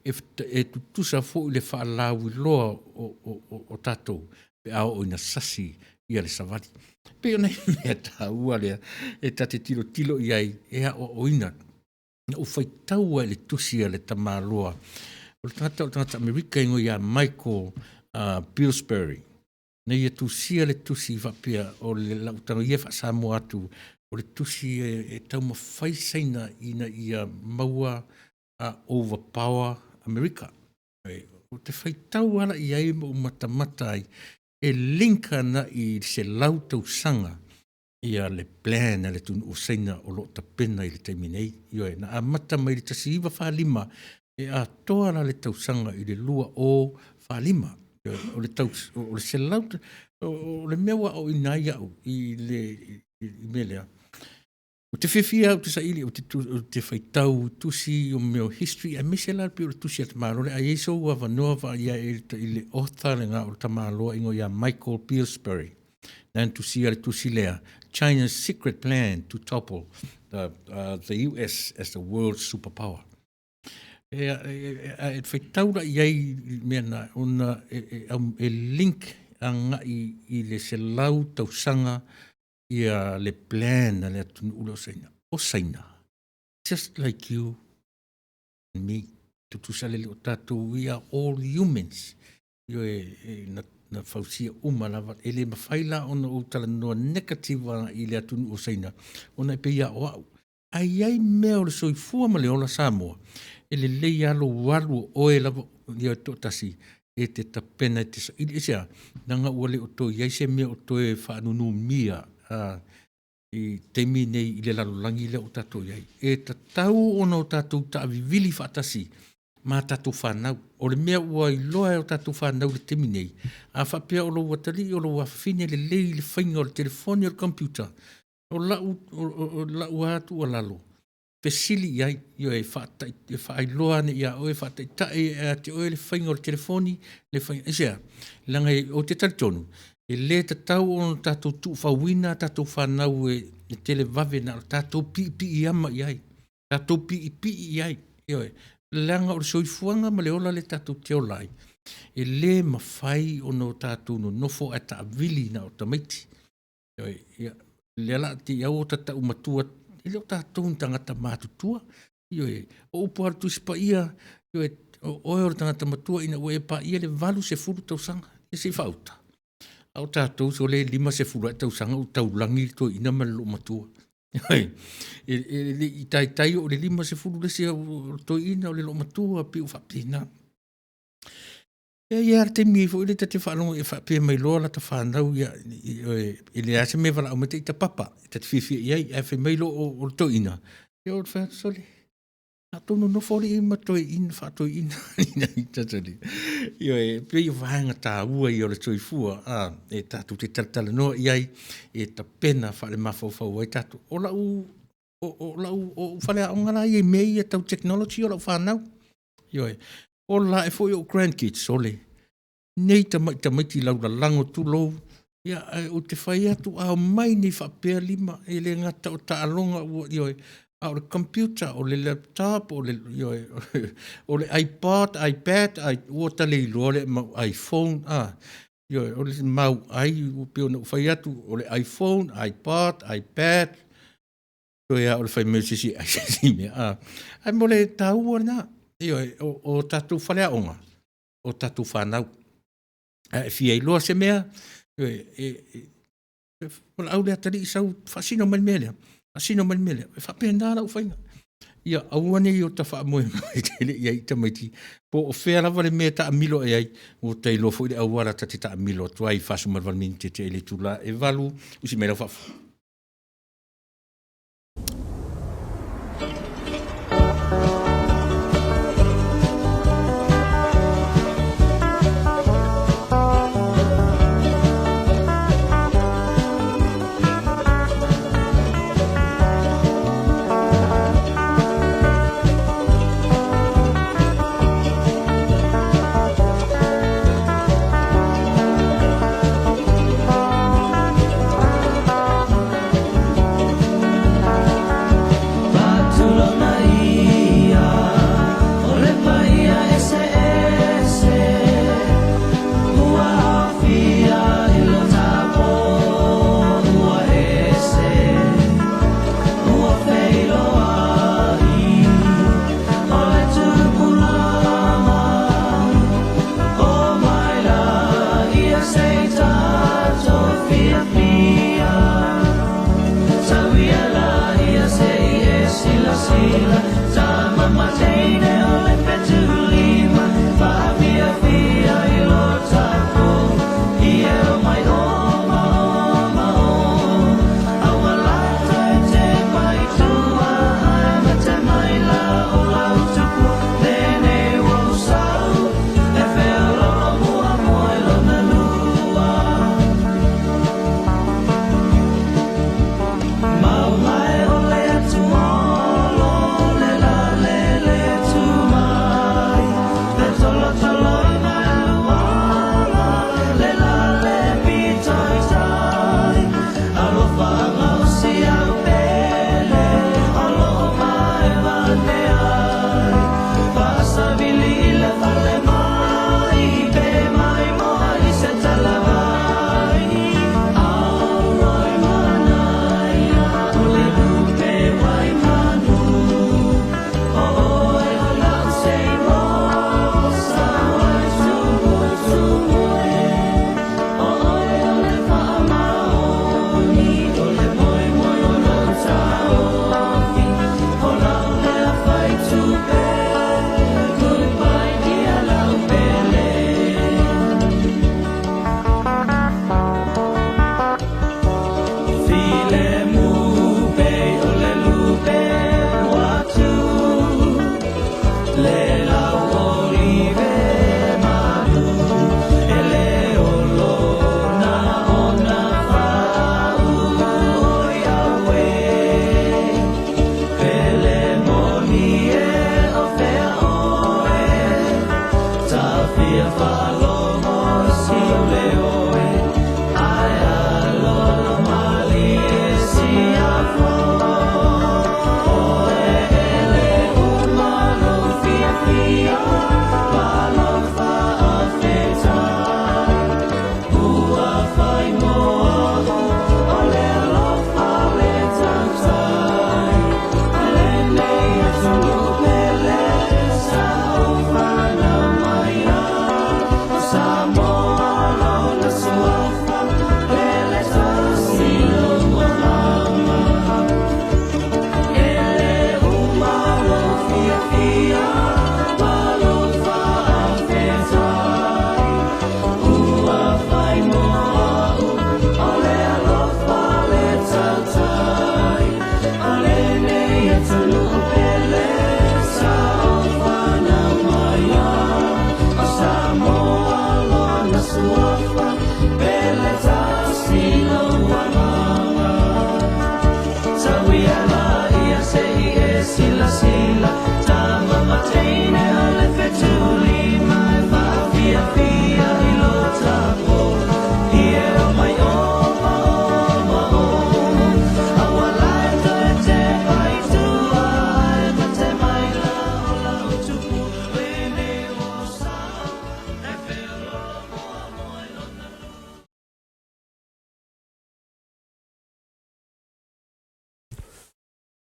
e tutusa foi le faalauiloa o tatou pe a oo ina sasi le savali. E pei o nai mea taua lea e ta te tilotilo i ai e aoaoina. Na ou faitau lava i le tusi a le tamaloa, o le tagata Amerika e igoa ia Michael Pillsbury, na ia tusia le tusi faapea, o lau tago ia e faa-Samoa atu, o le tusi e taumafai Saina ina ia maua overpower Amerika. Ou te faitau lava la i ai ma ou matamata ai, e link ana i le 100 tausaga ia le plan a le atunuu o Saina o lo o tapena i le taimi nei. Ioe, na amata mai i le 1945, e atoa la le tausaga i le 2045. Ioe, o le tau, o le 100, o le mea ua aoaoina ai au i le mea lea, ou te fiafia lava ou te saili, ou te faitau i tusi o mea o history, aemaise la pei o le tusi a le tamaloa lea. A i ai sou avanoa vaaia i le author lena o le tamaloa e igoa ia Michael Pillsbury, na na tusia le tusi lea, China's Secret Plan to Topple the US as the World Superpower. E faitau la i ai i mea na, ona e link agai i le 100 tausaga ia le plan a le atunuu lea o Saina. O Saina, just like you and me, tutusa lele o tatou, we are all humans. Ioe, na, na fausia uma lava. E le mafai la ona ou talanoa negative i le atunuu o Saina, ona e pei lava o au. Ae i ai mea o le soifua ma le ola Samoa, e lelei lava lou alu o oe lava ia toatasi e te tapena e te saili. Aisea? Leaga ua le o toe i ai se mea o toe faanunumia i taimi nei i le lalolagi lea ua tatou i ai. E tatau ona o tatou taavivili faatasi ma tatou fanau. O le mea ua iloa e o tatou fanau i le taimi nei, a faapea o lou atalii o lou afafine lelei i le faiga o le telefoni o le computer, o lau lava tuualalo, Fesili i ai, ioe, e, e faailoa ane ia oe, faataitai ia te oe le faiga o le telefoni, le faiga, aisea? Leaga ou te talitonu, e le tatau ona tatou tuufauina a tatou fanau e, e televave na o tatou piipiiama i ai, tatou piipii i ai, ioe, leaga o le soifuaga ma le ola lea tatou te ola ai, e le mafai ona o tatou nonofo ae taavili na o tamaiti. Ioe, ia, lea la te i au o tatau matua, e le o tatou ni tagata matutua. Ioe, o upu lava o le Tusi Paia, ioe, o oe o le tagata matua ina ua e paia le 80 tausaga, ia se i faauta. A o tatou sole 50 ae tausaga ua taulagi le toeaina ma le loomatua. E, e le i taitai oo i le 50 le isi o le toeaina o le loomatua, pei ua faapena. E i ai lava le taimi foi lea ta te faalogo e faapea mai loa lata fanau ia, e leai lava se mea e valaau mai ai ita papa, ta te fiafia i ai, ae fai mai loa o le toeaina, ia ou fai atu, sole, a outou nonofo alii ma toeaina, faatoeaina ita sole. Ioe, e pei o vaega taua ia o le soifua a, e tatou te talatalanoa i ai, e tapena faalemafaufau ai tatou. O lau o, o lau o ou faleaoga la ia i mea ia tau technology o lau fanau. Ioe. Ola ae foi ou grandkids, sole, nei tamai tamaiti laulalago tulou, ia, ae ou te fai atu a omai nei faapea lima, e le gata o taaloga ua, ioe, a o le computer, o le laptop, o le, ioe, o le iPod, iPad, i, ua ta le iloa le mau iPhone, a, ioe, o le mau ai, ua pei ona ou fai atu, o le iPhone, iPod, iPad, toe lava o le fai mai o se isi e ai se isi mea, a. Ae mo le taua lena, ioe, o, o tatou faleaoga, o tatou fanau. A e fia iloa se mea, ioe, e, e, valaau le atalii sau faasino mai le mea lea, faasino mai le mea lea. E faapena lau faiga. Ia aua ne i ota faamoemoe tele i ai i tamaiti, po o fea lava le mea e taamilo ae ai, ua ta iloa foi le auala ta te taamilo atu ai i 48 minute tea i le itula e 8, usi mai lau faafofoga.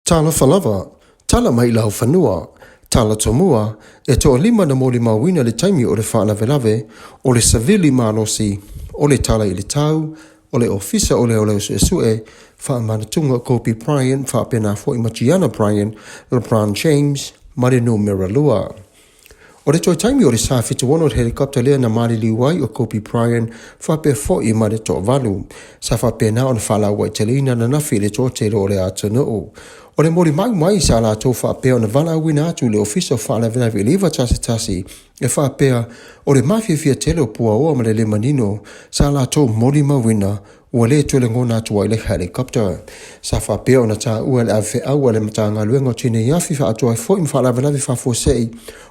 Talofa lava, tala mai i laufanua, tala tomua, e toalima na molimauina le taimi o le faalavelave, o le savili malosi, o le tala i le tau, o le Ofisa o Leoleo Suesue, faamanatuga Kobe Bryant faapena foi ma Gianna Bryant, LeBron James, ma le numera lua. O le toe taimi o le sa 76 o le helicopter lea na maliliu ai o Kobe Bryant faapea foi ma le toavalu. Sa faapena ona faalauaiteleina ananafi i le toatele o le atunuu. O le molimau mai sa latou faapea ona valaauina atu i le Ofisa o Faalavelave i le 911 e faapea o le mafiafia tele o puaoa ma le le manino sa latou molimauina ua le toe lagona atu ai le helicopter. Sa faapea ona taua e le avefeau a le Matagaluega o Tinei Afi Faatoa ai foi ma Faalavelave Faafuasei,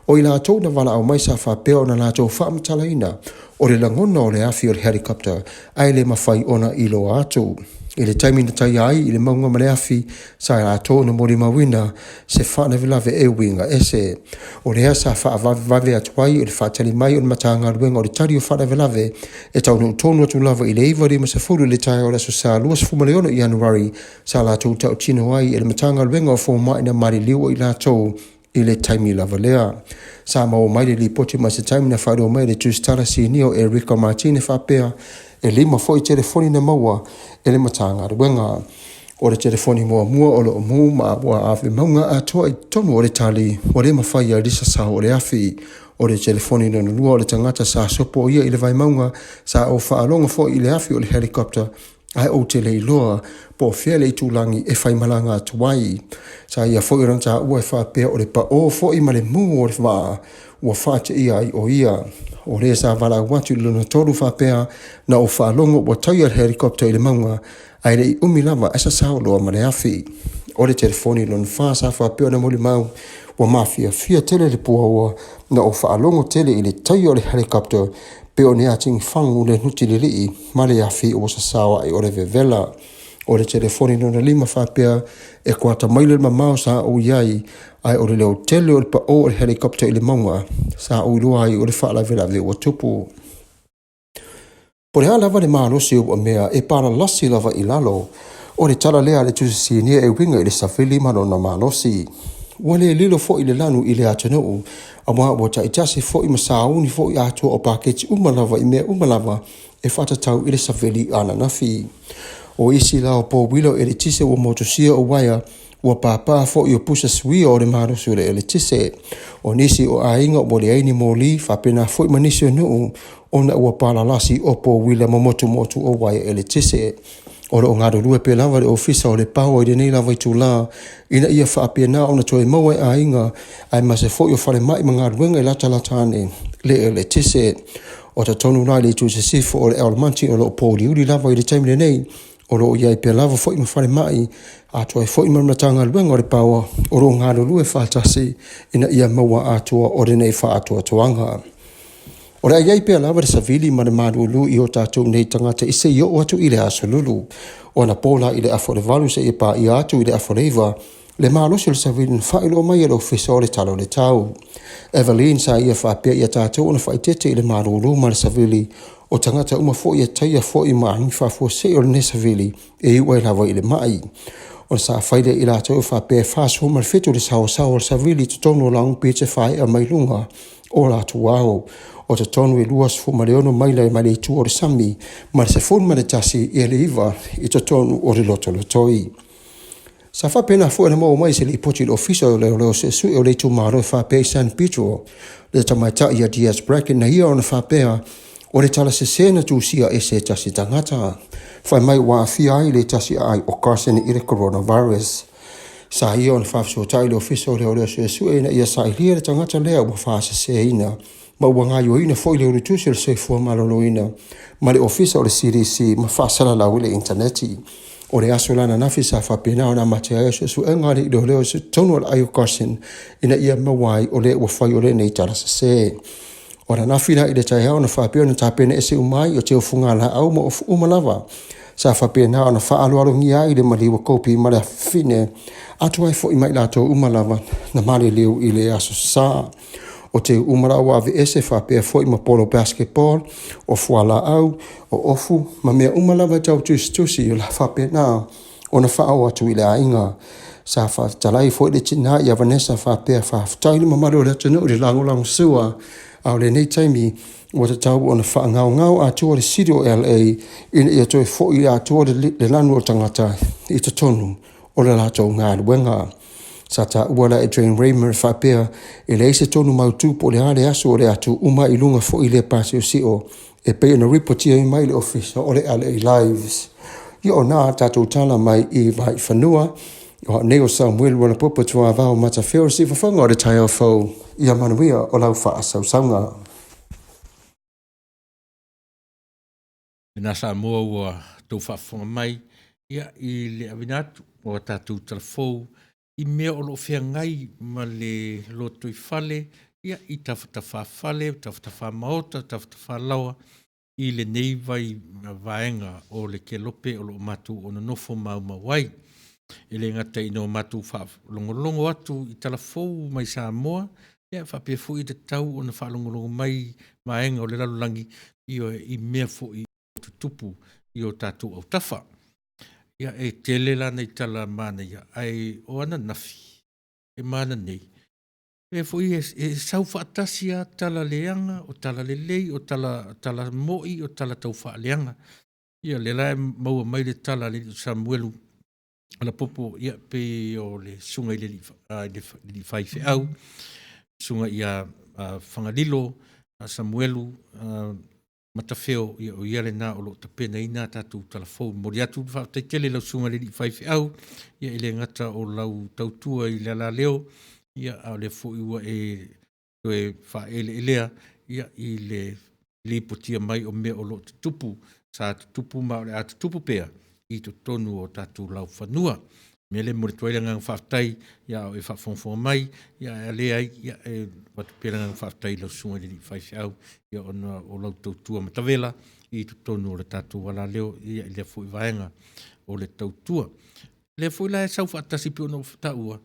o i latou na valaau mai sa faapea ona latou faamatalaina o le lagona o le afi o le helicopter ae le mafai ona iloa atu. I le taimi na taia ai i le mauga ma le afi, sa latou ona molimauina se faalavelave e uiga ese. O lea sa faavavevave atu ai o le faatali mai o le Matagaluega o le Tali o Faalavelave e taunuu tonu atu lava i le 9:50 i le taeao o le Aso Sa 26 Ianuari sa latou tautino ai e le Matagaluega o Fomai na maliliu o i latou i le taimi lava lea. Sa maua mai le lipoti mai se taimi na faailoa mai e le Tusitala Sinia o Erika Martin e faapea e lima foi telefoni na maua e le Matagaluega. O le telefoni muamua o lo o mu ma ua ave mauga atoa i totonu o le tali ua le mafai ai le sasao o le afi. O le telefoni lona lua o le tagata sa sopo ia i le vaimauga sa ou faalogo foi i le afi o le helicopter ae ou te le iloa po o fea le itulagi e faimalaga atu ai. Sa ia foi ona taua e faapea o le paō foi ma le mū o le vaa ua faateia ai o ia. O le sa valaau atu i le lona tolu faapea na ou faalogo ua taia le helicopter i le mauga ae le i umi lava ae sasao loa ma le afi. O le telefoni lona fa sa faapea ona molimau ua mafiafia tele le puaoa na ou faalogo tele i le taia o le helicopter pei o ni atigifagu le nutililii ma le afi ua sasao ae o le vevela. O le telefoni lona lima faapea e kuata mai le mamao sa ou i ai ae o le leo tele o le paō o le helicopter i le mauga sa ou iloa ai o le faalavelave ua tupu. Po o le a lava le malosi o ua mea e palalasi lava i lalo, o le tala lea a le Tusi Sinia e uiga i le savili ma lona malosi. Ua le lilo foi le lanu i le atunuu, aua ua taitasi foi ma sauni foi atoa o paketi uma lava i mea uma lava e faatatau i le savili ananafi. O isi la o pouila o eletise ua motusia o uaea, ua pāpā foi o pusa suia o le malosi o le eletise. O nisi o aiga ua leai ni moli, faapena foi ma nisi o nuu, ona ua palalasi o pouila ma motumotu o uaea eletise. O lo o galulue pea lava le Ofisa o le Power i lenei lava itulā ina ia faapena ona toe maua e aiga aemaise foi o falemai ma galuega e latalata ane le eletise. O totonu la i le itu sisifo o le Almonte o lo o pōuliuli lava i le taimi lenei, o lo o i ai pea lava foi ma falemai atoa ai foi ma le Matagaluega o le Power o lo o galulue faatasi ina ia maua atoa o lenei faatoatoaga. O le a i ai pea lava le savili ma le malūlū i o tātou nei tagata i se i oo atu i le aso lulu. O anapo la i le afa o le 8 seia paia atu i le afa o le 9, le malosi o le savili na faailoa mai e le Ofisa o le Tala o le Tau. Eveline sa ia faapea ia tātou ona faaeteete i le malūlū ma le savili, o tagata uma foi e taia foi ma agi faafuasei o lenei savili e iu ai lava i le mai. Ona sa fai lea i latou e faapea e 47 le saoasaoa o le savili i totonu o Long Beach e faaea mai luga o latou ao. O totonu e 26 maila mai le itu o le sami ma le 11 i le 9 i totonu o le lotolotoi. Sa faapena foi ona maua mai se lipoti i le Ofisa o Leoleo Suesue o le itumalo e faapea i San Pedro, le tamaitai ia Diaz Bracken na ia ona faapea o le tala sese na tusia e se tasi tagata. Fai mai ua aafia ai le tasi aai o Carson i le coronavirus. Sa ia ona faafesootai i le Ofisa o Leoleo Suesue ina ia sailia le tagata lea ua faaseseina ma ua gaoioiina foi le ulutusi o le Soifua Maloloina ma le Ofisa o le CDC ma faasalalau i le initaneti. O le aso la ananafi sa faapena ona amata ai suesuega a le leoleo i totonu o le aai o Carson ina ia maua ai o le ua fai o lenei tala sese. O ananafi la i le taeao na faapea ona tapena ese uma ai o te ofugalaau ma ofu uma lava. Sa faapena ona faaaloalogia ai le maliu o Kopi ma le afafine atu ai foi mai latou uma lava na maliliu i le aso sa. O te uma la ua aveese faapea foi ma polo basketball, o fualaau, o ofu ma mea uma lava e tau tusitusi o le a faapena ona faaoo atu i le aiga. Sa faatalai foi le tina ia Vanessa faapea, Faafetai i le mamalu o le atunuu i le lagolagosua, a o lenei taimi ua tatau ona faagaogao atoa le City o LA ina ia toe foi atoa le lanu o tagata i totonu o le latou galuega. Sa taua la e Jane Raymer faapea, e leai se tonu mautu po o le a le aso o le a tuu uma ai i luga foi lea pasiosio e pei ona ripotia mai le ofisa o le LA Lives. Ia o na tatou tala mai i Vaifanua, o au nei o Samuel Walapopo Tuavao Matafeo, siufofoga o le taeao fou, ia manuia o lau faasausauga. Lena Samoa ua tou faafofoga mai ia i le avina atu o a tatou tala fou i mea o lo o feagai ma le lotoifale ia i tafatafafale, tafatafamaota, tafatafalaoa i lenei vai vaega o le kelope o lo o matou o nonofo maumau ai. E le gata ina o matou faalogologo atu i tala fou mai Samoa, ia faapea foi e tatau ona faalogologo mai vaega o le lalolagi ioe, i mea foi o tutupu i o tatou autafa. Ia, e tele la nai tala manaia, ae o ananafi e ma ananei, lea foi e sau faatasi lava tala leaga, o tala lelei, o tala, tala mo'i, o tala tau faaleaga. Ia, lea la e maua mai le tala a le alii o Samuelu Lapopo, ia, pei o le susuga i le alii faifeau, susuga ia Fagalilo Samuelu Matafeo, ia, o ia lena o lo o tapenaina a tatou tala fou. E momoli atu le faafetai tele i lau susuga i le alii faifeau, ia, e le gata o lau tautua i le alaleo, ia, a o lea foi ua e toe faaeleelea ia, i le lipotia mai o mea o lo o tutupu, sa tutupu ma o le a tutupu pea i totonu o tatou laufanua. O le mea lea e momoli atu ai le agaga faafetai ia a o e faafogafoga mai, ia ae a leai, ia e avatu pea le agaga faafetai i lau susuga i le alii faifeau ia ona o lau tautua matavela i totonu o le tatou alaleo ia i lea foi vaega o le tautua. O lea foi la e sau faatasi pei ona ou taua,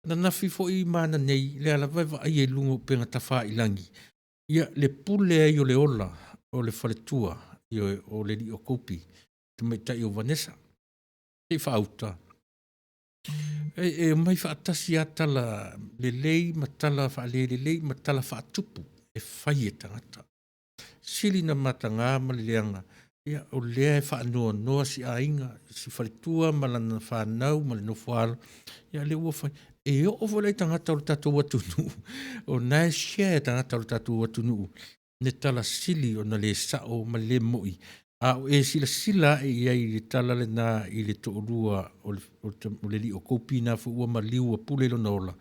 ananafi foi ma ananei, lea lava e vaaia i luga o upega tafailagi, ia le pule ai o le ola o le faletua, ioe, o le alii o Kopi, tamaitai o Vanessa, se i faauta. E omai faatasi lava tala lelei ma tala faalelelei ma tala faatupu e fai e tagata. Sili na mataga ma le leaga, ia, o lea e faanoanoa si aiga, si faletua ma lana fanau ma le nofoaalo, ia lea ua fai. E oo foi la i tagata o le tatou atunuu, o na e share e tagata o le tatou atunuu le tala sili ona le sao ma le le mo'i, a o e silasila ae i ai i le tala lena i le toalua o le alii o Kopi na foi ua maliu ua pule lona ola.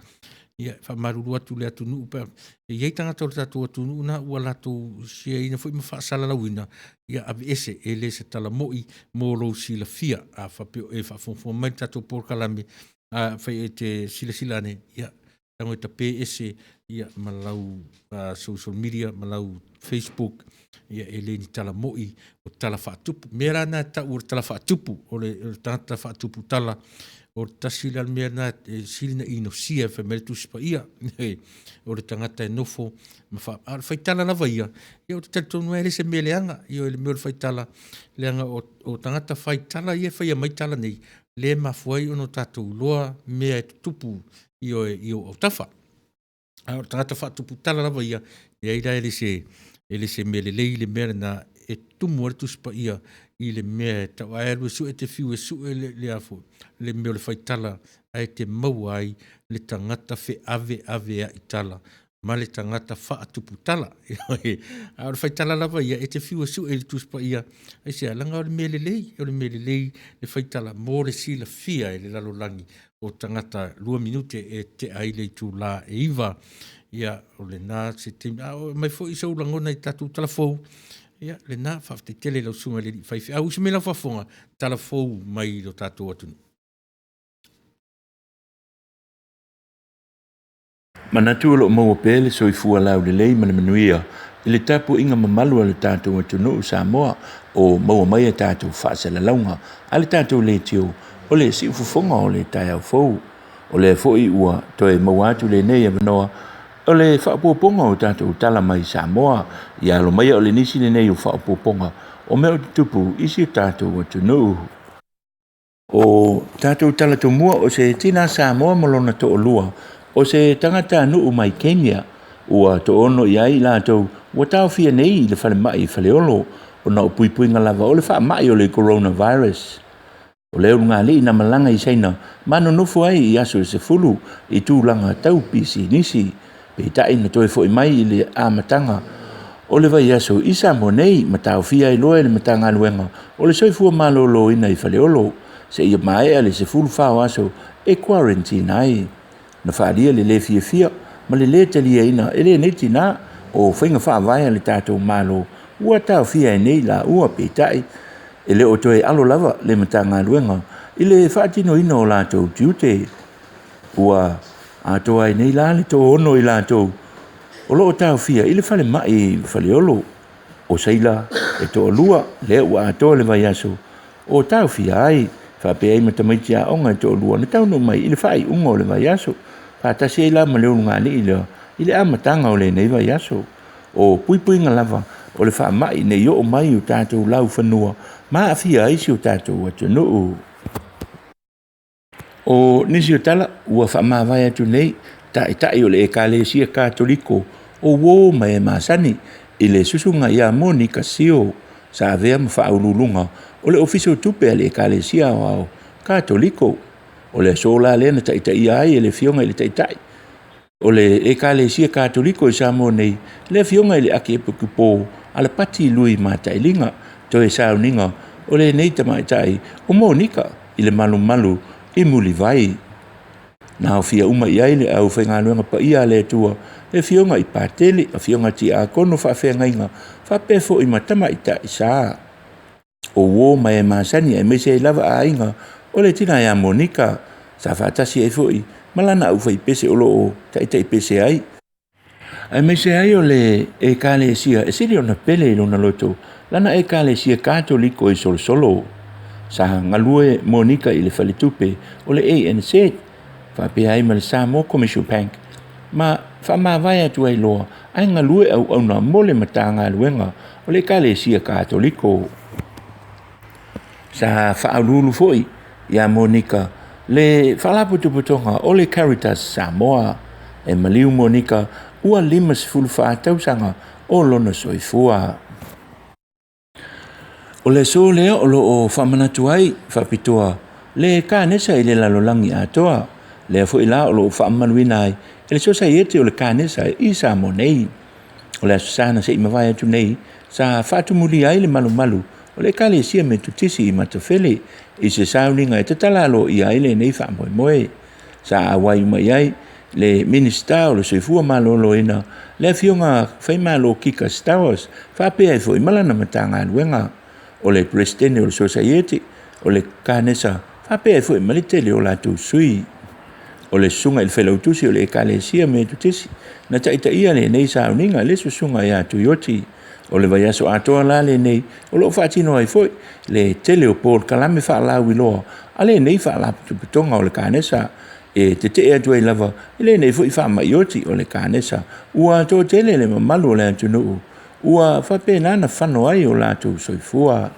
Ia, e faamalulu atu i le atunuu pe a e i ai tagata o le tatou atunuu na ua latou share ina foi ma faasalalauina, ia aveese, e le se tala mo'i mo lou silafia. A faapea o e faafogafoga mai i le tatou polokalame, afai e te silasila ane, ia tago e tape ese ia ma lau social media ma lau Facebook, ia e le ni tala mo'i, o tala faatupu. Mea la na e tau o le tala faatupu, o le tagata faatupu tala, o le tasi la mea na e sili na inosia fai mai le Tusi Paia, o le tagata e nofo ma fa, a o le faitala lava ia, ia ou te talitonu lava e le se mea leaga, ioe, le mea o le faitala, leaga o tagata faitala ia e faia mai tala nei, lea e mafua ai ona tatou iloa mea e tutupu, ioe, i ou autafa. A o le tagata faatupu tala lava ia, leai la e le se, e le se mea lelei le mea lena e tumu ai le Tusi Paia i le mea e tau, a e alu e sue, e te fiu e sue le, le a foi, le mea o le faitala, ae te maua ai le tagata feaveaveai tala ma le tagata faatupu tala. A o le faitala lava ia, e te fiu e sue i le Tusi Paia, aisea? Leaga o le mea lelei, o le mea lelei le faitala mo le silafia e le lalolagi o tagata 2 minute e tea ai le itula e 9. Ia, o lena se taimi. A oo mai foi sou lagona i tatou tala fou, ia, lena, faafetai tele i lau susuga i le alii faifeau. Usi mai lau faafofoga, tala fou mai lo tatou atunuu. Manatu o lo o maua pea le soifua laulelei ma le manuia i le tapuaiga mamalu a le tatou atunuu Samoa o maua mai a tatou faasalalauga a le tatou leitio o le siufofoga o le taeao fou. O lea foi ua toe maua atu lenei avanoa o le faaopoopoga o tatou tala mai Samoa. Ia alo maia o le nisi lenei o faaopoopoga o mea o tutupu i si o tatou atunuu. O tatou tala tomua o se tina Samoa ma lona to'alua o se tagatanuu mai Kenya ua to'aono i ai i latou ua taofia nei i le falemai i Faleolo ona o puipuiga lava o le faamai o le coronavirus. O le ulugalii na malaga i Saina ma nonofo ai i aso e 10 i tulaga tau pisinisi, peitai na toe foi mai i le amataga o le vaiaso i Samoa nei ma taofia ai loa e le Matagaluega o le Soifua Maloloina i Faleolo seia maea le 14 o aso e quarantine ai. Na faaalia le le fiafia ma le lē taliaina e lenei tinā o faiga faavae a le tatou Malo ua taofia ai nei laua, peitai e le o toe alo lava le Matagaluega i le faatinoina o latou tiute. Ua atoa ai nei la le toaono i latou o lo o taofia i le falemai i Faleolo. O Saila e toalua lea ua atoa le vaiaso o taofia ai, faapea ai ma tamaiti aoga e toalua na taunuu mai i le faaiuga o le vaiaso, faatasi ai la ma le ulugalii lea i le amataga o lenei vaiaso. O puipuiga lava o le faamai nei oo mai i o tatou laufanua ma aafia ai si o tatou atunuu. O nisi o tala ua faamavae atu nei taitai o le Ekalesia Katoliko o uō ma e masani i le susuga ia Monika Sio sa avea ma faauluuluga o le Ofisa o Tupe a le Ekalesia Aoao Katoliko. O le aso la lea na taitaia ai e le Afioga i le Taitai o le Ekalesia Katoliko i Samoa nei, le Afioga i le Akiepikopo Alapati Lui Matailiga, toe sauniga o lenei tamaitai o Monika i le malumalu i Mulivai. Na aofia uma i ai le aufaigaluega paia a le Atua, le Afioga i Patele, Afioga Tiakono faafeagaiga, faapea foi ma tamaitai sa. O uō ma e masani aemaise ai lava aiga o le tina ia Monika sa faatasi ai foi ma lana aufaipese o lo o taitaipese ai, aemaise ai o le Ekalesia e sili ona pele i lona loto, lana Ekalesia Katoliko i Solosolo. Sa galue Monika i le faletupe o le ANZ faapea ai ma le Samoa Commercial Bank ma faamavae atu ai loa ae galue auauna mo le Matagaluega o le Ekalesia Katoliko. Sa faauluulu foi ia Monika le Faalapotopotoga o le Caritas Samoa. E maliu Monika ua 54 tausaga o lona soifua. O le aso lea o lo o faamanatu ai faapitoa le kanesa i le lalolagi atoa, lea foi la o lo o faamamaluina ai e le Sosaiete o le Kanesa i Samoa nei. O le Aso Sa na se i mavae atu nei sa faatumulia ai le malumalu o le Ekalesia Metotisi i Matafele i se sauniga e tatala aloaia ai lenei faamoemoe. Sa auai uma i ai le Minisita o le Soifua Maloloina, le Afioga Faimalo Kika Stowers, faapea ai foi ma lana Matagaluega, o le Peresetene o le Sosaiete o le Kanesa, faapea ai foi ma le tele o latou sui. O le susuga i le Failautusi o le Ekalesia Metotisi na taitaia lenei sauniga, le susuga ia Tuioti. O le vaiaso atoa la lenei o lo o faatino ai foi le tele o polokalame faalauiloa a lenei Faalapotopotoga o le Kanesa e tetee atu ai lava i lenei foi faamai oti o le kanesa ua toatele le mamalu o le atunuu ua faapena na fano ai o latou soifua.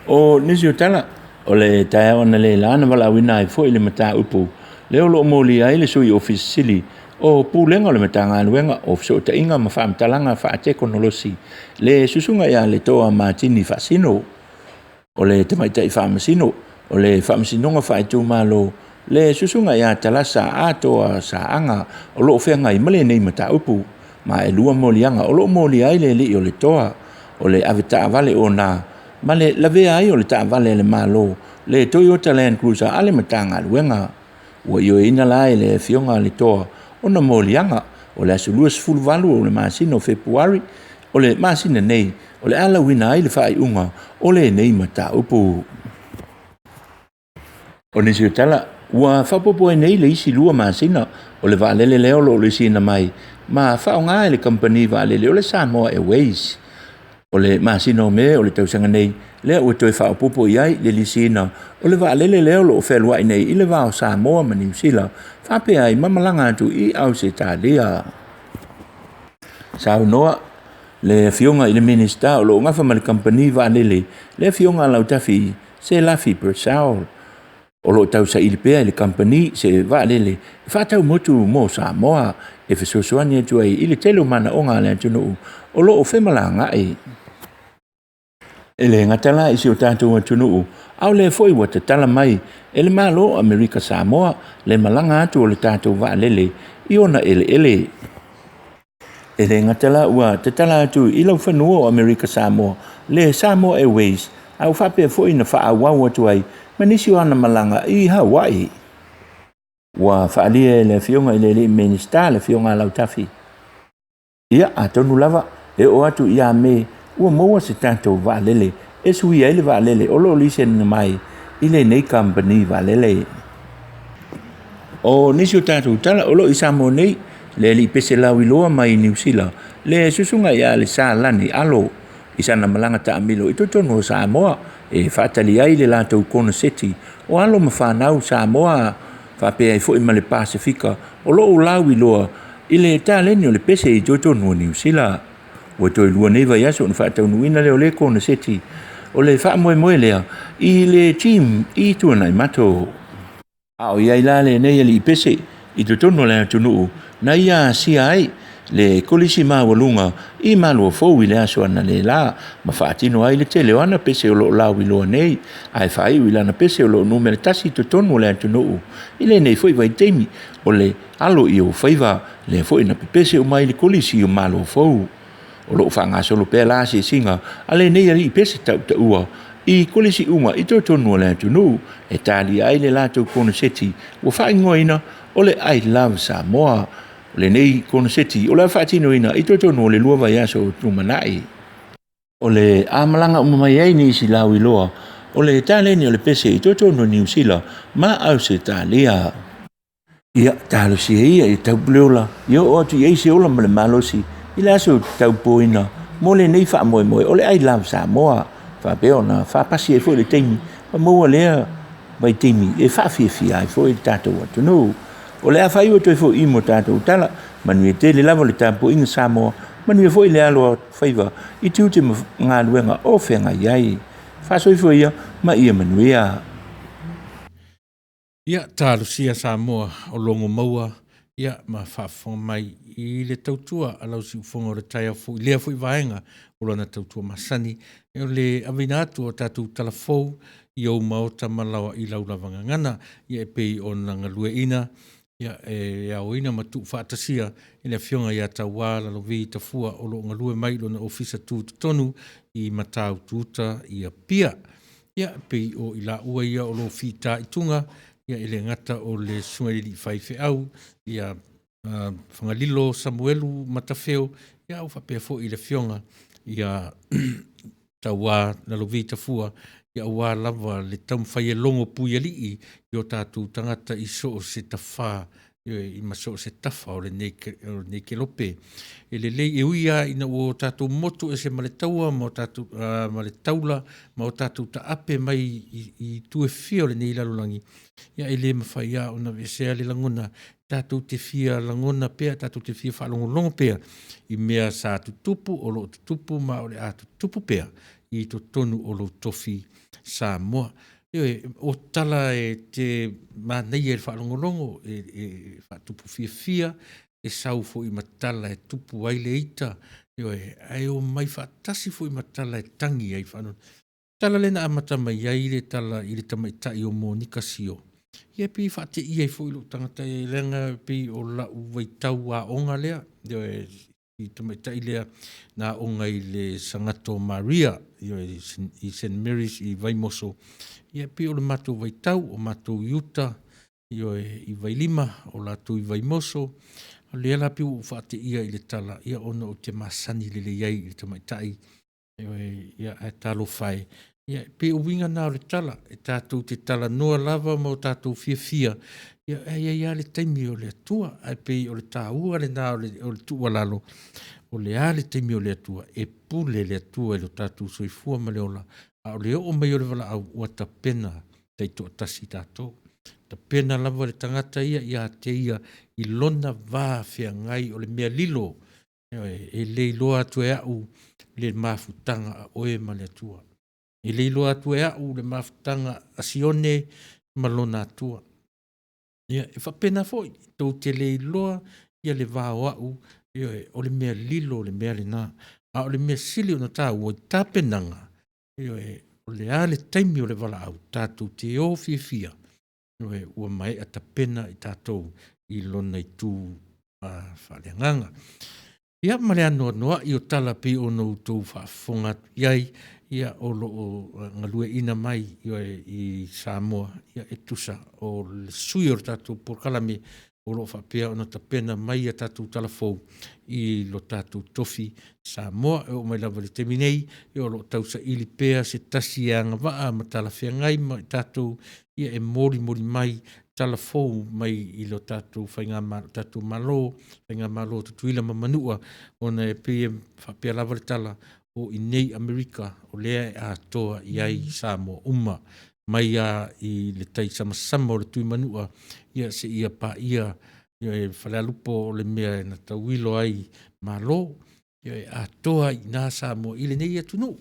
O nisi o tala o le taeao analeila na valaauina ai foi le mataupu lea o lo o molia ai le sui ofisa sili o Pulega o le Matagaluega o Fesootaiga ma Faamatalaga Faatekonolosi, le susuga ia Letoa Matini Faasino, o le tamaitai faamasino o le Faamasinoga Faaitumalo, le susuga ia Talasa Atoa Saaga o lo o feagai ma lenei mataupu. Ma e lua moliaga o lo o molia ai le alii o le toa, o le avetaavale ona ma le lavea ai o le taavale a le Malo, le Toyota Land Cruiser a le Matagaluega. Ua ioeina la e le Afioga a le Toa ona moliaga o le aso 28 o le masina o Fepuari o le masina nei o le a lauina ai le faaiuga o lenei mataupu. O nisi o tala ua faaopoopo ai nei le isi 2 masina o le vaalele lea o lo o lisiina mai ma faaaoga e le kamupani vaalele o le Samoa Airways. O le masina o Me o le tausaga nei lea ua toe faaopoopo i ai le lisiina o le vaalele lea o lo o fealuai nei i le va o Samoa ma Niu Sila faapea ai ma malaga atu i Ausetalia. Saunoa le Afioga i le Minisita o lo o gafa ma le kamupani vaalele, le Afioga Lautafi Selafi Purcell. O lo o tausaili pea e le kamupani se vaalele e faatau motu mo Samoa e fesoasoani atu ai i le tele o manaoga a le atunuu o lo o femalagaai. E le gata la i si o tatou atunuu, a o lea foi ua tatala mai e le Malo o Amerika Samoa le malaga atu o le tatou vaalele i ona eleele. E le gata la ua tatala atu i laufanua o Amerika Samoa le Samoa Airways, a ua faapea foi ona faaauau atu ai ma nisi o ana malaga i Hawaii. Ua faaalia e le Afioga i le Alii Minisita le Afioga a Lautafi. Ia, atonu lava e oo atu ia Me ua maua se tatou vaalele e suia ai le vaalele o lo o lisena mai i lenei kamupani vaalele. O nisi o tatou tala o lo o i Samoa nei, le alii pese lauiloa mai Niu Sila, le susuga ia Lesalani Alo, i sana malaga taamilo i totonu o Samoa e faatali ai le latou koneseti o alo ma fanau Samoa faapea ai foi ma le Pasefika o lo o lauiloa i le taleni o le pese i totonu o Niu Sila. Ua toe lua nei vaiaso ona faataunuuina lea o lea koneseti o le faamoemoe lea i le team i Tuanaimato. A o i ai la lenei alii pese i totonu o le atunuu na ia asia ai le kolisi maualuga i Maluafou i le aso analeila ma faatino ai le tele o ana pese o lo o lauiloa nei, ae faaiu i lana pese o lo o numera tasi i totonu o le atunuu i lenei foi vaitaimi o le alo i ou faiva, lea foi na pepese uma ai le kolisi o Maluafou. O lo o faagasolo pea la asiasiga a lenei alii pese tautaua i kolisi uma i totonu o le atunuu e talia ai le latou koneseti ua faaigoaina o le I Love Samoa. O lenei koneseti o le a faatinoina i totonu o le lua vaiaso o lumanai. O le a malaga uma mai ai nisi lauiloa o le taleni o le pese i totonu o Niu Sila ma Ausetalia. Ia, talosia ia i Taupuleola ia oo atu i ai se ola ma le malosi i le aso taupoina mo lenei faamoemoe o le I Love Samoa, faapea ona faapasi ai foi le taimi ma maua lea vaitaimi e faafiafia ai foi le tatou atunuu. O le a faaiu atu ai foi i mo tatou tala, manuia tele lava le tapuaiga Samoa, manuia foi le alo faiva i tiute ma galuega o feagai ai. Faasoifua ia ma ia manuia. Ia, talosia Samoa o logo maua, ia, ma faafofoga mai i le tautua a lau siufofoga o le taeao foi i lea foi vaega o lana tautua masani, o le aveina atu o tatou tala fou i ou maota ma laoa i lau lava gagana, ia e pei ona galueaiina, ia, e aoina ma tuufaatasia e le Afioga ia Tauā Lalovi Tafua o lo o galue mai i lona ofisa tutotonu i Matautu-uta i Apia. Ia, e pei o i laua ia o lo o fitaituga, ia e le gata o le Susuga i le Alii Faifeau, ia Fagalilo Samuelu Matafeo, ia ua faapea foi i le Afioga ia Tauā Lalovi Tafua, ia aua lava le taumafai e logo puialii i o tatou tagata i so o se tafā i ma so o se tafa o lenei, o lenei kelope. E lelei e ui lava ina ua o tatou motu ese ma le taua ma o tatou, uh, ma le taula ma o tatou taape mai i, i itu e fia o lenei lalolagi, ia e le mafai lava ona aveesea le lagona tatou te fia lagona pea, tatou te fia faalogologo pea i mea sa tutupu, o lo o tutupu ma o le a tutupu pea i totonu o lou tofi Samoa. Ioe, o tala e te manaia i le faalogologo, e, e faatupu fiafia, e sau foi ma tala e tupu ai le ita, ioe, ae omai faatasi foi ma tala e tangi ai faanono. Tala lea na amata mai ai le tala i le tamaitai o Monika Sio. Ia pei e faateia ai foi lou tagata e leaga pei o lau vaitau aoga lea, ioe, i tamaitai lea na aoga i le Sagato Maria, ioe, i St Mary's i Vaimoso. Ia pei o le matou vaitau, o matou i uta, ioe, i Vailima, o latou i Vaimoso. O lea la pei ua ou faateia i le tala, ia ona ou te masani lelei ai i le tamaitai Ia, ae talofa e. Ia, e pei o uiga na o le tala, e tatou te talanoa lava ma o tatou fiafia, ia, ae i ai lava le taimi o le Atua. Ae pei o le taua lena o le, o le tuualalo, o le a le taimi o le Atua, e pule le Atua i lo tatou soifua ma le ola, a o le oo mai o le valaau, ua tapena taitoatasi tatou. Tapena lava le tagata ia ia te ia i lona va feagai o le mea lilo Ioe, e le iloa atu e au le mafutaga a oe ma le Atua. E le iloa atu e a'u le mafutaga a Sione ma lona Atua. Ia, e faapena foi, tou te le iloa ia le va o a'u, ioe, o le mea lilo le mea lena. A o le mea sili ona taua i tapenaga, ioe, o le a le taimi o le valaau, tatou te o fiafia, ioe, ua maea tapena i tatou i lona itu faaleagaga. Ia ma le anoanoai o tala pei ona outou faafofoga atu i ai, ia o lo o galueaiina mai i Samoa, ia e tusa o le sui o le tatou polokalame o lo o faapea ona tapena mai a tatou tala fou i lo tatou tofi Samoa. E oo mai lava i le taimi nei, ia o lo o tausaili pea se tasi e agavaa ma talafeagai ma i tatou, ia e molimoli mai tala fou mai i lo tatou faigamalo, tatou Malo, Faigamalo a Tutuila ma Manua, ona e pei e faapea lava le tala, o i inei Amerika o lea e atoa i ai Samoa uma, mai lava i le tai samasama o le Tuimanua, ia seia paia le Falealupo o le mea na tauilo ai Malo, ia e atoa ai i ina Samoa i lenei atunuu.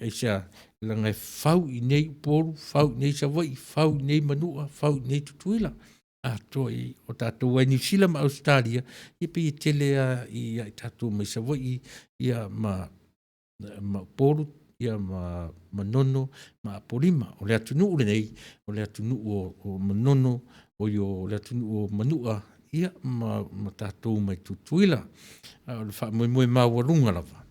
Aisea? Leaga e fau i inei Upolu, fau i inei Savaii, fau i inei Manua, fau i inei Tutuila. Atoa i o tatou ai Niu Sila ma Ausetalia, ia pei e tele lava ia i tatou mai Savaii ia ma Upolu ia ma Manono ma Apolima. O le atunuu lenei, o le atunuu o Manono, oi o le atunuu o Manua, ia ma tatou mai Tutuila. A o le faamoemoe maualuga lava,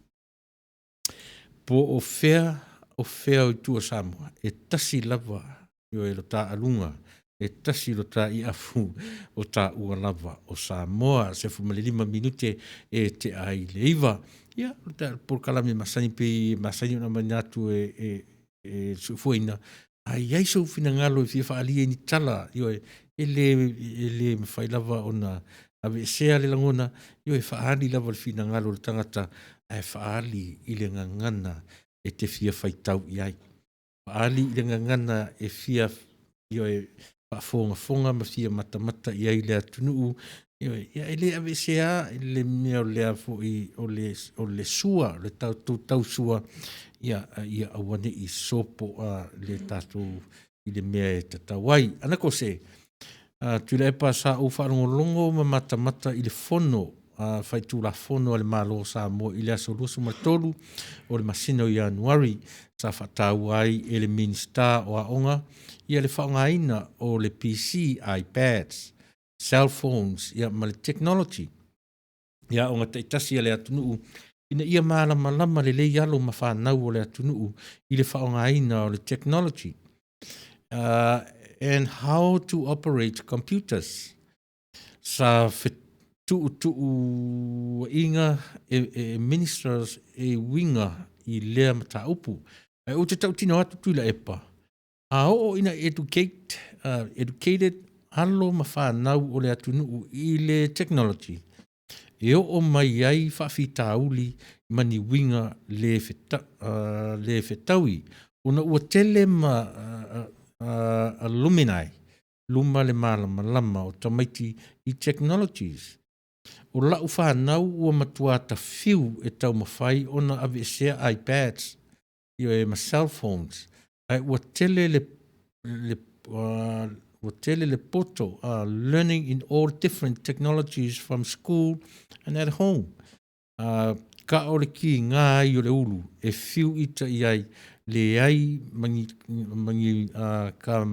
Po o fea o fea o i tua o Samoa, e tasi lava ioe lo ta aluga, e tasi lo ta iafu o taua lava o Samoa. 15 minute e tea ai le 9. Ia, o le polokalame masani pei e masani ona aumai atu e le soifuaina, a i ai sou finagalo e fia faaalia i ni tala, ioe, e le mafai lava ona aveesea le lagona, ioe, faaali lava le finagalo o le tagata, ae faaali i le gagana e te fia faitau i ai. Faaali i le gagana e fia, ioe, faafogafoga ma fia matamata i ai le atunuu, ioe, ia e le aveesea le mea o lea foi o le sua, o le tatou tausua, ia aua ne i sopoa le tatou i le mea e tatau ai. Anakose, Tuilaepa, sa ou faalogologo ma matamata i le fono faitulafono a le Malo o Samoa i le aso 23 o le masina o Ianuari, sa faataua ai e le Minisita o Aoga ia le faaaogaina o le PC, iPads, cell phones ia ma le technology i aoga taitasi a le atunuu ina ia malamalama lelei alo ma fanau o le atunuu i le faaaogaina o le technology and how to operate computers. Sa fetuutuuaiga e ministers e uiga i lea mataupu. Ae ou te tautino atu Tuilaepa, a oo ina educate, educated alo ma fanau o le atunuu i le technology, e oo mai ai faafitauli ma ni uiga le, le fetaui, ona ua tele ma alumni luma le malamalama o tamaiti i technologies. O lau fanau ua matua tafiu e taumafai ona aveesea iPads ioe ma cell phones, ae ua tele le, le ua tele le poto, learning in all different technologies from school and at home. Ka o le kīgā ai o le ulu e fiu ita i ai, leai ma ni, ma ni, ka,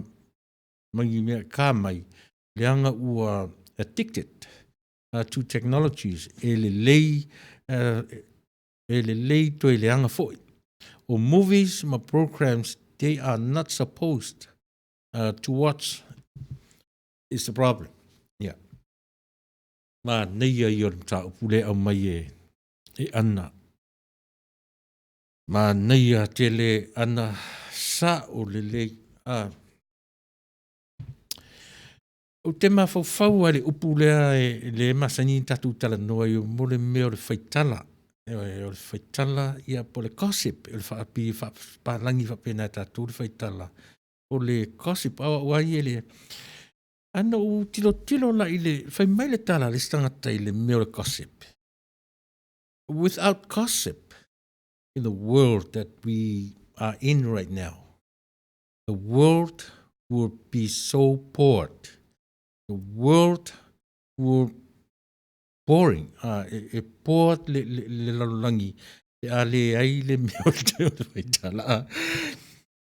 ma ni mea ka mai, leaga ua addicted to technologies, e lelei, e lelei toe leaga foi. O movies ma programs they are not supposed to watch is the problem. Yeah. Manaia ia o le mataupu lea e aumai e, e Ana. Manaia tele Ana, sao lelei. Ah. Ou te mafaufau lava i le upu lea e le masani ona tatou talanoa ai mo le mea o le faitala. O le faitala ia po o le gossip, o le pei e faapalagi faapena e tatou le faitala. O le gossip, a o au lava ia e le... Ae na ou tilotilo la i le, fai mai le tala a le isi tagata i le mea o le gossip. Without gossip in the world that we are in right now, the world will be so bored. The world will boring. Uh, e, e bored le, le, le lalolagi pe a leai le mea o le o le faitala. Ah.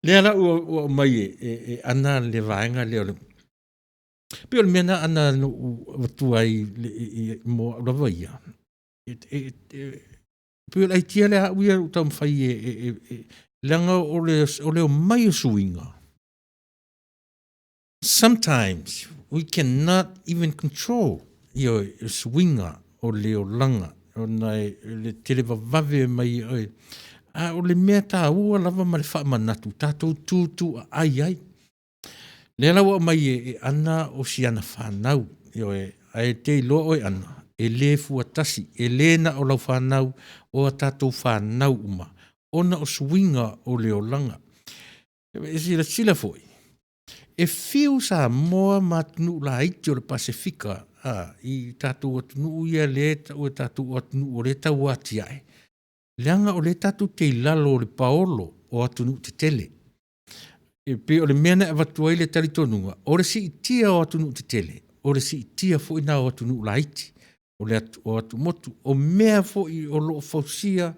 Lea la ua, ua mai e, e, e ana le vaega lea o le Pei o le mea na ana no u avatua ai le, i, i, mo au lava ia. E, e, e, pei o le aitia lea au ia u taumafai e, e, e, e leaga o le, o le omai o suiga. Sometimes we cannot even control ia suiga o le olaga ona e le tele vavave mai oe. A o le mea taua lava ma le faamanatu, tatou tutuaai ai. Lea la ua aumai e Ana o si ana fanau, ioe, ae te iloa oe Ana, e le fuatasi, e le na o lau fanau, o a tatou fanau uma, ona o suiga o le olaga. E silasila foi, e fiu Samoa ma atunuu laiti o le Pasefika, a, i tatou atunuu ia lea e tau e tatou o atunuu o lea e tau atiae, leaga o lea tatou te i lalo o le paolo o atunuu tetele. E pei o le mea na e avatu ai le talitonuga, o le siitia o atunuu tetele, o le siitia foi na o atunuu laiti, o le atu, o atumotu, o mea foi o lo o fausia,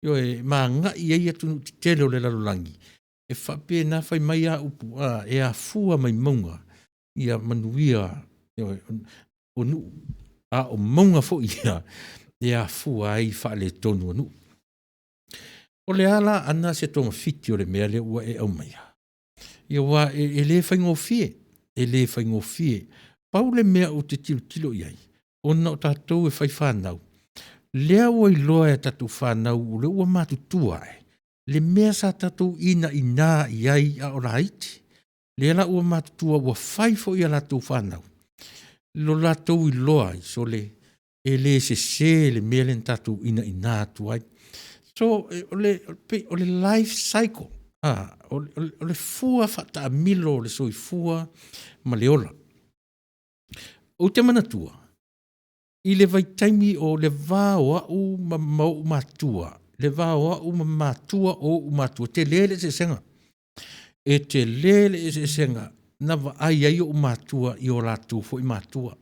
ioe, ma agai ai atunuu tetele o le lalolagi, e faapena fai mai a upu, a, e afua mai mauga ia manuia, ioe, o nuu, a o mauga foi ia e afua ai faaletonu o nuu. O le a la ana se togafiti o le mea lea ua e aumaia? Ia aua e, e le faigofie, e le faigofie. Pau le mea ou te tilotilo i ai, ona o tatou e fai fanau, lea ua iloa e a tatou fanau o lea ua matutua ae, le mea sa tatou inaina i ai a o laiti. Lea la ua matutua ua fai foi a latou fanau, lo latou iloa ai, sole, e le sese le mea lea na tatou inaina atu ai. So, o le, o le life cycle, ah, o, o, o le fua faataamilo o le soifua ma le ola. Ou te manatua, i le vaitaimi o le va o au ma, ma ou matua, le va o au ma matua o ou matua, tele le eseesega. E tele le eseesega na vaai ai ou matua i o latou foi matua.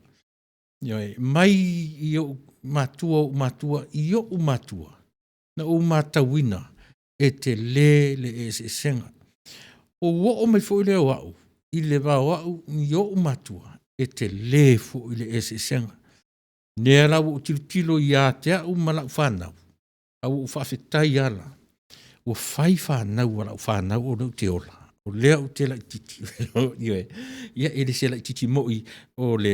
Ioe, mai i ou matua, ou matua, i ou matua, na ou matauina e tele le eseesega. Ou oo mai foi lea o au, i le va o au i ou matua, e tele foi le eseesega. Lea la ua ou tilotilo ia te au ma lau fanau, a ua ou faafetai lava la, ua fai fanau a lau fanau o lea ou te ola, o lea ou te laitiiti. Ioe. Ia, e le se laitiiti moi o le,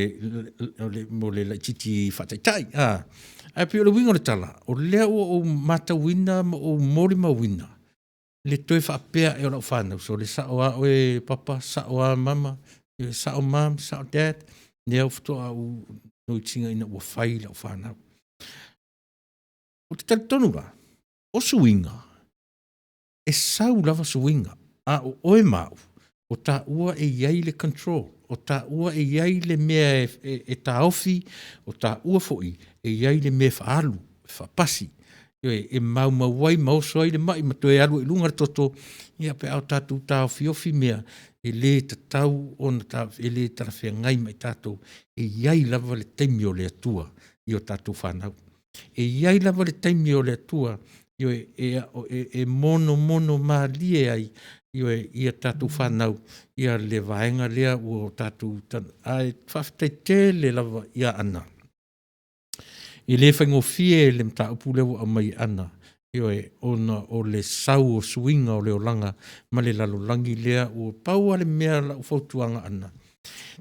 o le, mo le laitiiti faataitai. A. Ae pei o le uiga o le tala, o lea ua ou matauina ma ou molimauina le toe faapea ae o lau fanau, sole sao lava oe papa, sao lava mama, sao mom, sao dad, lea faatoa ou notice ina ua fai lau fanau. Ou te talitonu la, o suiga, e sau lava suiga, a o oe ma au, o taua e i ai le control, o taua e i ai le mea e, e, e taofi, o taua foi e i ai le mea e faaalu, e faapasi, e, e maumau ai ma oso ai le mai ma toe alu ai i luga le toto, ia pe a o tatou taofiofi mea, e le tatau ona ta, e le talafeagai ma i tatou, e i ai lava le taimi o le Atua i o tatou fanau. E i ai lava le taimi o le Atua ioe, e, e, e monomono malie ai ioe, ia tatou fanau ia le vaega lea ua tatou ae faafetai tele lava ia Ana. E le faigofie le mataupu lea ua aumai e Ana, ioe, ona o le sau o suiga o le olaga ma le lalolagi lea ua pau lava le mea lau fautuaga Ana,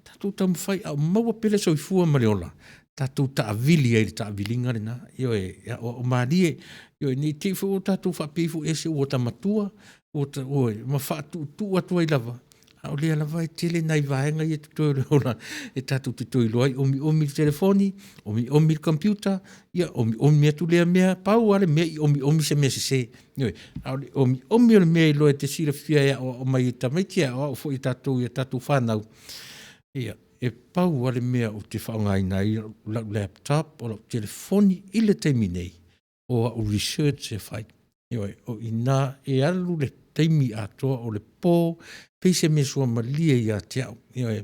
tatou taumafai a o maua pea le soifua ma le ola, tatou taavili ai i le taaviliga lena, ioe, e aoao malie, ioe, ne i te i foi ua tatou faapea ifo ese ua ta matua, ua ta, oi, ma faatuutuu atu ai lava, a o lea lava e tele nai vaega ia totoe o le ola e tatou te toe iloa ai, omiomi le telefoni, omiomi le computer, ia omiomi atu lea mea, pau lava le mea i omiomi se mea sese. Ioe, a o le omiomi o le mea iloa e te silafia e aoao mai e tamaiti, e aoao foi e tatou i a tatou fanau. Ia, e pau lava le mea ou te faaaogaina ai lau laptop, o lau telefoni i le taimi nei, o au research e fai. Ioe, o i ina e alu le taimi atoa o le po, pei se mea suamalie ia te au, ioe,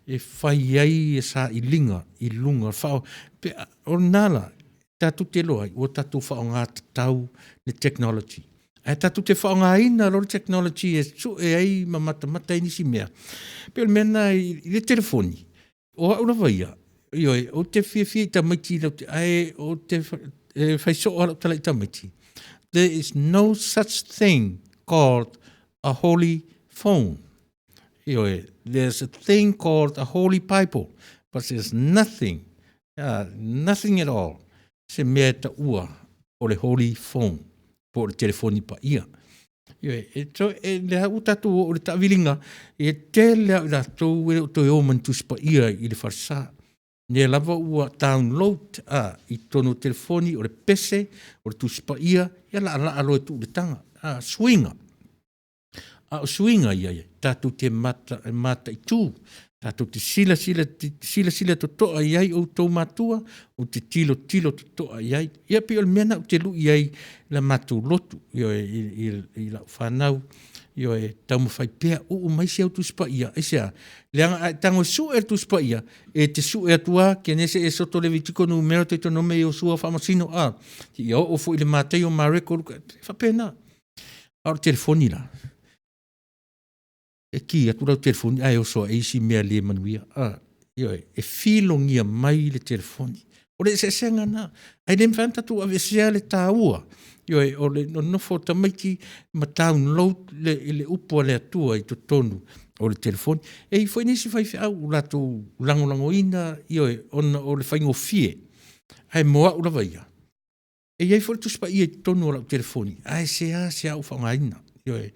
e fai ai sailiga i luga o le faa, pe, o lena la, tatou te iloa ai, ua tatou faaaoga tatau le technology. Ae tatou te faaaogaina loa le technology e sue ai ma matamata ai nisi mea, pei o le mea lena i le telefoni, o au lava ia, ioe, ou te fiafia i tamaiti latou te, ae ou te e fai soo lava lau tala i tamaiti, there is no such thing called a holy phone. Ioe, there's a thing called a holy Bible, but there's nothing, nothing at all, se mea e taua o le holy phone, po o le telefoni paia. Ioe, e, so, e, lea ua tatou oo i le taaviliga, e tele lava o i latou e le o toe o ma ni tusi paia i le falesa. Lea lava ua download a, i totonu o telefoni, o le pese, o le tusi paia, ia laalaa loa e tuu i le taga. A, suiga. A o suiga ia ia tatou te mata, mataitu, tatou te silasila, silasila totoa i ai outou matua, ou te tilotilo totoa i ai. Ia pei o le mea lena ou te lui ai la matou lotu, ioe, i, i, i lau fanau, ioe, taumafai pea, uu mai si au Tusi Paia. Aisea? Leaga a e tago e sue le Tusi Paia, e te sue atu lava, Kenese, Esoto, Levitiko, Numera, Teutronome, Iosua, Faamasino, a, ia oo foi i le Mataio, Mareko, Luka, e faapena. A o le telefoni la, e ki atu lau telefoni ae oso ae isi mea le manuia. A, ioe, e filogia mai le telefoni. O le eseesega na. Ae le mafai ona tatou aveesea le taua. Ioe, o le nonofo o tamaiti ma download le, le upu a le Atua i totonu o le telefoni. E i ai foi nisi faifeau ua latou lagolagoina, ioe, ona o le faigofie. Ae mo au lava ia, E i ai foi le Tusi Paia i totonu o lau telefoni, ae seasea ou faaaogaina. Ioe,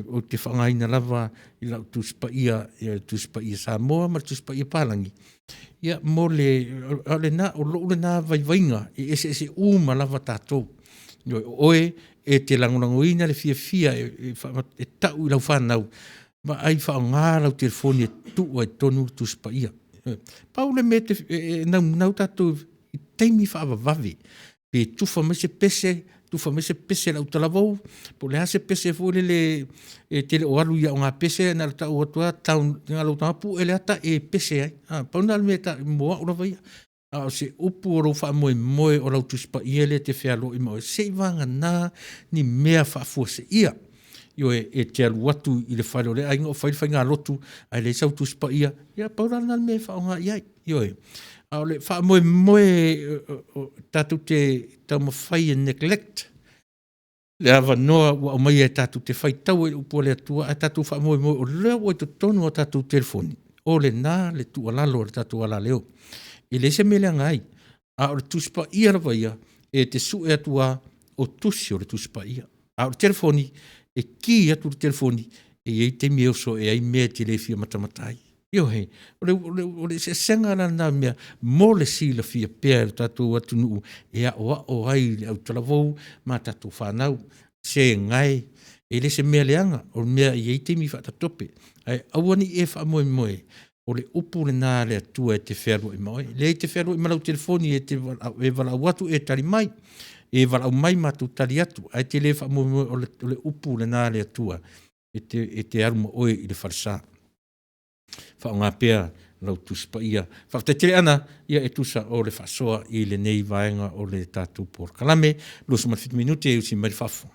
ou te faaaogaina lava i lau Tusi Paia, le Tusi Paia Samoa ma le Tusi Paia Palagi. Ia, mo le, o lena, o lou lena vaivaiga, e eseese uma lava tatou. Ioe, o oe e te lagolagoina le fiafia e, e, e tau i lau fanau, vaai faaaoga lau telefoni e tuu ai totonu le Tusi Paia. Pau le mea e, e naunau tatou i taimi faavavave, pe tufa mai se pese, tufa mai se pese i le autalavou, po o le a se pese foi lele e te le o alu i aoga pese, na o le tau atu lava down, na o lou tago pue le ata e pese ai. A, pau lena o le mea e ta, mo au lava ia. A o se upu o lou faamoemoe o lau Tusi Paia lea e te fealoai ma oe, seiavagana ni mea faafuaseia. Ioe, e te alu atu i le fale o le aiga o fai le faigalotu, ae leai sau Tusi Paia, ia pau la lena o le mea e faaaoga i ai. Ioe. A o le faamoemoe tatou te taumafai e neglect le avanoa ua aumaia e tatou te faitau ai i le upu a le Atua, ae tatou faamoemoe o lea ua i totonu o tatou telefoni, o lena le tuualalo a le tatou alaleo. E leai se mea leaga ai, a o le Tusi Paia lava ia, e te sue atu lava o tusi o le Tusi Paia. A o le telefoni, e ki atu le telefoni, e i ai taimi e oso ae ai mea e te le fia matamata ai. Ioe, o le, o le, o le eseesega la lena mea mo le silafia pea e lo tatou atunuu e aoao ai le autalavou ma tatou fanau. Se gae, e le se mea leaga, o le mea e i ai taimi faatatope, ae aua ne i e faamoemoe o le upu lena a le Atua e te fealuai ma oe. Leai, e te fealuai ma lau telefoni e te e valaau atu e tali mai, e valaau mai matou tali atu, ae te le faamoemoe o le, o le upu lena a le Atua e te, e te alu ma oe i le falesa. Faaaoga pea lau Tusi Paia. Faafetai tele Ana, ia e tusa o le faasoa i lenei vaega o le tatou polokalame. 27 minute e usi mai le faafofoga.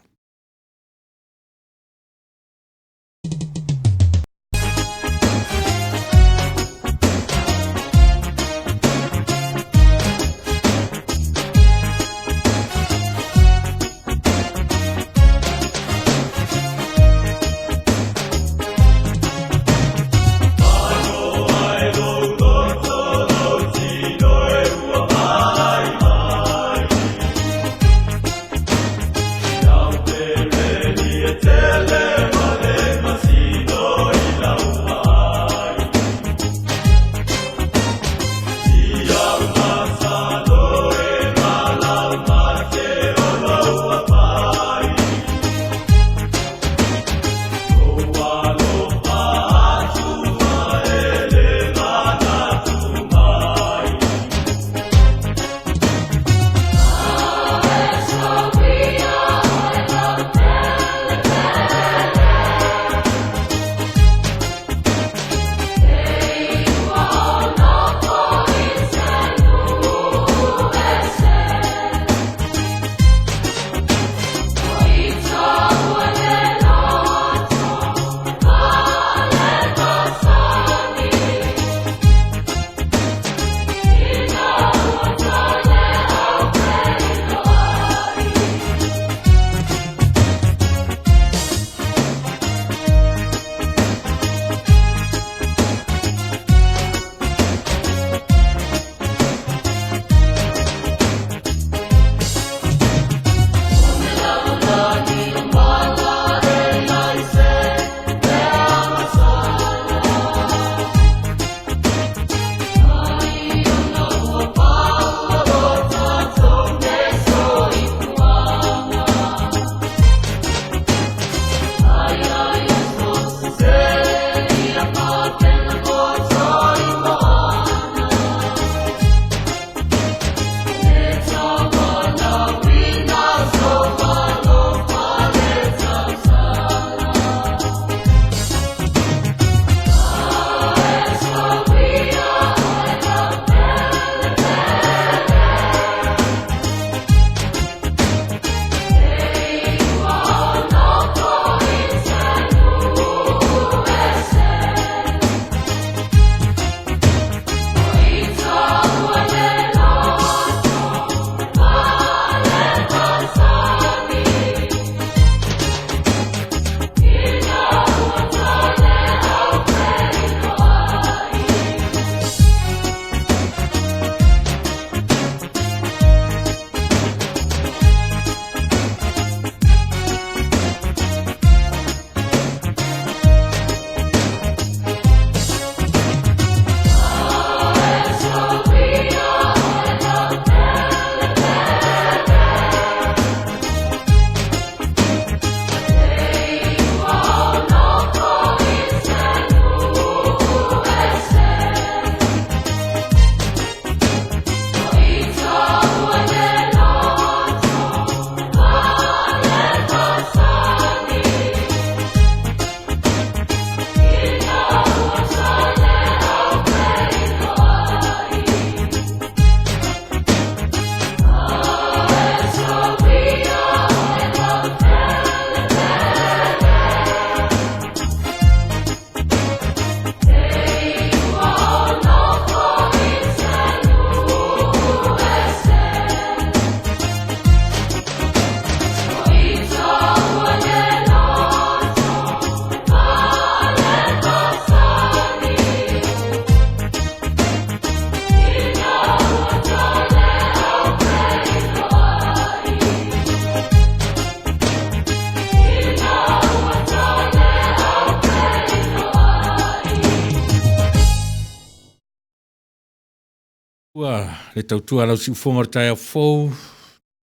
Ua le tautua a lau siufofoga o le taeao fou,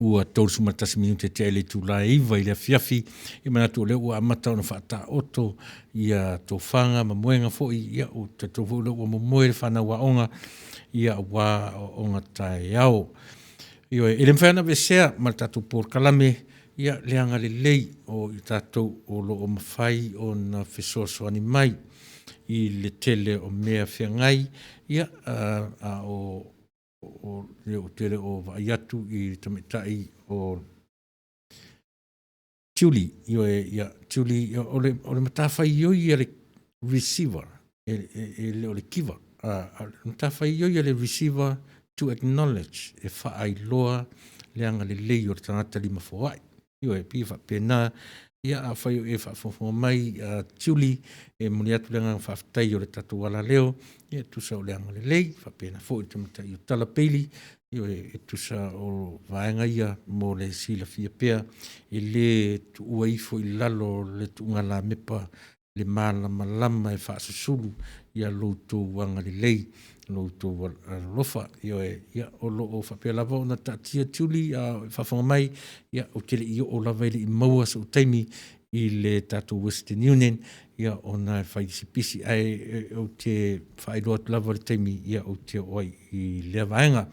ua 31 minute tea i le itula e 9 i le afiafi. Ia manatu o lea ua amata ona faataoto ia tofaga ma moega foi, ia ua talitonu foi o lea ua momoe le fanau aoga, ia aua aoaoga taeao. Ioe, e le mafai ona aveesea ma le tatou polokalame ia le agalelei o i tatou o lo o mafai ona fesoasoani mai i le tele o mea feagai, ia, a o ou te le o vaai atu i le tamaitai o Julie, ioe, ia, Julie, o le matafaioi a le receiver, e le o le giver, a o le matafaioi a le receiver to acknowledge, e faailoa le agalelei o le tagata lima foai. Ioe, e pei e faapena. Ia, afai o e faafogafoga mai, Julie, e momoli atu le agaga faafetai o le tatou alaleo, ia e tusa o le agalelei, faapena foi i le tamaitai o Tala Bailey, ioe, e tusa o vaega ia mo le silafia pea, e le tuua ifo i lalo o le tuugalamepa le malamalama e faasusulu ia lo outou agalelei, lo outou alolofa. Ioe, ia, o lo o faapea lava ona taatia Julie a o e faafofoga mai, ia, ou te le i oo lava e le i maua sou taimi i le tatou Western Union, ia, ona e fai si pisi, ae ou te faailoa atu lava le taimi, ia, ou te oo ai i lea vaega.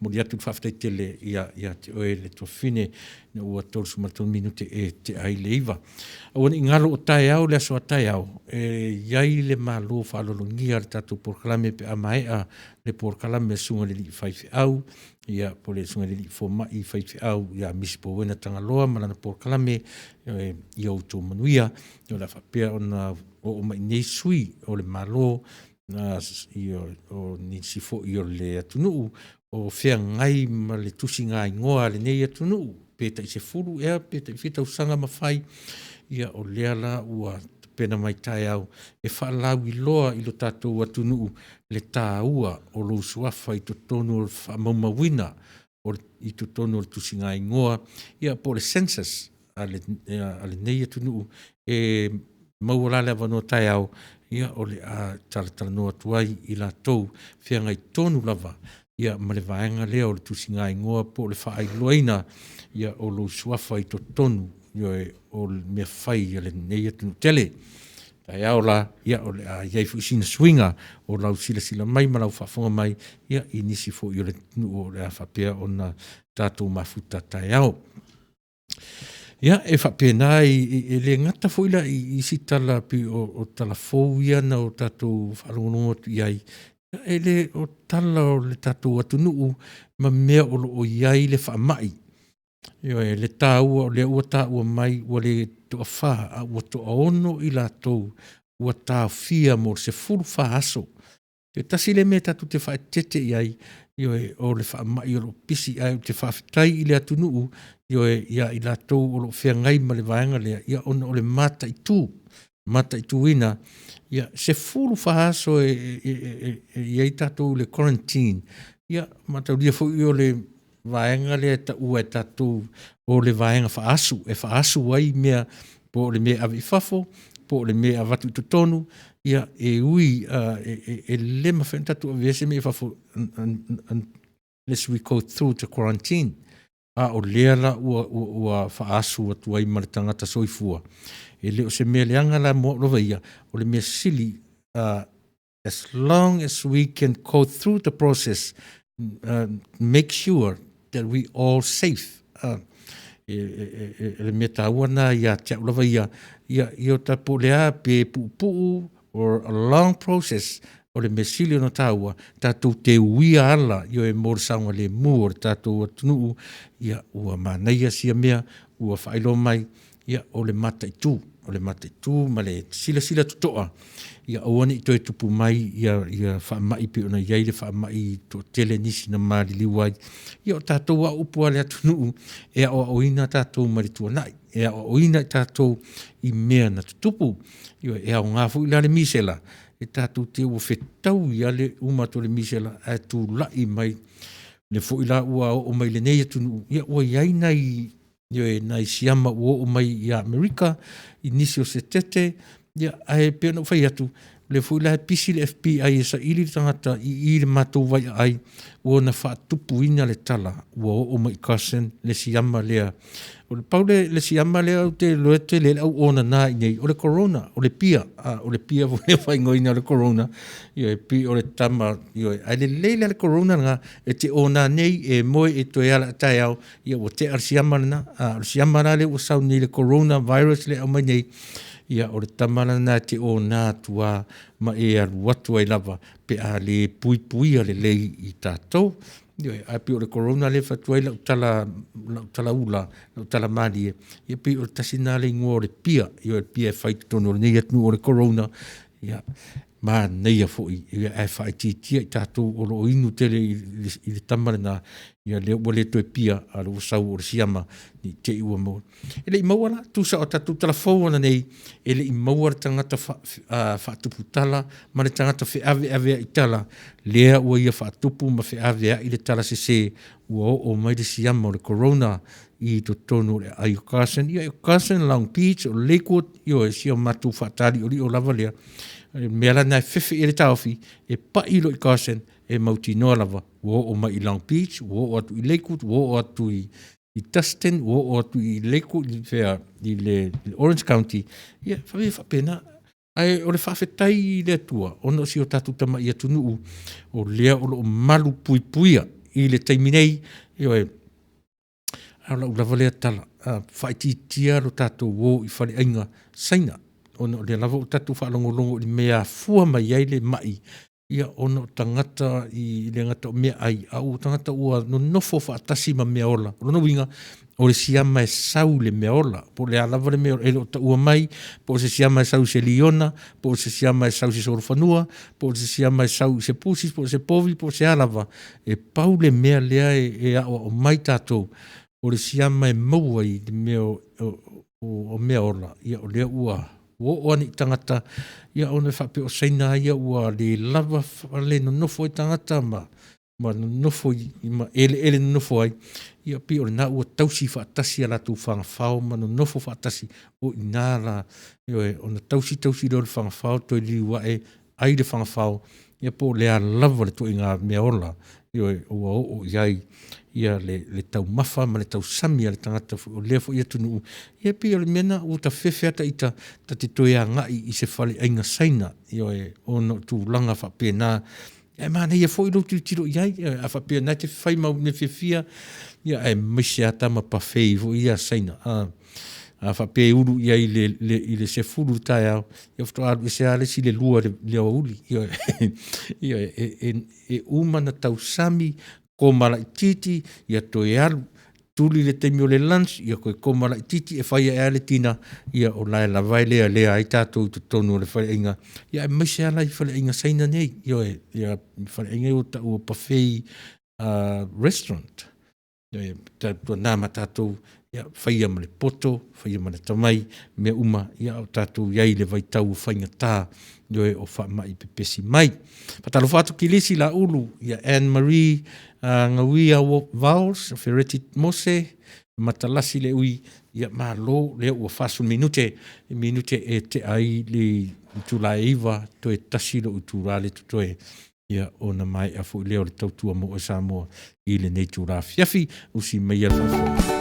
Momoli atu le faafetai tele ia te oe le tuafafine ina ua 33 minute e tea ai le 9. Aua ne i galo o taeao le aso a taeao, e i ai le malo faaaloalogia a le tatou polokalame pe a maea le polokalame a le Susuga i le Alii Faifeau, ia, po o le Susuga i le Alii Fomai Faifeau ia Misi Pauena Tagaloa ma lana polokalame, ia outou manuia. O le a faapea ona oo mai i inei sui o le Malo, o nisi foi o le atunuu o feagai ma le tusigaigoa a lenei atunuu, pe tai 10 ea pe tai fia tausaga ma fai, ia o lea la ua tapena mai taeao e faalauiloa i lo tatou atunuu le taua o lou suafa i totonu o le faamaumauina o i totonu o le tusigaigoa, ia po o le census a lenei atunuu. E maua la le avanoa taeao, ia o le a talatalanoa atu ai i latou feagai tonu lava ia ma le vaega lea o le tusigaigoa po o le faailoaina ia o lou suafa i totonu, ioe, o le mea fai a lenei atunuu tele. Taeao la, ia o le a i ai foi sina suiga o lau silasila mai ma lau faafofoga mai ia i nisi foi o le atunuu o le a faapea ona tatou mafuta taeao. Ia, e faapena, e le gata foi la i isi tala pei o tala fou ia na o tatou faalogologo atu i ai, e le o tala o le tatou atunuu ma mea o lo o i ai le faamai. Ioe, le taua o lea ua taua mai ua le toafa a ua toaono i latou ua taofia mo le 14 aso. E tasi lea mea tatou te faaeteete i ai, ioe, o le faamai o lo o pisi, ae ou te faafetai i le atunuu, ioe, ia i latou o lo o feagai ma le vaega lea, ia ona o le mataitu, mataituina, ia, 14 aso e i ai tatou i le quarantine, ia, mataulia foi o le vaega lea e taua e tatou o le vaega faaasu, e faaasu ai mea, po o le mea e ave i fafo, po o le mea e avatu i totonu, ia, e ui, e le mafai ona tatou avea se mea i fafo unless we go through the quarantine. A o lea la ua faaasu atu ai ma le tagata soifua, e le o se mea leaga la mo au lava ia, o le mea sili, as long as we can go through the process, make sure that we all safe. E le mea taua na ia te au lava ia, ia, ia o tapo le a pe puupuu or a long process, o le mea sili ona taua, tatou te uia ala, ioe, mo le saogalemu o le tatou atunuu, ia, ua manaia sia mea ua faailoa mai, ia, o le mataitu, o le mataitu ma le silasila totoa, ia aua ne i toe tupu mai ia faamai pei ona i ai le faamai toatele nisi na maliliu ai. Ia o tatou lava o upu a le atunuu, e aoaoina tatou mai le tuanai, e aoaoina i tatou i mea na tutupu. Ioe, e aoga foi la le misela e tatou te ua fetaui lava le uma atu o le misela ae tulai mai le foi la ua oo mai i lenei atunuu, ia ua i ai nai Ioe, nai siama ua oo mai ia Amerika i nisi o se tete, ia, ae pei ona ou fai atu, O lea foi la e pisi le FBI e saili le tagata i i le matou vaiaai ua na faatupuina le tala ua oo mai i Carson le siama lea. O le pau le, le siama lea ou te iloa e tele ai le au onana i inei, o le corona, o le pia, a, o le pia foi e faaigoaina o le corona, ioe, pei o le tama, ioe, ae lelei la le corona lena, e te ona nei, e moe e toe ala i le taeao, ia ua tea le siama lena. A, o le siama la lea ua sau nei le coronavirus lea e aumai nei, ia o le tama lena e te ona atu lava ma e alu atu ai lava pe a le puipuia lelei i tatou. Ioe, ae pei o le corona lea e fai atu ai lau tala, lau tala ula, lau tala malie, ia pei o le tasi lena le igoa o le pia, ioe, pia e fai i totonu o lenei atunuu o le corona, ia, manaia foi, ia ae faaitiitia i tatou o lo o inu tele i le tama lena, ia lea ua le toe pia, a o lea ua sau o le siama, ne i te i ua maua. E le i maua la, tusa o tatou tala fou ananei, e le i maua le tagata faatupu tala ma le tagata feaveaveai tala, lea ua ia faatupu ma feaveai le tala sese, ua oo mai le siama o le corona i totonu o le aai o Carson. Ia o Carson, Long Beach, o Lakewood, ioe, si o matou faataliolio lava lea. O le mea la lena e fefe i ai le taofi, e pai loa i Carson, e mautinoa lava ua oo mai i Long Beach, ua oo atu i Lakewood, ua oo atu i Tustin, ua oo atu i Lakewood, i fea, i le Orange County, ia, e faapena. Ae o le faafetai i le Atua, ona o si o tatou tamai atunuu, o lea o lo o malu puipuia i le taimi nei, ioe, a o lau lava lea tala, faaitiitia lo tatou o i faleaiga Saina, ona o lea lava ua tatou faalogologo i le mea e afua mai ai le mai, ia ona o tagata i le gata o meaai, a o tagata ua nonofo faatasi ma meaola. O lona uiga, o le siama e sau i le meaola, po o le a lava le mea e le o taua mai, po o se siama e sau i se liona, po o se siama e sau i se solofanua, po o se siama e sau i se pusi, po o se povi, po o se a lava, e pau le mea lea e aoao mai tatou, o le siama e maua i le mea o meaola, ia o lea ua oo ane i tagata, ia ona e faapea o Saina ia ua le lava fale nonofo ai tagata ma ma nonofo i ma eleele nonofo ai, ia pei o lena ua tausi faatasi a latou fagafao ma nonofo faatasi, o i ina la, ioe, ona tausi tausi lea o le fagafao toe liliu ae ai le fagafao, ia po o le a lava le ituaiga meaola, ioe, ua oo i ai ia le, le taumafa ma le tausami a le tagata foi o lea foi atunuu. Ia pei o le mea lena ua ta fefe lava ita ta te toe agai i se faleaiga Saina, ioe, ona o tulaga faapena. Ae manaia foi lou tilotilo i ai, a faapea o lena e te fai ma au mea fiafia, ia aemaise lava tama buffet foi ia a Saina. A, a faapea e ulu i ai i le, le, i le 10 i le taeao, ia faatoa alu ese lava le isi i le 2 i le aoauli. Ioe, ioe, e, e, e uma ona tausami, koma laitiiti, ia toe alu, tuli le taimi o le lunch, ia toe koma laitiiti, e fai ae lava le tina, ia o la e lava e lealea ai tatou i totonu o le faleaiga, ia aemaise lava la i faleaiga Saina nei, ioe, ia faleaiga ia ua taua buffet restaurant. Ioe, tautuana ma tatou, ia faia ma le poto, faia ma le atamai, mea uma, ia a o tatou i ai i le vaitau o faigata, ioe, o faamai pepesi mai. Faatalofa atu Kilisi Laulu, ia Anne Marie Gauia Vowles, Fereti Mose, Matalasi Leui, ia malo, lea ua 40 minute, minute e tea ai le itula e 9, toe tasi lou itula lea totoe, ia ona maea foi lea o le tautua mo oe Samoa i lenei itula afiafi. Usi maia le faafofoga.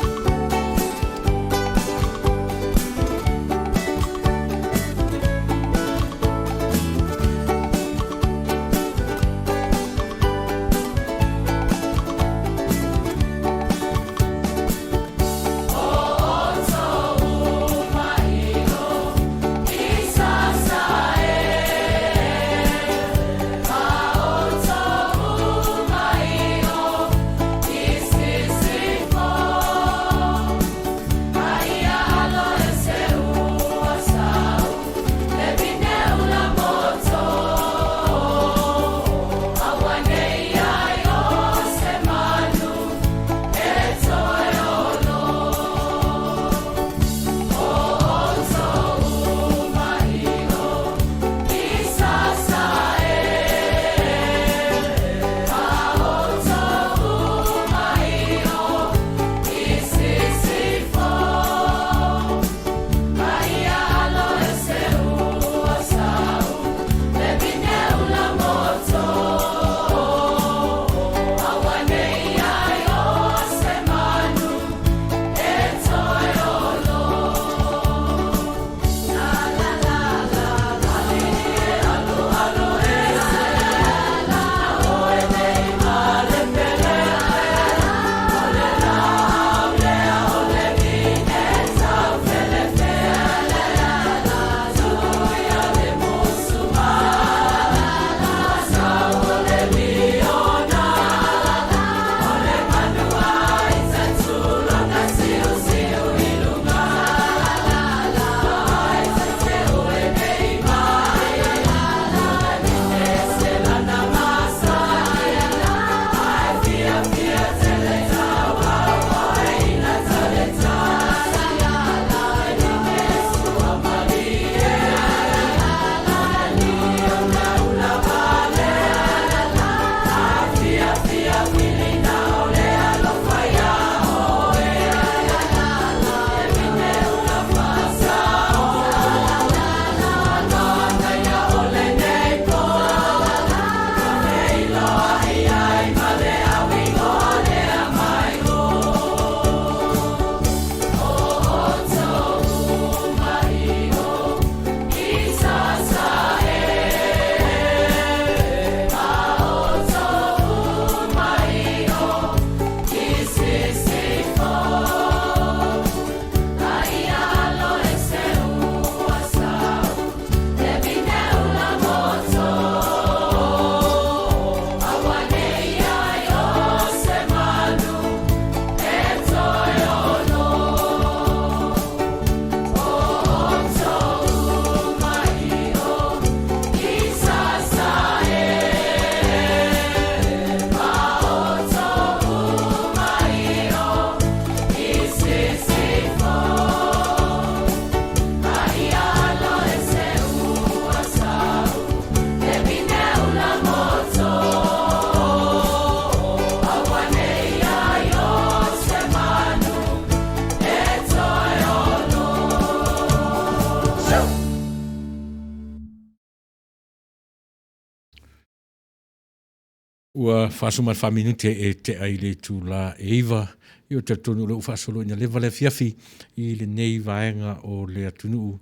Ua 44 minute e tea i le itula e 9. Ia ou te talitonu o lea ua faasolo ina leva le afiafi i lenei vaega o le atunuu.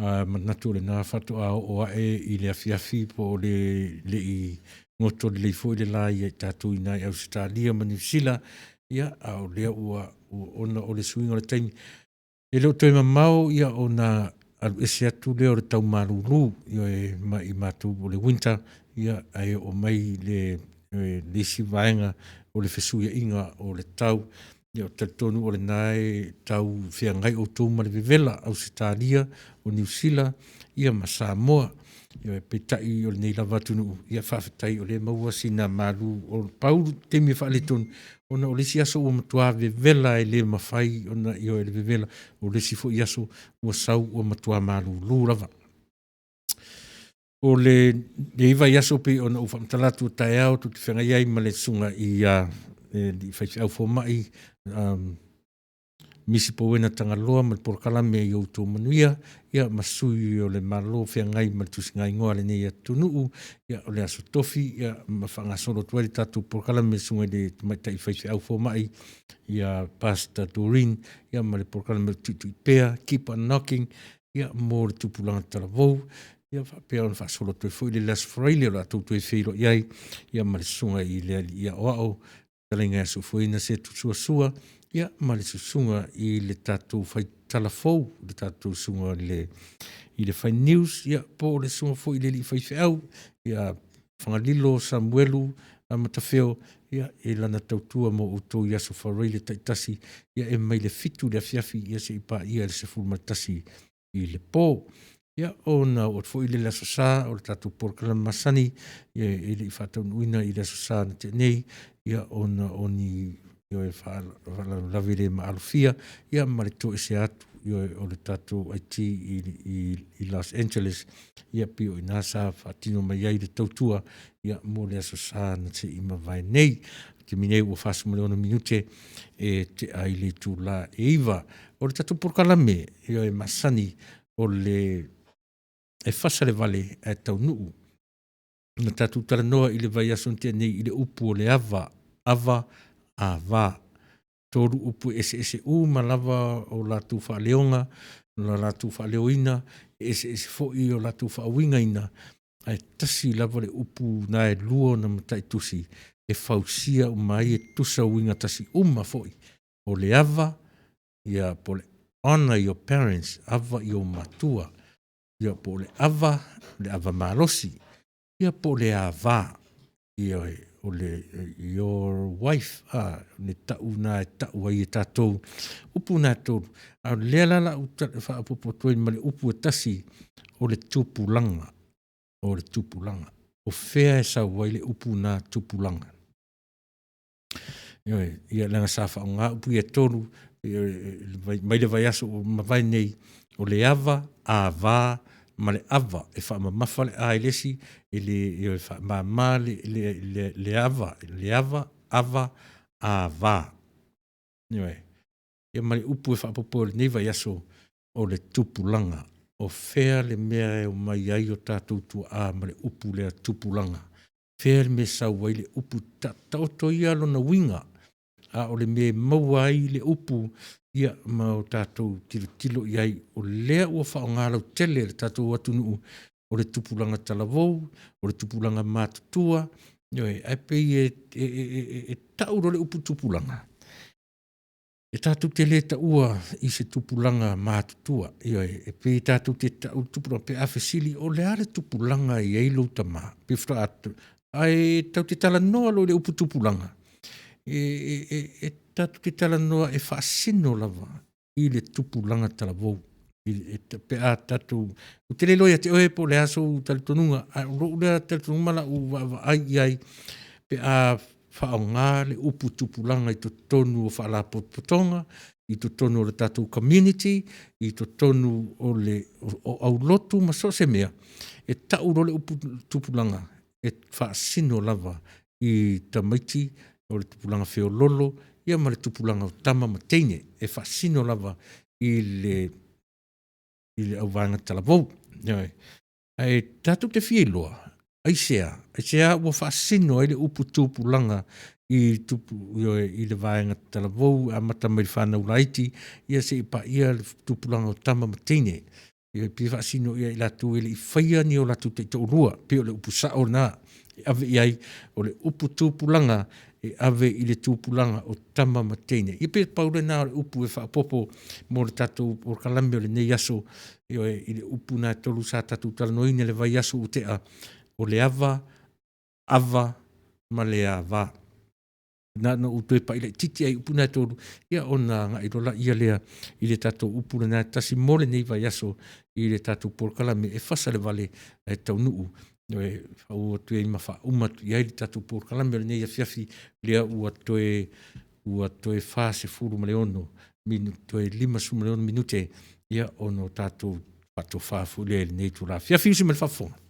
A manatu o lena faatoa oo ae i le afiafi po o le le i goto lelei foi le la ia i tatou i ina i Ausetalia ma Niu Sila. Ia, a o lea ua ona o le suiga o le taimi. E le o toe mamao ia ona alu ese atu lea o le tau malulu, ioe, ma i matou o le winter, ia, ae oo mai le, le isi vaega o le fesuiaiga o le tau. Ia, ou te talitonu o lena e tau feagai outou ma le vevela, Ausetalia, o Niu Sila, ia ma Samoa. Ioe, peitai o lenei lava atunuu, ia faafetai o lea e maua sina malu, o pau le taimi e faaletonu, ona o le isi aso ua matua vevela e le mafai ona, ioe, le vevela, o le isi foi aso ua sau ua matua malulu lava. O lenei vaiaso pei ona ou faamatala atu o taeao tou te feagai ai ma le susuga i le faifeau fomai Misi Powena Tagaloa ma le polokalame i outou manuia, ia ma sui o le Malo feagai ma le tusigaigoa a lenei atunuu, ia o le aso Tofi, ia ma faagasolo atu ai le tatou polokalame le susuga i le tamaitai faifeau fomai ia Pastor Doreen, ia ma le polokalame o le Tuitui Pea, Keep on Knocking, ia mo le tupulaga talavou, ia faapea ona faasolo atu ai foi le Aso Faraile o le a tou toe feiloai ai, ia ma le susuga i le Alii Aoao Fetalaiga ia Soifuaina Setu Suasua, ia ma le susuga i le tatou fai tala fou, le tatou susuga i le, i le fai news, ia po o le susuga foi i le alii faifeau, ia Fagalilo Samuelu Matafeo, ia i lana tautua mo outou i Aso Faraile taitasi, ia e mai le 7 i le afiafi, ia seia paia le 11 i le po. Ia, ona oo atu foi lea i le Aso Sa, o le tatou polokalame masani, ia e le i faataunuuina i le Aso Sa na tea nei, ia ona o ni ioe faalavelave le maalofia, ia ma le toesea atu ioe o le tatou IT i, i, i Los Angeles, ia pei o i ina sa faatino mai ai le tautua ia mo le Aso Sa na se i mavae nei. O le taimi nei ua 46 minute e tea i le itula e 9. O le tatou polokalame, ioe, masani o le e fasa le vale ae taunuu. Na tatou talanoa i le vaiaso na tea nei i le upu o le ava, ava, ava. Tolu upu e eseese uma lava o latou faaleoga, o la latou faaleoina, e eseese foi o latou faauigaina, ae tasi lava le upu na e lua ona mataitusi e fausia uma ai e tusa uiga tasi uma foi. O le ava, ia, po o le honor your parents, ava i ou matua, ia, po o le ava, le ava malosi, ia, po o le ava, ia, o le your wife, a, le tau na e tau ai e tatou, upu na e tolu. A o lea la la ou faaopoopo atu ai ma le upu e tasi, o le tupulaga, o le tupulaga. O fea e sau ai le upu na tupulaga? Ioe, ia leaga sa faaaoga upu ia e tolu, mai le vaiaso ua mavae nei, o le ava, ava ma le ava, e faamamafa le a i le isi, e le, ioe, faamama le, le, le, le ava, le ava, ava, ava. Ioe. Ia ma le upu e faaopoopo i lenei vaiaso, o le tupulaga. O fea le mea e omai ai o tatou tuaa ma le upu lea tupulaga? Fea le mea e sau ai le upu ta, taoto ia lona uiga, a o le mea e maua ai le upu, ia, ma o tatou tilotilo i ai, o lea ua faaaoga lautele e le tatou atunuu, o le tupulaga talavou, o le tupulaga matutua, ioe, ae pei e, e, e, e, e tau loa le upu tupulaga, E tatou te le taua i se tupulaga matutua, ioe, e pei tatou te tau le tupulaga pe a fesili, o le a le tupulaga e i ai lou tama? Pe faatoa, ae tatou te talanoa loa i le upu tupulaga, e, e, e, e tatou te talanoa e faasino lava i le tupulaga talavou. I, e, pe a tatou, ou te le iloa ia te oe po o le a sou talitonuga, ae o lou lea talitonuga ma lau vaavaai i ai, pe a faaaoga le upu tupulaga i totonu o faalapotopotoga, i totonu o le tatou community, i totonu o le o aulotu ma so o se mea, e tau loa le upu tupulaga, e faasino lava i tamaiti o le tupulaga feololo, ia ma le tupulaga o tama ma teine, e faasino lava i le i le auvaega talavou. Ioe. Ae tatou te fia iloa, Aisea? Aisea ua faasino ai le upu tupulaga i tupu, ioe, i le vaega talavou e amata mai le fanau laiti, ia seia paia le tupulaga o tama ma teine. Ia pei e faasino ia i latou e le i faia ni o latou taitoalua, pei o le upu sao lena e ave i ai, o le upu tupulaga e ave i le tupulaga o tama ma teine. Ia pei pau lena o le upu e faaopoopo mo le tatou polokalame o lenei aso, ioe, i le upu na e tolu sa tatou talanoaina i le vaiaso ua tea, o le ava, ava ma le ava. Na ona ou toe pai laitiiti lava i upu na e tolu, ia ona agai loa lea i le tatou upu lena e tasi mo lenei vaiaso i le tatou polokalame e fasa le vale ae taunuu e faaauau atu ai ma faauma atu i ai le tatou polokalame o lenei afiafi, lea ua toe 46 minute, toe 56 minute ia ona tatou faatofa foi lea i lenei itula afiafi. Usi mai le faafofoga.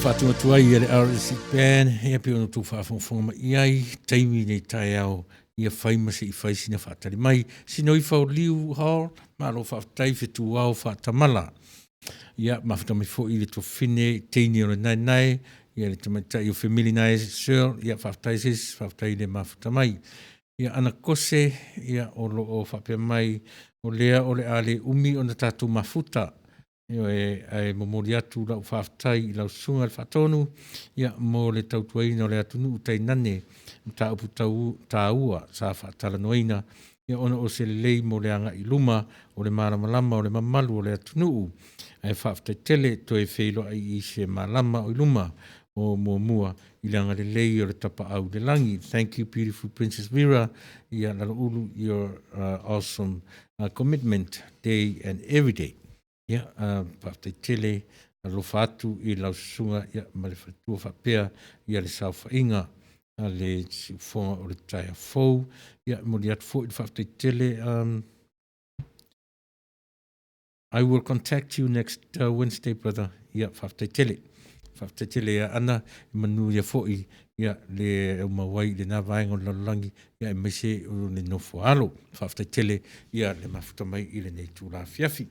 faatu atu ai e le RSC Band, ia pei ona outou faafogafoga mai i ai, taimi nei taeao, ia fai ma se i fai sina faatali mai. Sinoifa o Liu Hall, malo faafetai fetuao faatamala. Ia, mafuta mai foi le tuafafine teine o le naenae, ia le tamaitai o Femili Nae Searle, ia faafetai sis, faafetai le mafuta mai. Ia ana kose, ia o lo o faapea mai, o lea o le a le umi ona tatou mafuta. Ioe, ae momoli atu lau faafetai i lau Susuga i le Faatonu, ia, mo le tautuaina o le atunuu tainane mataupu tau, taua sa faatalanoaina, ia, ona o se lelei mo le agai i luma o le malamalama o le mamalu o le atunuu. Ae faafetai tele toe feiloai i se malama o i luma o muamua i le agalelei o le Tapaau i le Lagi. Thank you beautiful Princess Vera, ia, Laloulu, your awesome commitment day and every day. Ia, faafetai tele, alofa atu i lau susuga ia, ma le faletua faapea ia le saofaiga a le siufofoga o le taeao fou. Ia, momoli atu foi le faafetai tele. I will contact you next Wednesday, brother. Ia, faafetai tele. Faafetai tele ia Ana, e manuia foi ia le aumau ai i lena vaega o le lalolagi, ia aemaise o le nofo alo. Faafetai tele ia le mafuta mai i lenei itula afiafi.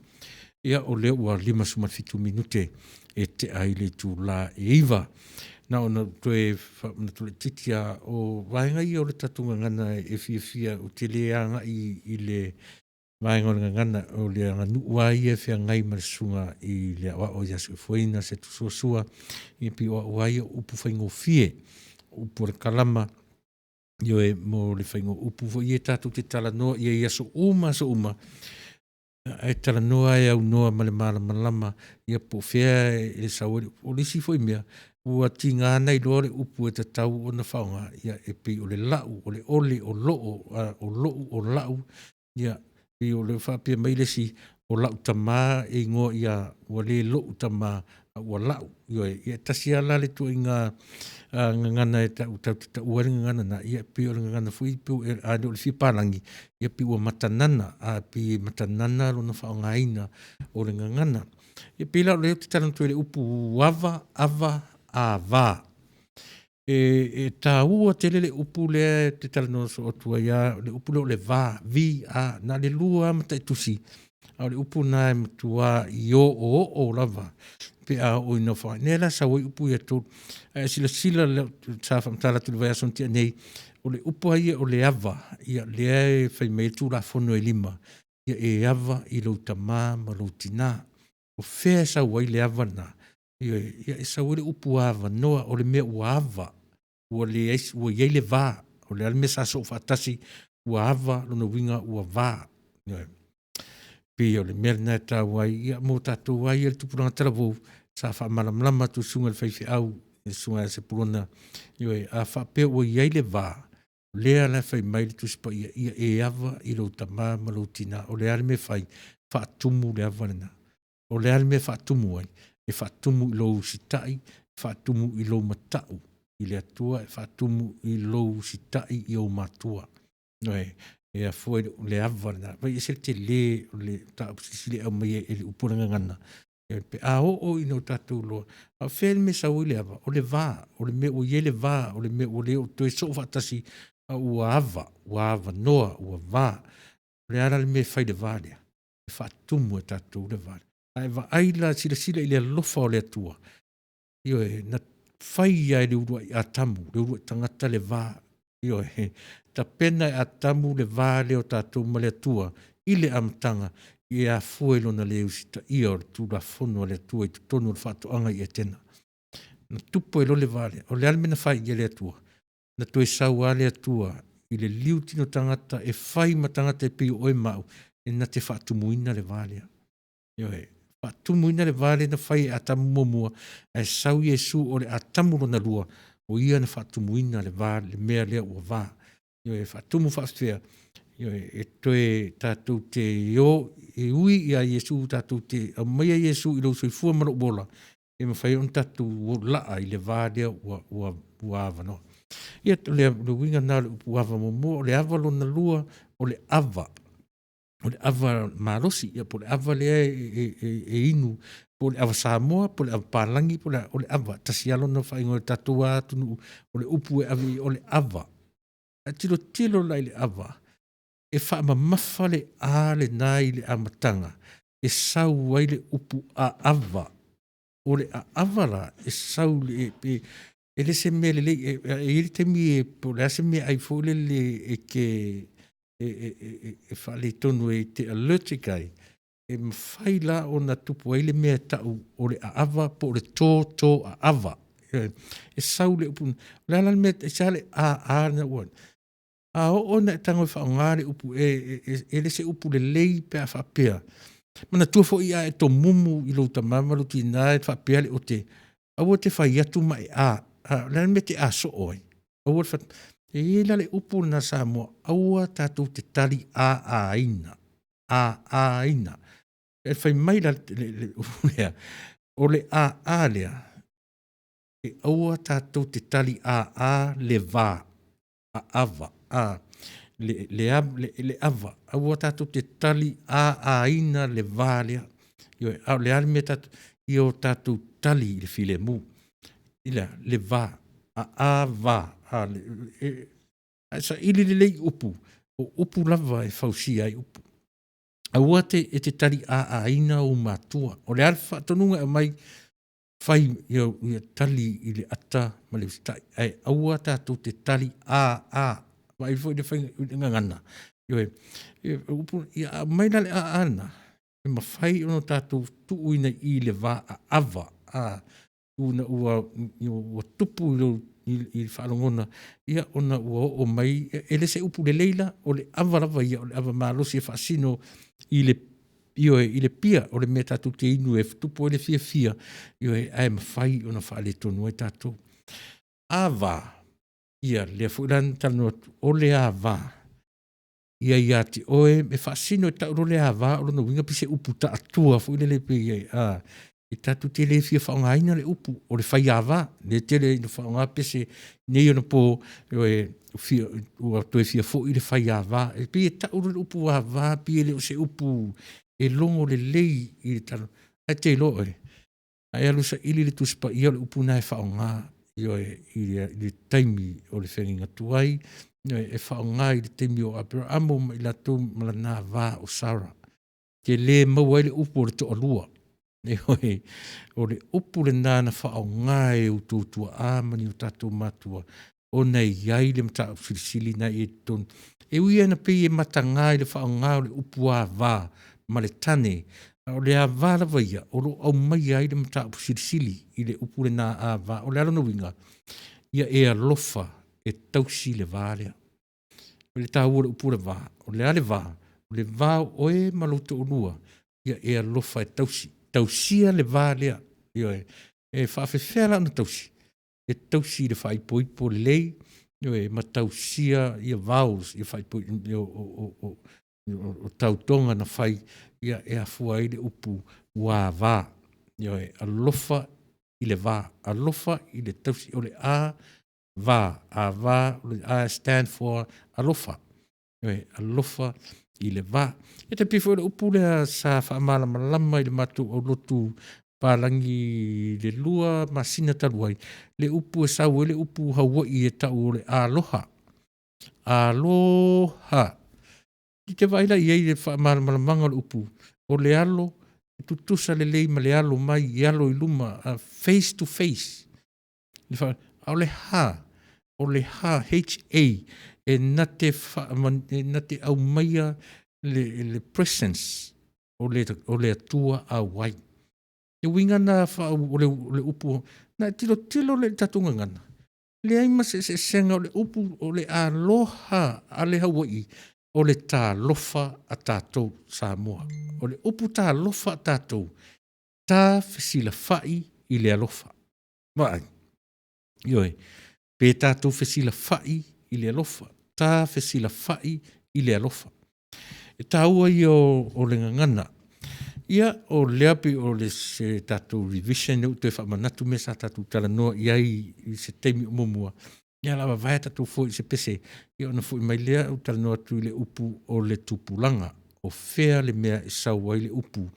Ia, o lea ua 57 minute e tea ai le itula e 9. Na ona toe faamanatu laitiiti lava o vaega ia o le tatou gagana e fiafia, ou te le agai i le vaega o le gagana, o le aganuu lava ia e feagai ma le susuga i le aoao ia Soifuaina Setusuasua, ia pei o au lava ia o upu faigofie, o upu o le kalama, ioe, mo le faiga o upu foi ia tatou te talanoa i ai i aso uma aso uma, ae talanoa e aunoa ma le malamalama, ia po o fea e sau ai. O le isi foi mea, ua tiga ona iloa le upu e tatau ona faaaoga, ia e pei o le lau, o le ole, o loo, o lou, o lau, Ia, pei o lea faapea mai le isi, o lau tama e igoa ia, ua le lou tama, a ua lau. Ioe, ia e tasi lava la le ituaiga gagana e tau, tatou te taua ai le gagana na, ia e pei o le gagana foi pei a le o le fia palagi, ia pei ua matanana, a pei e matanana lona faaaogaina o le gagana. Ia pei la o lea ou te talanoa atu ai i le upu ava, ava, ava. E taua tele le upu lea e te talanoa soo atu ai lava, o le upu lea o le va, V-A, na o le lua lava mataitusi, a o le upu lena e matua i oooo lava pe a oo ina faaaoga. Lea la e sau ai upu ia e tolu. Ae silasila, sa faamatala atu i le vaiaso na tea nei, o le upu lava ia o le ava, ia lea e fai mai ai Tulafono e 5, ia e ava i lou tama ma lou tina. O fea e sau ai le ava lena? Ioe, ia e sau ai le upu avanoa, o le mea ua ava, ua leai, ua i ai le va, o le a le mea sa soo faatasi, ua ava, lona uiga ua va. Ioe. Pei o le mea lena e taua ai, ia mo tatou lava ia le tupulaga talavou, sa faamalamalama atu e le susuga i le faifeau, le susuga ia Sepulona, ioe, a faapea ua i ai le va, o lea la e fai mai le Tusi Paia, ia e ava i lou tama ma lou tina, o le a le mea e fai? Faatumu le ava lena. O le a le mea e faatumu ai? E faatumu i lou usitai, e faatumu i lou matau i le Atua, e faatumu i lou usitai i ou matua. Ioe, e afua i le ava lena. Vaai ese le tele o le mataupu silisili e aumai e le upu o le gagana. Ioe, pe a oo ina o tatou iloa, a o fea le mea e sau ai le ava? O le va, o le mea ua i ai le va, o le mea ua le toe soo faatasi, a ua ava, ua avanoa, ua va. O le a la le mea e fai i le va lea? E faatumu e tatou le va. A e vaai la, silasila i le alofa o le Atua, ioe, na fai lava e le uluai Atamu, le uluai tagata le va, ioe, tapena e Atamu le va lea o tatou ma le Atua i le amataga, e afua i lona le usitaia o le Tulafono a le Atua i totonu o le faatoaga i Etena. Na tupu ai loa le va lea. O le a le mea na fai i ai le Atua? Na toe sau lava le Atua i le liu tino tagata e fai ma tagata e pei o oe ma au, e na te faatumuina le va lea. Ioe, faatumuina le va lea na fai e Atamu muamua, ae sau Iesu o le Atamu lona lua, o ia na faatumuina le va, le mea lea ua va. Ioe, faatumu faafefea, ioe, e toe tatou te o, e ui ia Iesu, tatou te aumaia Iesu i lou soifua ma lou ola, e mafai ona tatou laa i le va lea ua, ua, ua avanoa. Ia, o le, le uiga lena o le upu ava muamua, o le ava lona lua, o le ava. O le ava malosi, ia po o le ava lea e, e, e, e inu, po o le ava Samoa, po o le ava palagi, po o le, o le ava. Tasi lava lona faaigoa i le tatou atunuu, o le upu e ave i o le ava. Ae tilotilo la i le ava, e faamamafa le A lena i le amataga, e sau ai le upu aava. O le aava la, e sau le, e, e le se mea lelei, e, e i ai le taimi e, po o le a se meaai foi lele e te, e, e, e, e faaletonu e te allergic ai, e mafai la ona tupu ai le mea e tau o le aava po o le tōtō aava. E, e sau le upu, o le a la le mea, e sa le a a na ua, a oo ina e tago e faaaoga le upu, e, e, e, e le se upu lelei pe a faapea. Manatua foi a e tomumu i lou tama ma lou tina e faapea le ote, aua te fai atu ma e a, a o le a le mea e te a soo ai? Aua le fai, e i ai la le upu lena Samoa, aua tatou te tali aaina, aaina. E fai mai la le, le upu lea, o le aa lea, e aua tatou te tali aa le va, aava, a, le, le, le, le ava, aua tatou te tali aaina le va lea. Ioe, a o le a le mea tatou, ia o tatou tali i le filemu. I le, le va, a, a, va, a, le, e, a saili lelei upu, o upu lava e fausia ai upu. Aua te, e te tali aaina ou matua. O le a le faatonuga e aumai, fai ia, ia tali i le ata ma le usitai, ae aua tatou te tali a a. Vaai foi le faiga i le gagana. Ioe, upu, ia aumai la le a a lena, e mafai ona tatou tuuina i le va aava, a, una ua, ua tupu i lou i le faalogona, ia ona ua oo mai, e le se upu lelei la, o le ava lava ia, o le ava malosi e faasino i le ioe, i le pia, o le mea tatou te inu e tupu ai le fiafia, ioe, ae mafai ona faaletonu ai tatou. Ava, ia lea foi la na talanoa atu, o le ava, ia ia te oe, e faasino e tau loa le ava, o lona uiga pei se upu taatua foi lele pei e, a, e tatou te le fia faaaogaina le upu o le faiava, lea tele ina faaaoga pese nei ona po, ioe, fia, ua toe fia foi le faiava. E pei e tau loa le upu ava, pei e le o se upu e logo lelei i le tala, ae te iloa oe, a e alu saili le Tusi Paia o le upu lena e faaaoga, ioe, i le taimi o le feagaiga tuai, ioe, e faaaoga i le taimi o Aperamo ma i latou ma lana va o Sara. Te le maua ai le upu o le toalua. Ioe, o le upu lena na faaaoga e outou tuaa ma ni o tatou matua, ona e i ai le mataupu silisili na i ai totonu. E ui lava ina pei e mataga i le faaaoga o le upu ava ma le tane, a o le ava lava ia o lo o aumaia ai le mataupu silisili i le upu lena ava. O le a lona uiga? Ia e alofa e tausi le va lea. O le taua o le upu o le va, o le a le va? O le va o oe ma lou toalua, ia e alofa e tausi. Tausia le va lea. Ioe. E faafefea la ona tausi? E tausi i le faaipoipo lelei, ioe, ma tausia ia vows, ia faaipo, o, o, o, o, o tautoga na fai, ia e afua ai le upu ua va. Ioe, alofa i le va, alofa i le tausi, o le a va, a va, o le a stand for alofa. Ioe, alofa i le va. E te pei foi o le upu lea sa faamalamalama i le matou aulotu palagi i le 2 masina talu ai, le upu e sau ai le upu Hauaʻi e tau o le aloha. Aloha. I te vaai la i ai le faamalamalamaga o le upu, o le alo e tutusa lelei ma le alo mai i alo i luma, face to face. Le fa, a o le ha, o le ha, H-A, e na te, fa, e na te aumaia le, le presence o le, o le Atua auai. E uiga na fa, o le, o le upu, na e tilotilo le tatou gagana, leai ma se eseesega o le upu o le aloha a le Hauaʻi, o le talofa a tatou Samoa. O le upu talofa a tatou, ta fesilafaʻi i le alofa. Vaai, ioe, pe tatou fesilafaʻi i le alofa, ta fesilafaʻi i le alofa. E taua ia o, o le gagana. Ia, o lea pei o le se tatou revision lea ua toe faamanatu mea sa tatou talanoa i ai i se taimi o muamua. Ia la vavae tatou foi i se pese, ia ona foi mai lea ou talanoa atu i le upu o le tupulaga. O fea le mea e sau ai le upu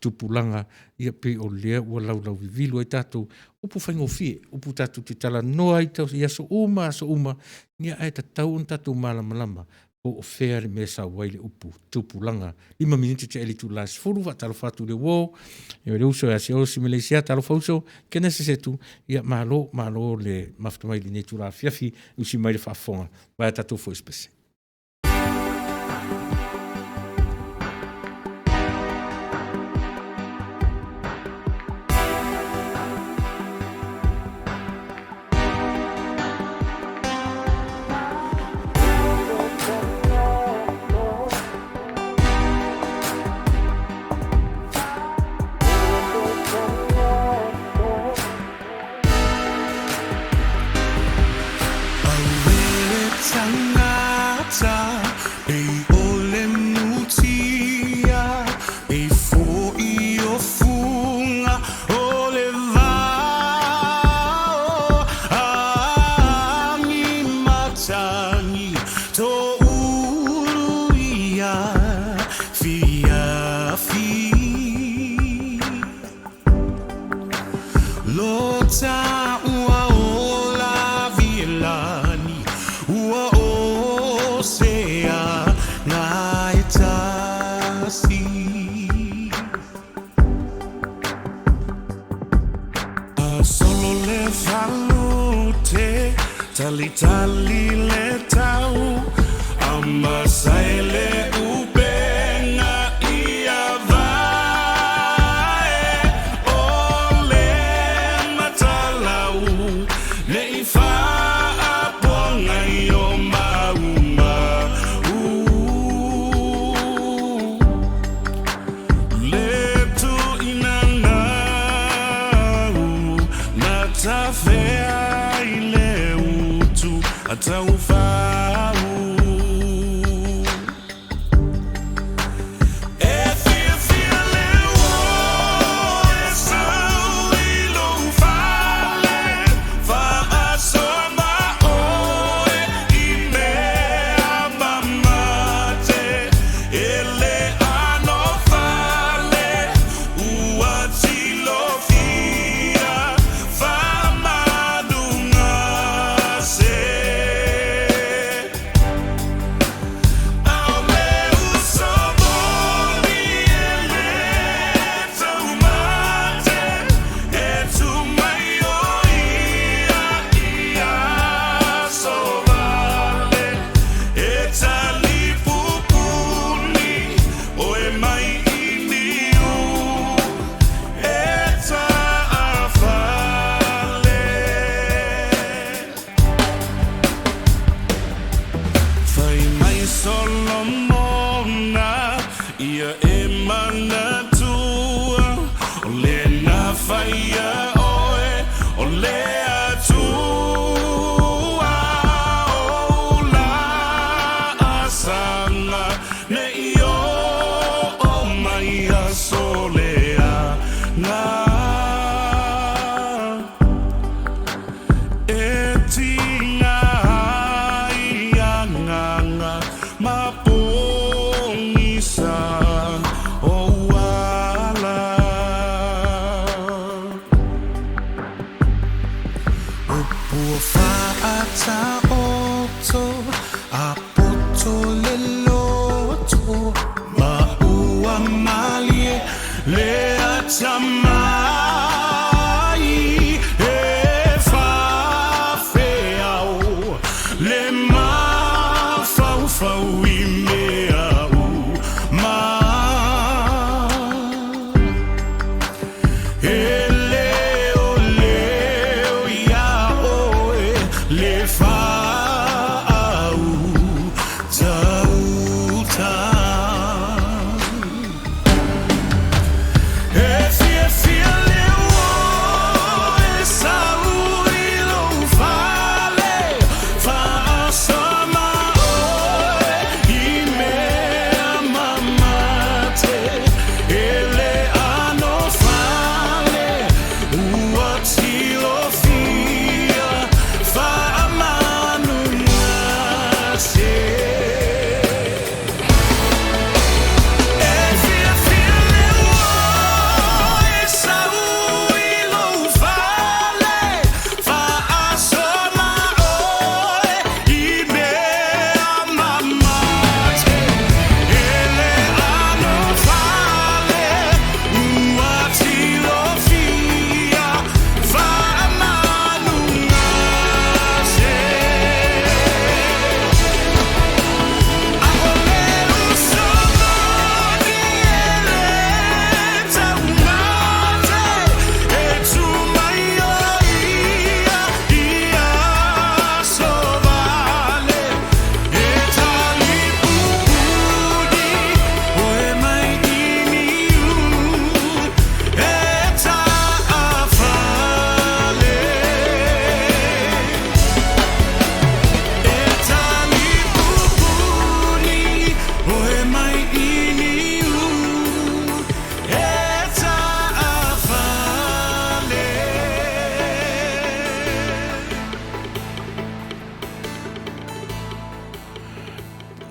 tupulaga, ia pei o lea ua laulauvivilu ai tatou, upu faigofie, upu tatou te talanoa ai i aso uma aso uma, ia ae tatau ona tatou malamalama po o fea le mea e sau ai le upu tupulaga. 5 minute tea i le itula e 10, faatalofa atu i le uo, ia le uso ia Siaosi Meleisia, talofa uso, Kenese Setu, ia malo, malo le mafuta mai i lenei itula afiafi, usi mai le faafofoga, vaea tatou fuaespese.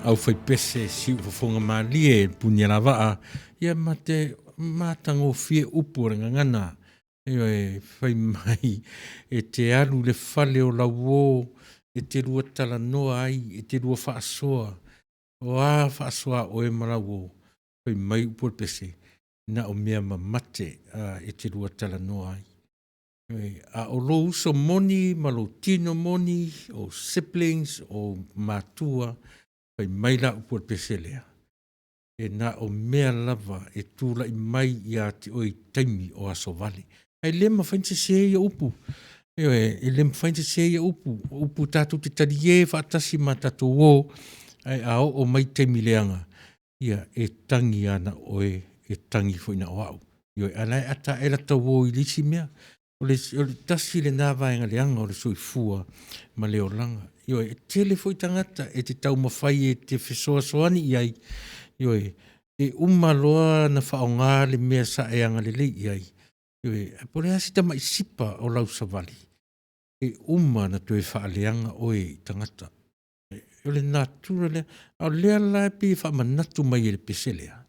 aufaipese siufofoga malie Punialavaa, ia ma te matagofie upu o le gagana. Ioe, fai mai e te alu i le fale o lauo e te lua talanoa ai, e te lua faasoa, o a faasoa a oe ma lauo, fai mai upu o le pese, na o mea mamate e te lua talanoa ai. A o lou uso moni ma lou tino moni, o siblings, o matua, fai mai la upu o le pese lea, e na o mea lava e tulai mai ia te oe i taimi o aso vale. Ae le mafai ona sese ia upu. Ioe, e le mafai ona sese ia upu. O upu tatou te talie faatasi ma tatou uo, ae a oo mai taimi leaga, ia, e tagi lava na o oe, e tagi foi na o au. Ioe, a o la e ata ae lata uo i le isi mea. O le, o le tasi lena vaega leaga o le soifua ma le olaga. Ioe, e tele foi tagata e te taumafai e te fesoasoani i ai, ioe, e uma loa ona faaaoga le mea sa e agalelei i ai, ioe, ae po o le a si tamai sipa o lau savali, e uma ona toe faaleaga oe i tagata. O le natura lea, a o lea la e pei e faamanatu mai e le pese lea,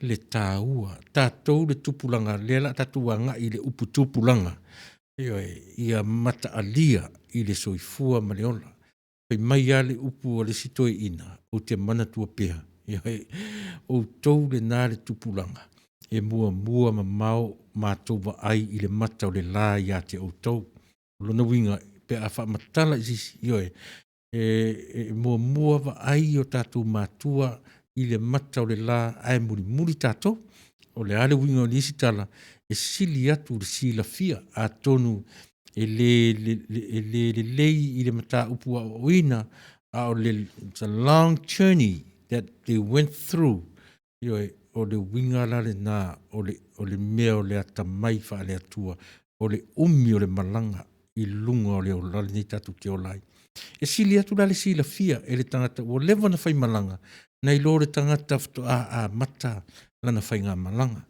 le taua, tatou le tupulaga, lea o le a tatou agai i le upu tupulaga, ioe, ia mataalia i le soifua ma le ola. Fai mai lava le upu a le isi toeaina, ou te manatua pea, ioe, outou lena le tupulaga e muamua mamao matou vaai i le mata o le la ia te outou. O lona uiga, pe a faamatala i se isi, ioe, e muamua vaai o tatou matua i le mata o le la ae mulimuli tatou. O le a le uiga o nisi tala, e sili atu le silafia, atonu e le lelei i le mataupu aoaoina, a o le it's a long journey that they went through. Ioe, o le uiga la lena o le, o le mea o le atamai faale-Atua, o le umi o le malaga i luga o le ola lenei tatou te ola ai. E sili atu la le silafia e le tagata ua leva ona faimalaga nai lo le tagata faatoa amata lana faigamalaga.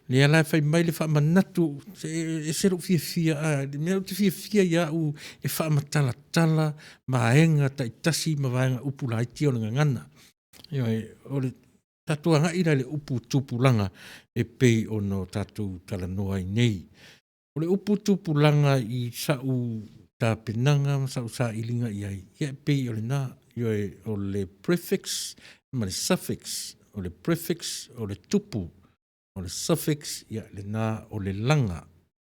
Lea la e fai mai le faamanatu, e ese lou fiafia, a, le mea ou te fiafia ia au e faamatalatala vaega taitasi ma vaega upu laiti ia o le gagana. Ioe, o le tatou agai la i le upu tupulaga e pei ona tatou talanoa ai nei. O le upu tupulaga i sa'u tapenaga ma sa'u sailiga i ai, ia e pei o lena, ioe, o le prefix ma le suffix. O le prefix o le tupu, o le suffix, ia lena o le laga.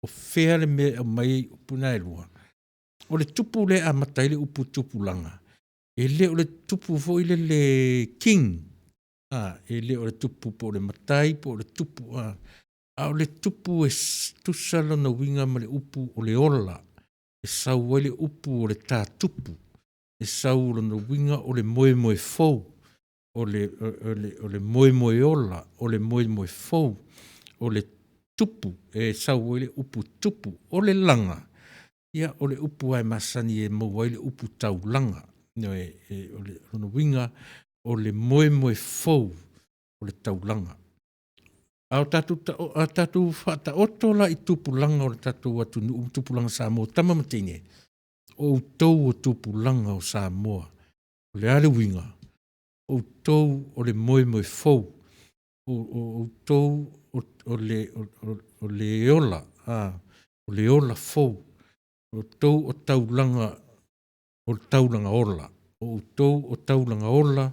O fea le mea e aumai ai upu na e lua? O le tupu lea e amata ai le upu tupulaga, e le o le tupu foi lele king, a, e le o le tupu po o le matai po o le tupu, a, a o le tupu e tusa lona uiga ma le upu o le ola, e sau ai le upu o le tātupu, e sau lona uiga o le moemoe fou, o le, o le, o le moemoe ola, o le moemoe fou, o le tupu, e sau ai le upu tupu. O le laga, ia, o le upu lava e masani e maua ai le upu taulaga. Ioe, e, o le, lona uiga, o le moemoe fou o le taulaga. A o tatou, a tatou faataoto la i tupulaga o le tatou atunuu, tupulaga Samoa, tama ma teine, o outou o tupulaga o Samoa. O le a le uiga? O outou o le moemoe fou, o, o outou o, o, le, o, o le ola, a, o le ola fou, o outou o taulaga, o le taulaga ola, o outou o taulaga ola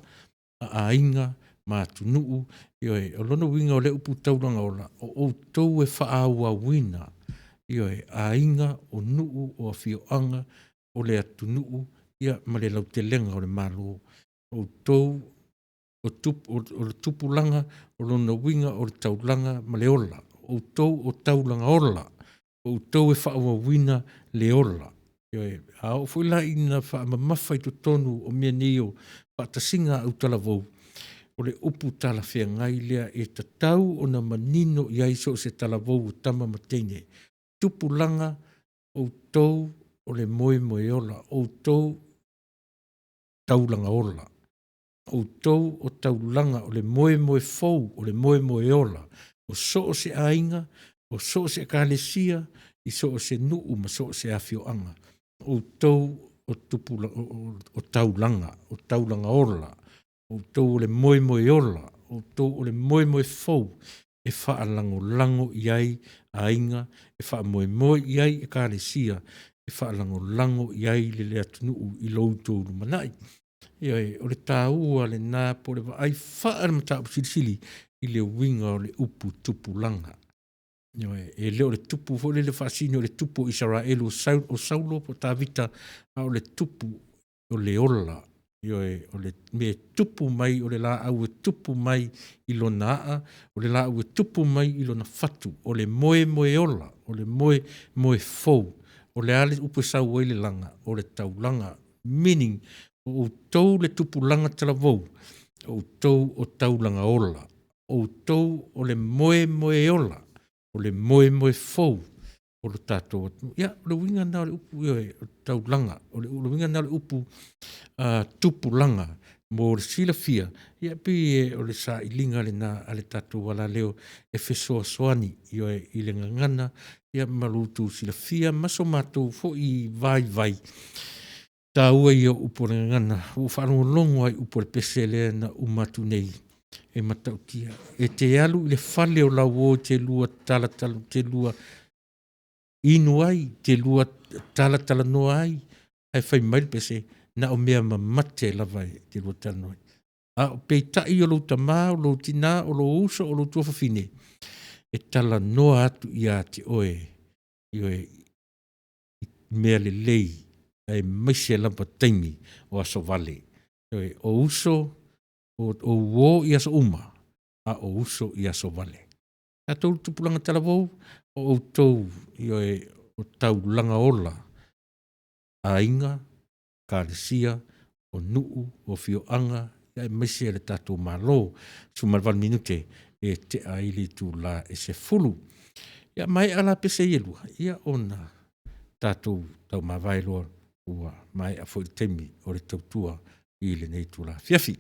a aiga ma atunuu, ioe, o lona uiga o le upu taulaga ola, o outou e faaauauina, ioe, aiga, o nuu, o afioaga, o le atunuu, ia, ma le lautelega o le Malo. O outou o, tup, o, o le tupulaga, o lona uiga o le taulaga ma le ola. O outou o taulaga ola, o outou e faaauauina le ola. Ioe, a oo foi la ina faamamafa i totonu o mea nei o faatasiga a autalavou, o le upu talafeagai lea e tatau ona manino i ai so o se talavou o tama ma teine. Tupulaga, outou o le moemoe ola, outou taulaga ola. Outou o taulaga o le moemoe fou, o le moemoe ola, o so o se aiga, o so o se ekalesia, i so o se nuu ma so o se afioaga. Outou o tupula, o, o, o taulaga, o taulaga ola. Outou o le moemoe ola, outou o le moemoe fou e faalagolago i ai aiga, e faamoemoe i ai ekalesia, e faalagolago i ai le le atunuu i lo outou lumanai. Ioe, o le taua lena po o le vaai faa le mataupu silisili i le uiga o le upu tupulaga. Ioe, e le o le tupu foi lele faasini o le tupu o Isaraelu o Saulo po o Tavita, a o le tupu o le ola, ioe, o le mea e tupu mai, o le laau e tupu mai i lona aa, o le laau e tupu mai i lona fatu, o le moemoe ola, o le moemoe fou. O le a le upu e sau ai le laga? O le taulaga, meaning o outou le tupulaga talavou, o outou o taulaga ola, o outou o le moemoe ola, o le moemoe fou o lo tatou atunuu. Ia, o le uiga lena o le upu, ioe, o le taulaga. O le uiga lena o le upu tupulaga mo le silafia, ia e pei o le sailiga lena a le tatou alaleo e fesoasoani, ioe, i le gagana ia ma lo outou silafia ma so matou foi vaivai. Taua ia o upu o le gagana, ua ou faalogologo lava i upu o le pese lea na uma atu nei e matautia. E te alu i le fale o lau uo e te lua talatala, te lua inu ai, te lua talatalanoa ai, ae fai mai le pese, na o mea mamate lava e te lua talanoa ai. A o peitai o lou tama, o lou tina, o lou uso, o lou tuafafine, e talanoa atu ia te oe, ioe, i mea lelei, aemaise lava taimi o aso vale. Ioe, o uso, o uo i aso uma, a o uso i aso vale. Tatou tupulaga talavou, o outou, ioe, o taulaga ola, aiga, ekalesia, o nuu, o afioaga, aemaise le tatou Malo. 18 minute e tea ai le itula e 10. Ia maea la pese ia e lua, ia ona tatou taumavae loa ua maea foi le taimi o le tautua i lenei itula afiafi.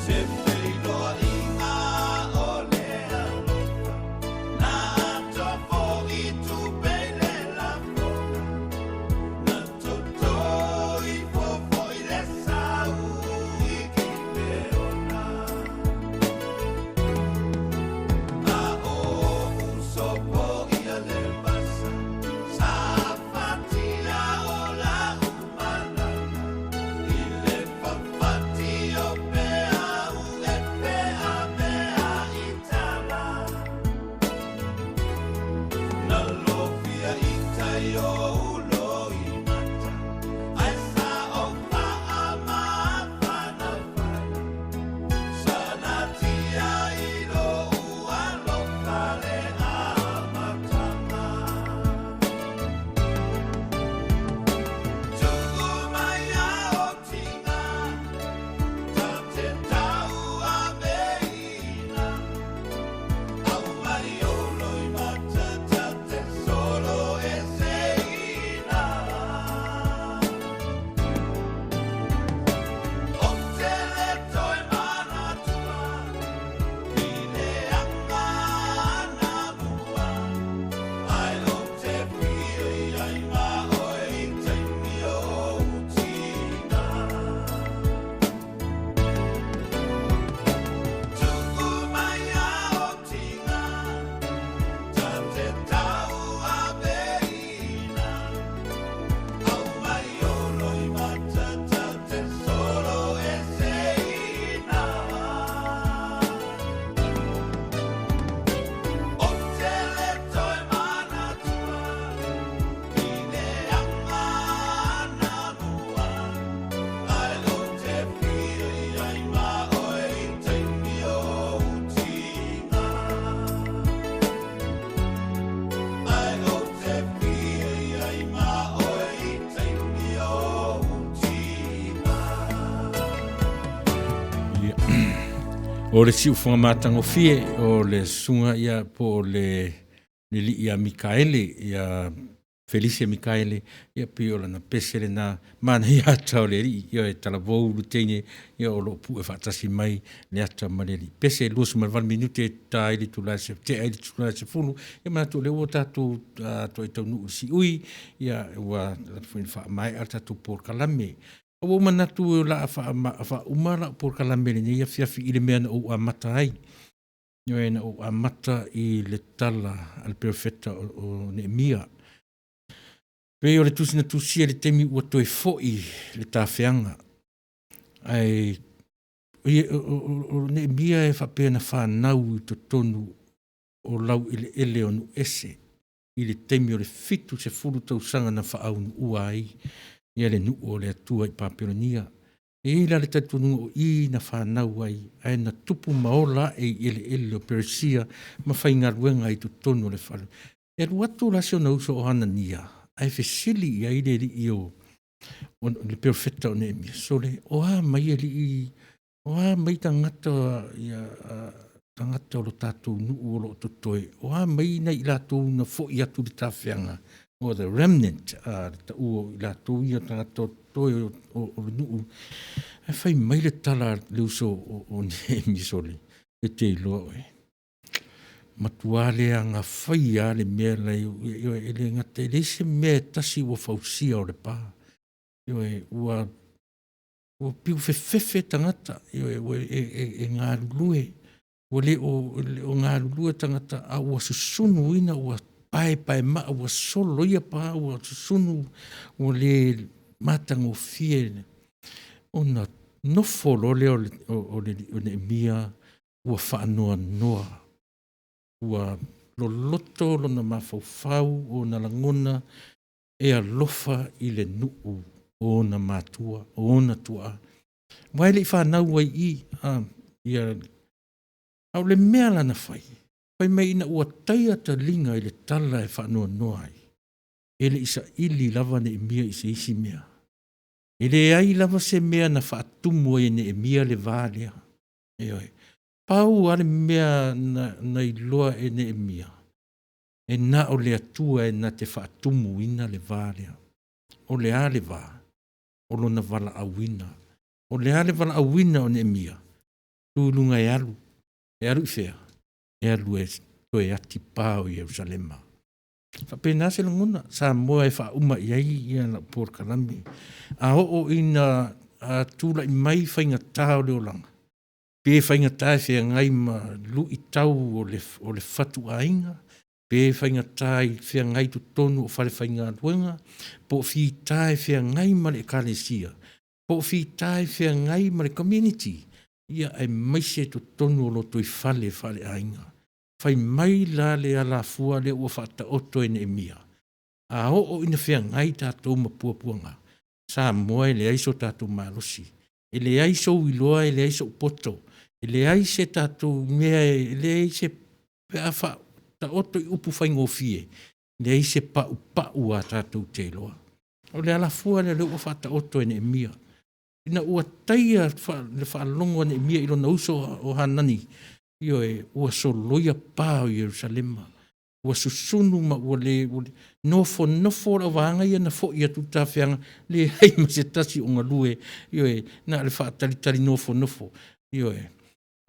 Se feiloaiga o le alofa, Na atoa foi tupe i le lafoga, Na toto ifo foi le sau i Gipeona. A o usopoia le vasa, Sa fatia o la'u malama, I le fafati o peau e feaveai tala. Na lofia i tai o loimata, Ae sa ou faamafanafana, Sa natia i lou alofa le amataga. Tuu mai a o tiga, Ta te tauaveina, Aumai o loimata ta te solo eseina. Ou te le toe manatua i le aga anamua, Ae ou te fia i ai ma oe i taimi o ou tina. Tuu mai a o tiga, Ta te tauaveina, Aumai o loimata ta te solo eseina. Ou te le toe manatua i le aga anamua, Ae ou te fia i ai ma oe i taimi o ou tina. Ae ou te fia i ai ma oe i taimi o ou tina. Ia. O le siufoga matagofie o le susuga ia po o le le alii ia Mikaele ia Felise Mikaele, ia pei o lana pese lena manaia ata o le alii, ia e talavou le teine, ia o lo o pue faatasi mai le ata ma le alii. Pese 28 minute ta ai le itula e tea ai le itula e 10, ia manatu o lea ua tatou toe taunuu i le siui, ia ua lava foi ona faamaea le tatou polokalame. A ua ou manatu o le a faauma lau polokalame i lenei afiafi i le mea na ou amata ai. Ioe, na ou amata i le tala a le perofeta o Neemia. Pei o le tusi na tusia i le taimi ua toe foi le tafeaga. Ae o Neemia e faapea na fanau i totonu o laueleele o Nuuese i le taimi o le 70 tausaga na faaunuua ai ia le nuu o le Atua i Papelonia. E i ai la le talitonuga o i na fanau ai, ae na tupu ma ola ae i eleele o Peresia ma faigaluega i totonu o le fale. E alu atu la si ona uso o Hanania, ae fesili i ai le alii o le perofeta o Neemia, sole, o a mai alii, o a mai tagata ia, tagata o lo tatou nuu o lo o totoe, o a mai nai i latou na foi atu i le tafeaga, o the remnant, le taua o i latou ia tagata o totoe o le nuu. Ae fai mai le tala a le uso o Neemia, sole, e te iloa oe, matua leaga faia lava le mea la e le gata, e leai se mea e tasi ua fausia o le pa. Ioe, ua ua piu fefefe tagata, ioe, ua e galulue, ua le o, le o galulue tagata, a ua susunuina, ua paepaemaa, ua soloia pa, ua susunu, ua le matagofie. Ona nofo loa lea o le, o le, o Neemia ua faanoanoa, ua loloto lona mafaufau, ona lagona e alofa i le nuu o ona matua, o ona tuaa. Aua e le i fanau ai i i, a, ia, a o le mea la na fai, fai mai ina ua taia taliga i le tala e faanoanoa ai, e le i saili lava Neemia i se isi mea. E leai lava se mea na faatumu ai e Neemia le va lea. Ioe. Pau lava le mea na, na iloa e Neemia, e na o le Atua e na te faatumuina le va lea. O le a le va? O lona valaauina. O le a le valaauina o Neemia? Tu i luga e alu. E alu i fea? E alu e toe atipā o Ierusalema. Faapena se lagona, Samoa e faauma i ai ia lau polokalame. A oo ina tulai mai faigata o le olaga, pe faigata e feagai ma luitau o le, o le fatuaiga, pe faigata i feagai i totonu o falefaigaluega, po o fita e feagai ma le Ekalesia, po o fita e feagai ma le community, ia aemaise totonu o lotoifale faaleaiga. Fai mai la le alafua lea ua faataoto e Neemia, a oo ina feagai tatou ma puapuaga, Samoa e leai so tatou malosi, e leai sou iloa e leai sou poto, e leai se tatou mea e leai se pe a faataoto i upu faigofie, leai se paupau a tatou te iloa. O le alafua lea o lea ua faataoto e Neemia, ina ua taia le faalogo a Neemia i lona uso o Hanani, ioe, ua soloia pa o Ierusalema, ua susunu ma ua le nofonofo le auvaega ia na foi atu i le tafeaga, leai ma se tasi o galue, ioe, na o le faatalitali nofonofo, ioe.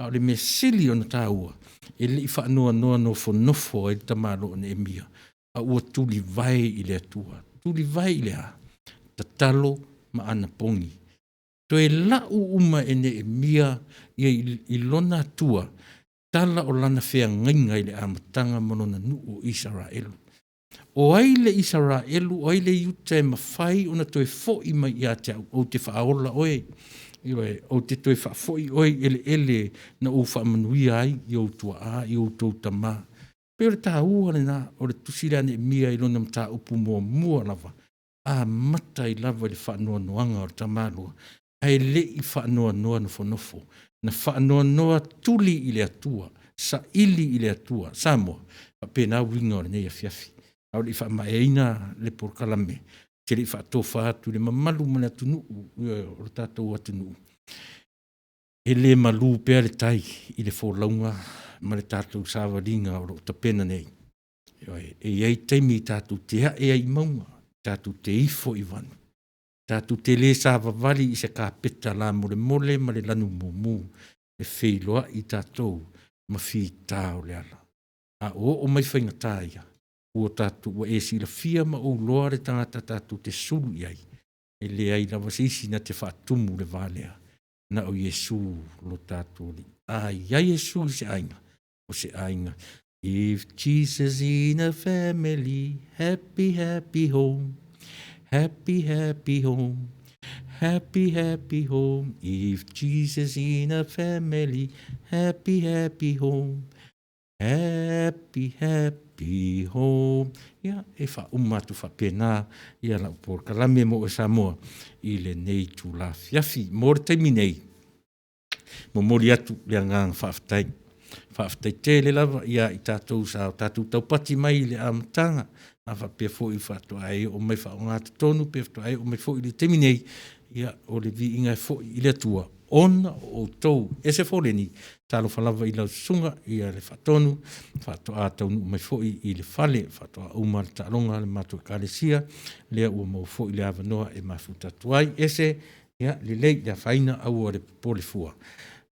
A o le mea sili ona taua, e le i faanoanoa nofonofo ai le tamaloa o Neemia, a ua tulivae i le Atua. Tulivae i le a? Tatalo ma anapogi. Toe lau uma e Neemia ia i lona Atua tala o lana feagaiga i le amataga ma lona nuu o Isaraelu. O ai le Isaraelu, o ai le Iuta e mafai ona toe foi mai ia te au, ou te faaola oe, ioe, ou te toe faafoi oe i eleele na ou faamanuia ai i ou tuaa, i outou tama. E pei o le taua lena o le tusi lea a Neemia i lona mataupu muamua lava, amata ai lava i le faanoanoaga o le tamaloa, ae le i faanoanoa nofonofo. Na faanoanoa tuli i le Atua, saili i le Atua. Samoa, faapena uiga o lenei afiafi. A o le i faamaeaina le polokalame, ou te le i faatofa atu i le mamalu ma le atunuu, o le tatou atunuu, e le malu pea le tai i le folauga ma le tatou savaliga o lo o tapena nei. Ioe, e i ai taimi tatou te ae ai i mauga, tatou te ifo i vanu, tatou te le savavali i se kapeta lamolemole ma le lanu mumu, e feiloai tatou ma fita o le ala. A o oo mai faigata ia, ua tatou ua e silafia ma ou iloa le tagata tatou te sulu i ai, e leai lava se isi na te faatumu le va lea, na o Iesu lo tatou Alii. A i ai Iesu i se aiga, o se aiga. If Jesus in a family, happy, happy home, happy, happy home, happy, happy home. If Jesus in a family, happy, happy home, happy, happy home. Ia, e faauma atu faapena ia lau polokalame mo oe Samoa i lenei itula afiafi. Mo le taimi nei, momoli atu le agaga faafetai. Faafetai tele lava ia i tatou sa o tatou taupati mai i le amataga, a faapea foi faatoa e oo mai faaogatotonu pe faatoa e oo mai foi i le taimi nei, ia o le viiga e foi i le Atua ona o outou. Ese Foleni, talofa lava i lau susuga ia le Faatonu, faatoa taunuu mai foi i le fale, faatoa uma le taaloga a le matou Ekalesia, lea ua maua foi le avanoa e mafuta atu ai. Ese, ia lelei, le afaina aua le popole fua.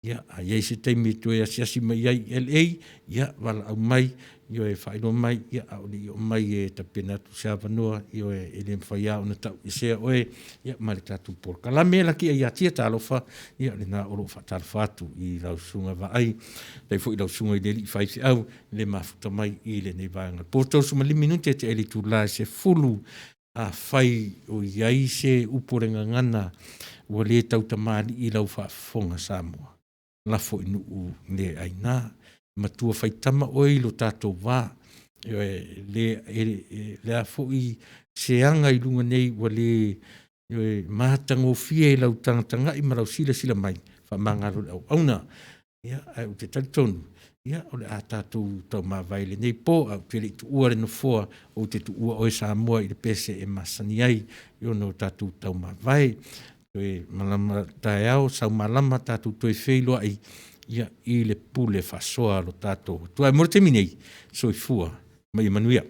Ia, a i ai se taimi e toe asiasi mai ai i LA, ia valaau mai, ioe, faailoa mai, ia a o le i oo mai e tapena atu se avanoa, ioe, e le mafai lava ona tauesea oe, ia ma le tatou polokalame. Laki ia Tia, talofa, ia lena o lo o faatalofa atu i lau Susuga Vaai, faafetai foi i lau Susuga i le alii faifeau le mafuta mai i lenei vaega. Po 35 minute e tea i le itula e 10. Afai o i ai se upu o le gagana ua le tautamalii i lau faafofoga Samoa, lafo i nuu le aina. Matua faitama oe i lo tatou va, ioe, le, e, le a foi se aga i luga nei ua le ioe, matagofie i lau tagatagai ma lau silasila mai, faamagalo le auauna. Ia, ae ou te talitonu, ia, o le a tatou taumavae i lenei po, ae ou te le i tuua le nofoa, ou te tuua oe Samoa i le pese e masani ai i ona o tatou taumavae. Toe malama taeao, sau malama tatou toe feiloai, ia, i le pule faasoa a lo tatou Atua. Ae mo le taimi nei, soifua ma ia manuia.